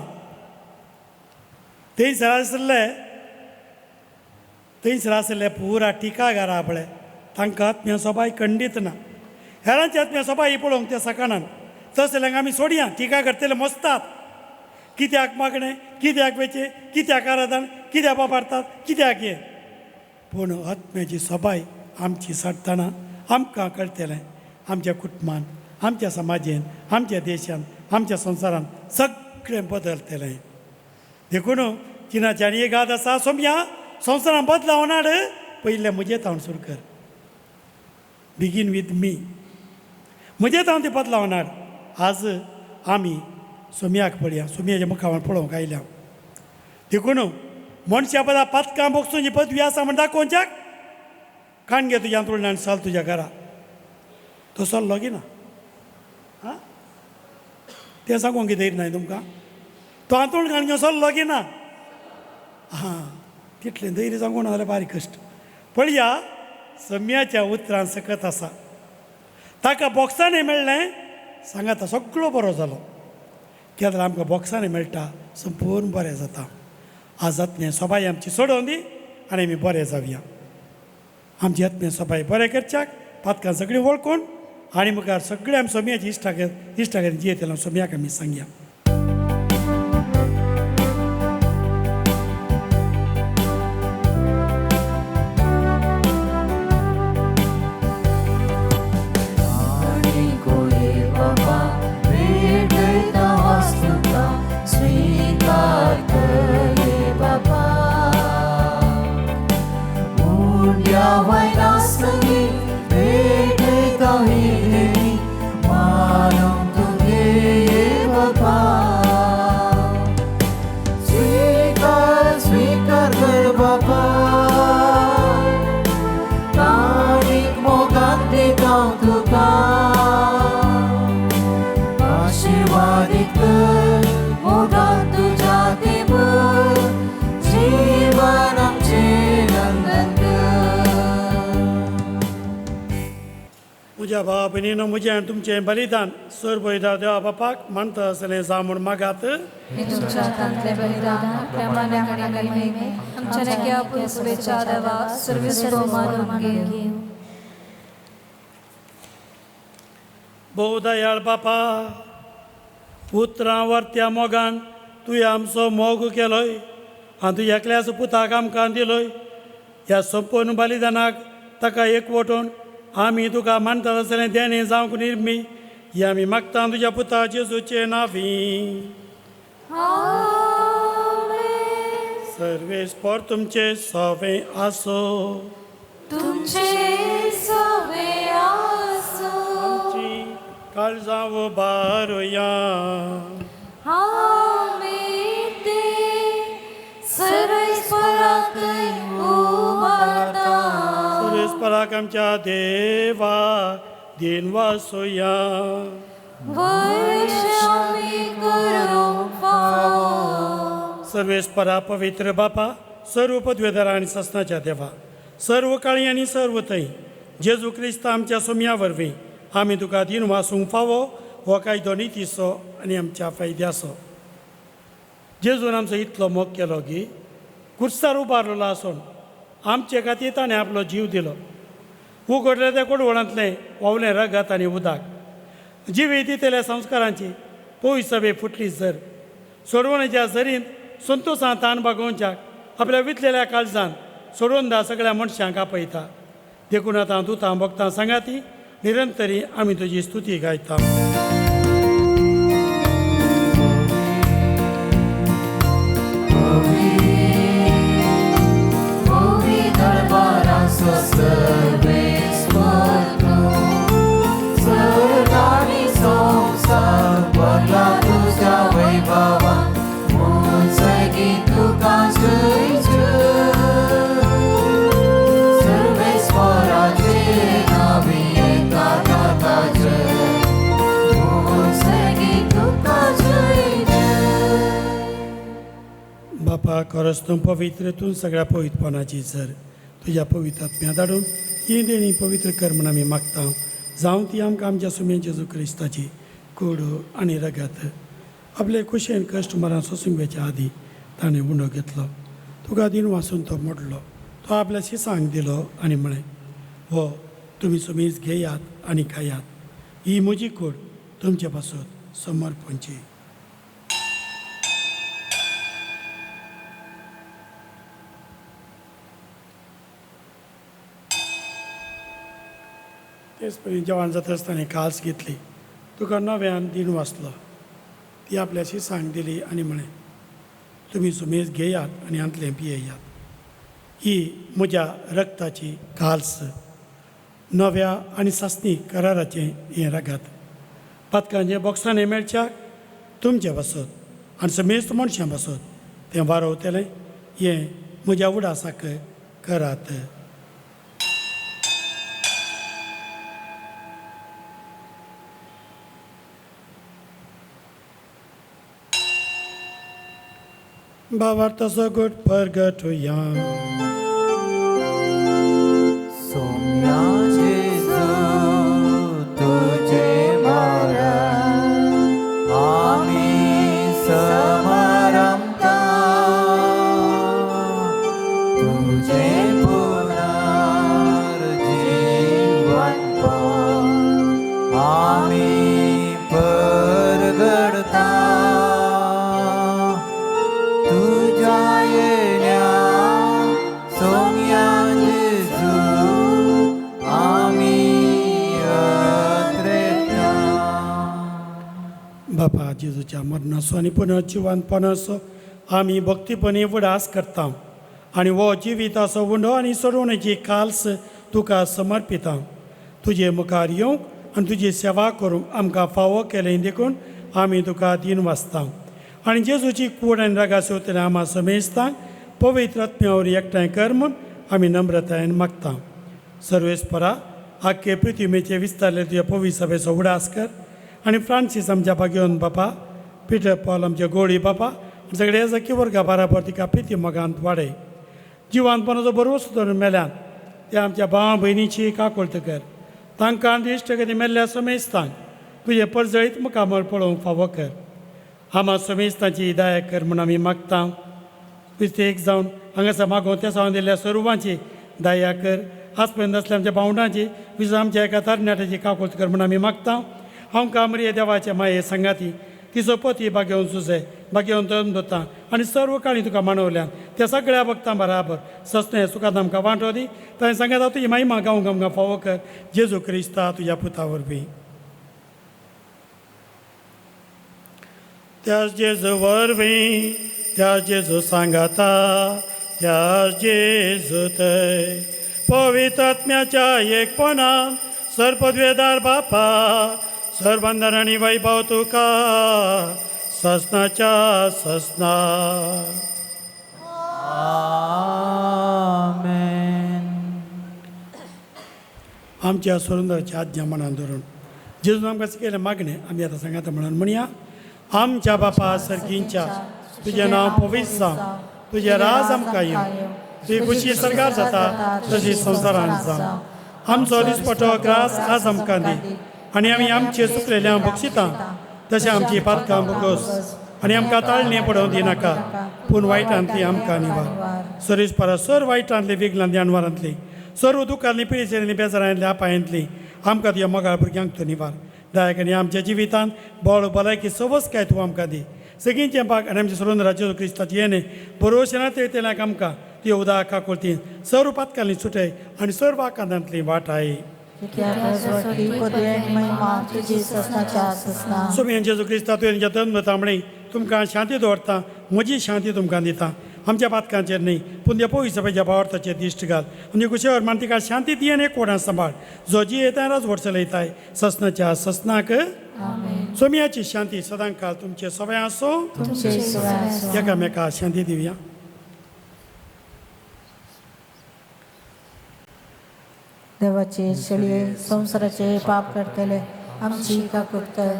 Speaker 3: थंयसर आशिल्ले, थंयसर आशिल्ले पुरा टिकागारा पळय तांकां आत्म्या सोबाय खंडीत ना. हेरांची आत्म्या सोबाय पळोवंक ते सकाणान तसल्यांक आमी सोडया. टिका करतले मोसतात कित्याक मागणें, कित्याक वेचें, कित्याक आराधन, कित्याक वापरतात, कित्याक हें. पूण आत्म्याची सोबाय आमची साडटना आमकां कळटलें आमच्या कुटुंबान, आमच्या समाजेन, आमच्या देशान, आमच्या संवसारान सगळें बदलतलें. देखून चिनाची आनी एक गाद आसा, सोमया संवसारान बदलाव नाड पयलें म्हजें तावन सुरू कर, बिगीन वीथ मी, म्हजें तावन ती बदलाव नाड. आज आमी सोमयाक पळया, सोमयाच्या मुखार पळोवंक आयल्या. देखून मनशा पदा पातकां भोगसूंची पदवी आसा म्हण दाखोवच्याक काण घे तुज्या तुळणान चल तुज्या घरा. तो चल्लो की ना? आं, तें सांगूंक कितें ना तुमकां? तो हांतूण काण घेवन चल्लो की ना? हां, तितलें धैर्य सांगूं ना जाल्यार बारीक कश्ट. पळया सम्याच्या उतरान सकत आसा, ताका बॉक्सांनी मेळ्ळें सांगाता सगळो बरो जालो. केन्ना आमकां बॉक्सांनी मेळटा संपूर्ण बरें जाता. आज आत्म्या सोबाय आमची सोडोवन दी आनी आमी बरें जावया. आमची आत्म्या सोबाय बरें करच्याक पातकां सगळीं वळखून आनी मुखार सगळें आमी सोमयाची इश्टागत इश्टागत जियेतले सोमयाक आमी सांगया.
Speaker 5: Why not singing?
Speaker 1: आशीर्वादीत कर मोगान तुज्या ते भर जीवन आमचें नंदन कर.
Speaker 3: म्हज्या भावा भयणीनो, म्हजें आनी तुमचें बलिदान सर्वयदा देवा बापाक मानता आसलें जावं म्हूण मागात.
Speaker 8: हे तुमच्या हातांतलें बलिदान आपल्या मानाक आनी महिमेक आमच्या नेक्या पुरसुवेच्या देवा सर्वीस मानून घेवं.
Speaker 3: भोव दयाळ बापा, उतरां वरत्या मोगान तुवें आमचो मोग केलोय आनी तुज्या एकल्याच पुताक आमकां दिलोय. ह्या संपूर्ण बलिदानाक ताका एकवटून आमी तुका मानता आसलें देणें जावंक निर्मी हें आमी मागता तुज्या पुता जेजूचे नांवी. सर्वेस्पर तुमचे सवे आसो.
Speaker 1: तुमचे सवे आसो.
Speaker 3: आमची काळजां उबारुया.
Speaker 1: आमी ते सर्वेस्पराक उबारता.
Speaker 3: सर्वेस्पराक आमच्या देवा दिन वासुया.
Speaker 1: वैश्य आमी करूंक फावो.
Speaker 3: सर्वेस्परा पवित्र बापा, सर्व पदवेदारा आनी ससनाच्या देवा, सर्व काळी आनी सर्व थंय जेजू क्रिस्त आमच्या सोम्या वरवीं आमी तुका दिन वासूंक फावो हो कायदो नितीचो आनी आमच्या फायद्याचो. जेजून आमचो इतलो मोग केलो की कुर्सार उबारलेलो आसून आमचे खातीर ताणें आपलो जीव दिलो. उगडले त्या कोडवळांतलें व्हांवलें रगत आनी उदक जिवी दितल्या संस्कारांची पयस सभे फुटली जर सोडवणेच्या जरींत संतोशान तान बागोवच्याक आपल्या वितलेल्या काळजान सोडून दा सगळ्या मनशांक आपयता. देखून आतां दुतां भोगतां सांगाती निरंतरी आमी तुजी स्तुती गायता. बापा, खरंच तूं पवित्र, तूं सगळ्या पवित्रपणाची जर तुज्या पवित्र आत्म्या धाडून ही देणी पवित्र कर म्हूण आमी मागता. जावं ती आमकां आमच्या सुम्या जेजू क्रिस्ताची कूड आनी रगत. आपले खुशयेन कश्ट मरान सोसूंक वेच्या आदीं ताणें उंडो घेतलो, तुका दिन वासून तो मोडलो, तो आपल्या शिसांक दिलो आनी म्हळें, हो तुमी सुमीज घेयात आनी खायात, ही म्हजी कूड तुमचे पासत समर्पणची. तेच परी जेवण जाता आसतना काल्स घेतली, तुका नव्यान दिन वाचलो, ती आपल्याशी सांग दिली आनी म्हळें, तुमी सुमेज घेयात आनी हांतलें पियेयात, ही म्हज्या रक्ताची काल्स, नव्या आनी सासणी कराराचें हें रगत. पातकांचें बोक्सांनी मेळच्याक तुमचे पासत आनी समेस्त मनशां पासत तें वारवतलें, हें म्हज्या उडासाक करात. भावार्थाचो गोट परगटुया.
Speaker 5: सोम्या जेजू तुझे मरण आमी समारंभता, तुझे पुनर्जीवनपण आमी परगडता.
Speaker 3: बापा, जेजूच्या मरणाचो आनी पुनर्जिवनपणाचो आमी भक्तीपणी उडास करता आनी हो जिविताचो उंडो आनी सोडवणेची काल्स तुका समर्पिता. तुजे मुखार येवंक आनी तुजी सेवा करूंक आमकां फावो केलें देखून आमी तुका दिन वाचता. आनी जेजूची कूड आनी रागा सेवतले आमा समेस्तांक पवित्र आत्म्या वरवीं एकठांय कर म्हूण आमी नम्रतायेन मागता. सर्वेस्परा, आख्खे पृथ्वीमेचे विस्तारले तुज्या पवित्र सभेचो उडास कर आनी फ्रांसीस आमच्या भाग्यवन बापा पिटर पॉल आमचे गोळी बापा आनी सगळे जकी वर्गा बाराबर तिका प्रिती मोगांत वाडय. जिवानपणाचो बरोच धरून मेल्यान ते आमच्या भाव भयणीची काकुळट कर. तांकां इश्ट कदी मेल्ल्या समेस्तांक तुजें परजळीत मुखामळ पळोवंक फावो कर. आमा समेस्तांची दया कर म्हूण आमी मागता. क्रिस्ती जावन हांगासर मागोवन त्या सावन दिल्ल्या स्वरुपांची दया कर. आजपर्यंत आसल्या आमच्या भावंडांची विशेश आमच्या एका तरणाट्याची काकुळट कर म्हूण आमी मागता. आमकां मरिये देवाचे माये सांगाती तिचो पती बागेवन सुसे बागेवन तन दवरता आनी सर्व काळी तुका मानवल्यान त्या सगळ्या भक्तां बराबर सस्ने सुखांत आमकां वांटो दी. ताणें सांगता तुजी महिमा गावंक आमकां फावो कर. जेजू क्रिस्ता तुज्या पुता वरवीं. त्याच जेजू वरवीं, त्या जेजू सांगाता, त्या जेजू थंय पवित्र आत्म्याच्या एकपणान सर्पद्वेदार बापा सर्वंदन आनी वैभव तुका ससनाच्या ससना.
Speaker 5: आमेन.
Speaker 3: आमच्या सुरेंद्राची आज्ञा मनान धरून जेजून आमकां शिकयलें मागणें आमी आतां सांगाता म्हणून म्हणया. आमच्या बापा सर्गींच्या तुजें नांव पवित्र जावं, तुजें राज आमकां येवं, तुजी खुशी सरकार जाता तशी संवसारांत जावं. आमचो दिसपटो ग्रास आज आमकां दी आनी आमी आमचे चुकलेल्या बक्षिता तशें आमची पातकां बोगस आनी आमकां ताळणें पडोवं दिनाका पूण वायटांतली आमकां निवार. सरीस परस सर वायटांतली विघ्नांतली अनवारांतली सर्व दुखांतली पिळीचेर बेजारांतली आपायांतली आमकां तुज्या मोगाळ भुरग्यांक तूं निवार. दायक आनी आमच्या जिवितांत बळ भलायकी सवस काय तूं आमकां दी. सगळींचें भाग आनी आमच्या सुरेंद्र जेजू क्रिस्ताची येणे बरोवशें तेल्याक आमकां ती उदा काकुळतीन सर्व पातकांनी सुटय आनी सर्व आकांतांतली वाट आहे. सोमी जेजू क्रिस्ता तुवें धर्म तांबणे तुमकां शांती दवरता, म्हजी शांती तुमकां दिता. आमच्या पातकांचेर न्ही पूण त्या पयस सभेच्या भावार्थाचेर दिश्ट घाल. आमच्या कुशेवर मान तिका शांती दी आनी एक सांबाळ जो जी येता राज व्हड चलयताय ससनाच्या ससनाक. सोमियाची शांती सदांकाळ तुमचे सवय आसो. एकामेका शांती दिवया.
Speaker 9: देवाचे शेळये संवसाराचे पाप करतले आमची काकूत कर.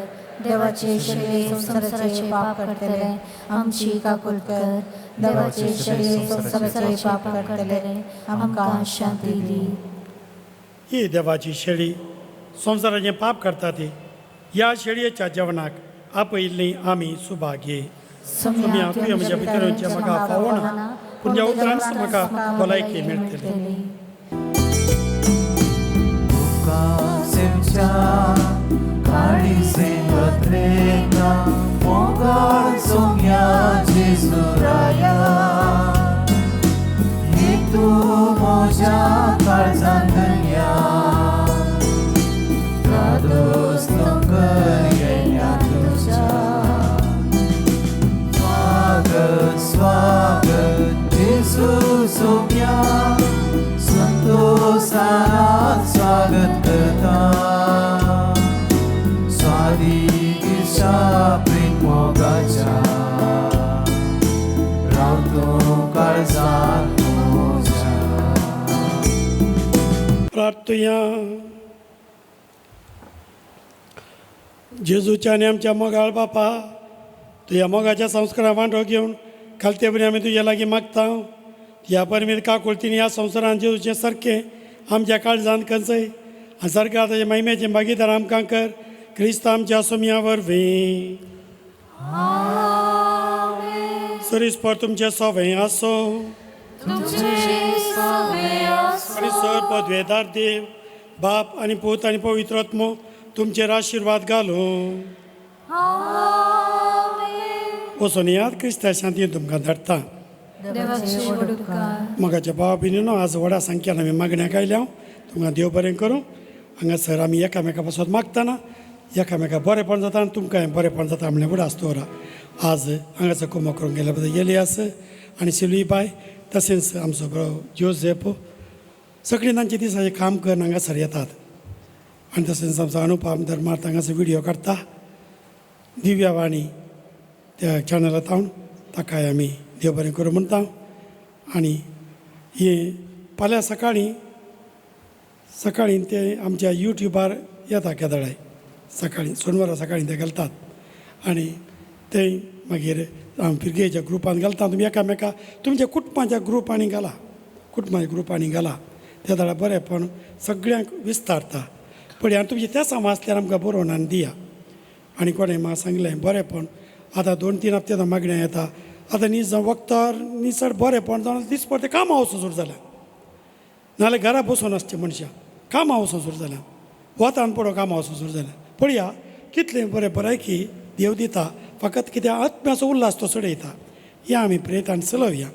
Speaker 8: देवाचे शेळये संवसाराचे पाप करतले आमची काकूत कर. देवाचे शेळये संवसाराचे पाप करतले आमकां शांती दी.
Speaker 3: ही देवाची शेळी संवसाराचें पाप करता ती ह्या शेळयेच्या जेवणाक आपयिल्ली आमी सुभागी. सोम्या तुवें म्हज्या भितर येवचें म्हाका फावना पूण ज्या उतरान म्हाका भलायकी मेळटली.
Speaker 5: मोगाळ सोम्या जेजूराया हे तूं म्हज्या काळजांत धन्या दादोस दोंगर येण्या तुज्या. स्वागत स्वागत जेजू सोम्या संतोषान स्वागत करता. स्वादिशा प्रेम मोगाच्या राव तूं काळजांत म्हज्या.
Speaker 3: प्रार्थुया. जेजूच्या आनी आमच्या मोगाळ बापा तुज्या मोगाच्या संस्कारा वांटो घेवन खालते बरी आमी तुज्या लागीं मागता. ह्या परमीत काकुळतीन ह्या संवसारांत जेजूचें सारकें आमच्या काळजांत खंयचय आनी सारकें ताच्या महिम्याचें भागीदार आमकां कर. क्रिस्त आमच्या सोम्या वरवीं. सरीसपर तुमचें सोवें आसो आनी सर पदवेदार देव बाप आनी पूत आनी पवित्र आत्मो तुमचेर आशिर्वाद घालूं. वचून याद क्रिस्ता शांती तुमकां धाडटा. मोगाच्या भावा भयणीनो आज व्हडा संख्यान आमी मागण्याक आयल्या. तुमकां देव बरें करूं. हांगासर आमी एकामेका पासत मागतना एकामेका बरेपण जाता आनी तुमकांय बरेपण जाता म्हणल्यार उडास दवरा. आज हांगासर कुमक करूंक गेल्या बद्दल एलियास आनी सिलवी बाय तशेंच आमचो बरो जोझेप सगळीं तांचे दिसाचें काम करून हांगासर येतात. आनी तशेंच आमचो अनुपम धर्मार्थ हांगासर व्हिडियो काडटा दिव्या वाणी त्या चॅनलांत हांव ताकाय आमी देव बरें करूं म्हणटा. आनी हे फाल्यां सकाळीं सकाळीं ते आमच्या युट्युबार येता केदळाय सकाळीं सोनवारा सकाळीं ते घालतात. आनी तें मागीर हांव फिरगेच्या ग्रुपान घालता. तुमी एकामेका तुमच्या कुटुंबाच्या ग्रुपांनी घाला, कुटुंबाच्या ग्रुपांनी घाला. ते जाल्यार बरेंपण सगळ्यांक विस्तारता. पळय आनी तुमचें तें आसल्यार आमकां बरोवन आनी दिया. आनी कोणें म्हाका सांगलें बरेंपण आतां 2-3 हप्ते मागण्या येता आतां न्ही जावं वखदार न्ही चड बरेंपण जावन दिसपडटे कामां वचून सुरू जाल्या. नाल्यार घरा बसून आसचें मनशां कामां वचून सुरू जाल्या, वतान पडो कामां वचून सुरू जाल्या. पळया कितलें बरें बरायकी देव दिता, फकत कितें आत्म्याचो उल्हास तो चडयता. या आमी प्रेतान चलोवया.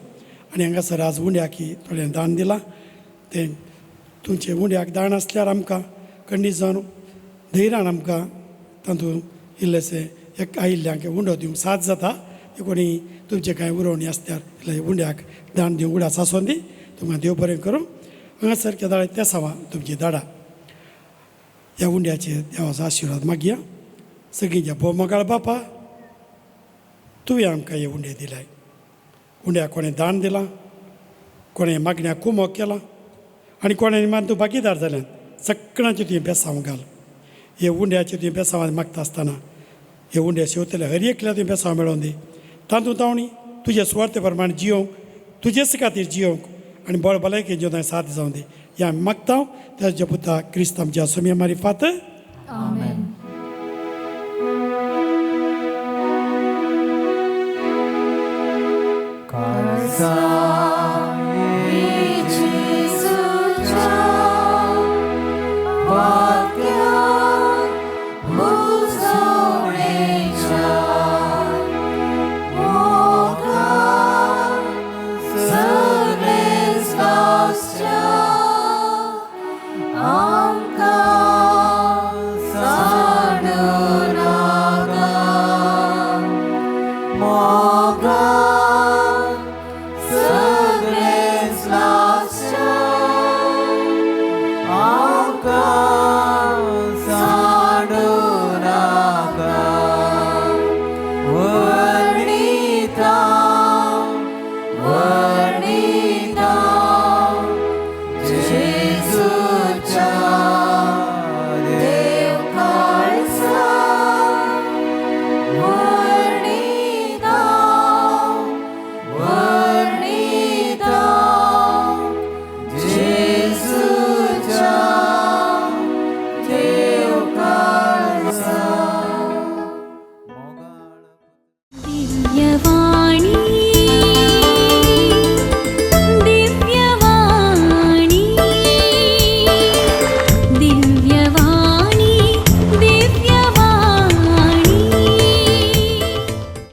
Speaker 3: आनी हांगासर आज उंड्याक थोडें दान दिलां, तें तुमचें उंड्याक दान आसल्यार आमकां खंडीत जावन धैर्यान आमकां तातूंत इल्लेशें एक आयिल्ल्यांक उंडो दिवंक साथ जाता. कोणी तुमचें कांय उरोवणी आसल्यार इल्लें उंड्याक दान दिवंक उडास आसून दी. तुमकां देव बरें करूं. हांगासर केदाळे तेसांवां तुमची दाडा ह्या उंड्याचेर देवाचो आशिर्वाद मागया. सगळींच्या भोव मोगाळ बापा, तुवें आमकां हे उंडे दिल्याय. उंड्याक कोणें दान दिलां, कोणें मागण्या कुमोक केलां आनी कोणें मान तूं भागीदार जाल्यान सगळ्यांचे तुवें बेसांव घाल. हे उंड्याचे तुवें बेसांव मागता आसतना हे उंडे शेवतले हर एकल्या तुवें बेसांव मेळोवन दी. तातूंत तावणी तुजे सुवार्थे प्रमाण जियोंक, तुजेच खातीर जियोंक आनी बळ भलायकेन जिवन साथ जावन दी. हें आमी मागता ताच्या पुता क्रिस्त आमच्या सोम्या मारिफात.
Speaker 8: आमेन.
Speaker 5: काळजांत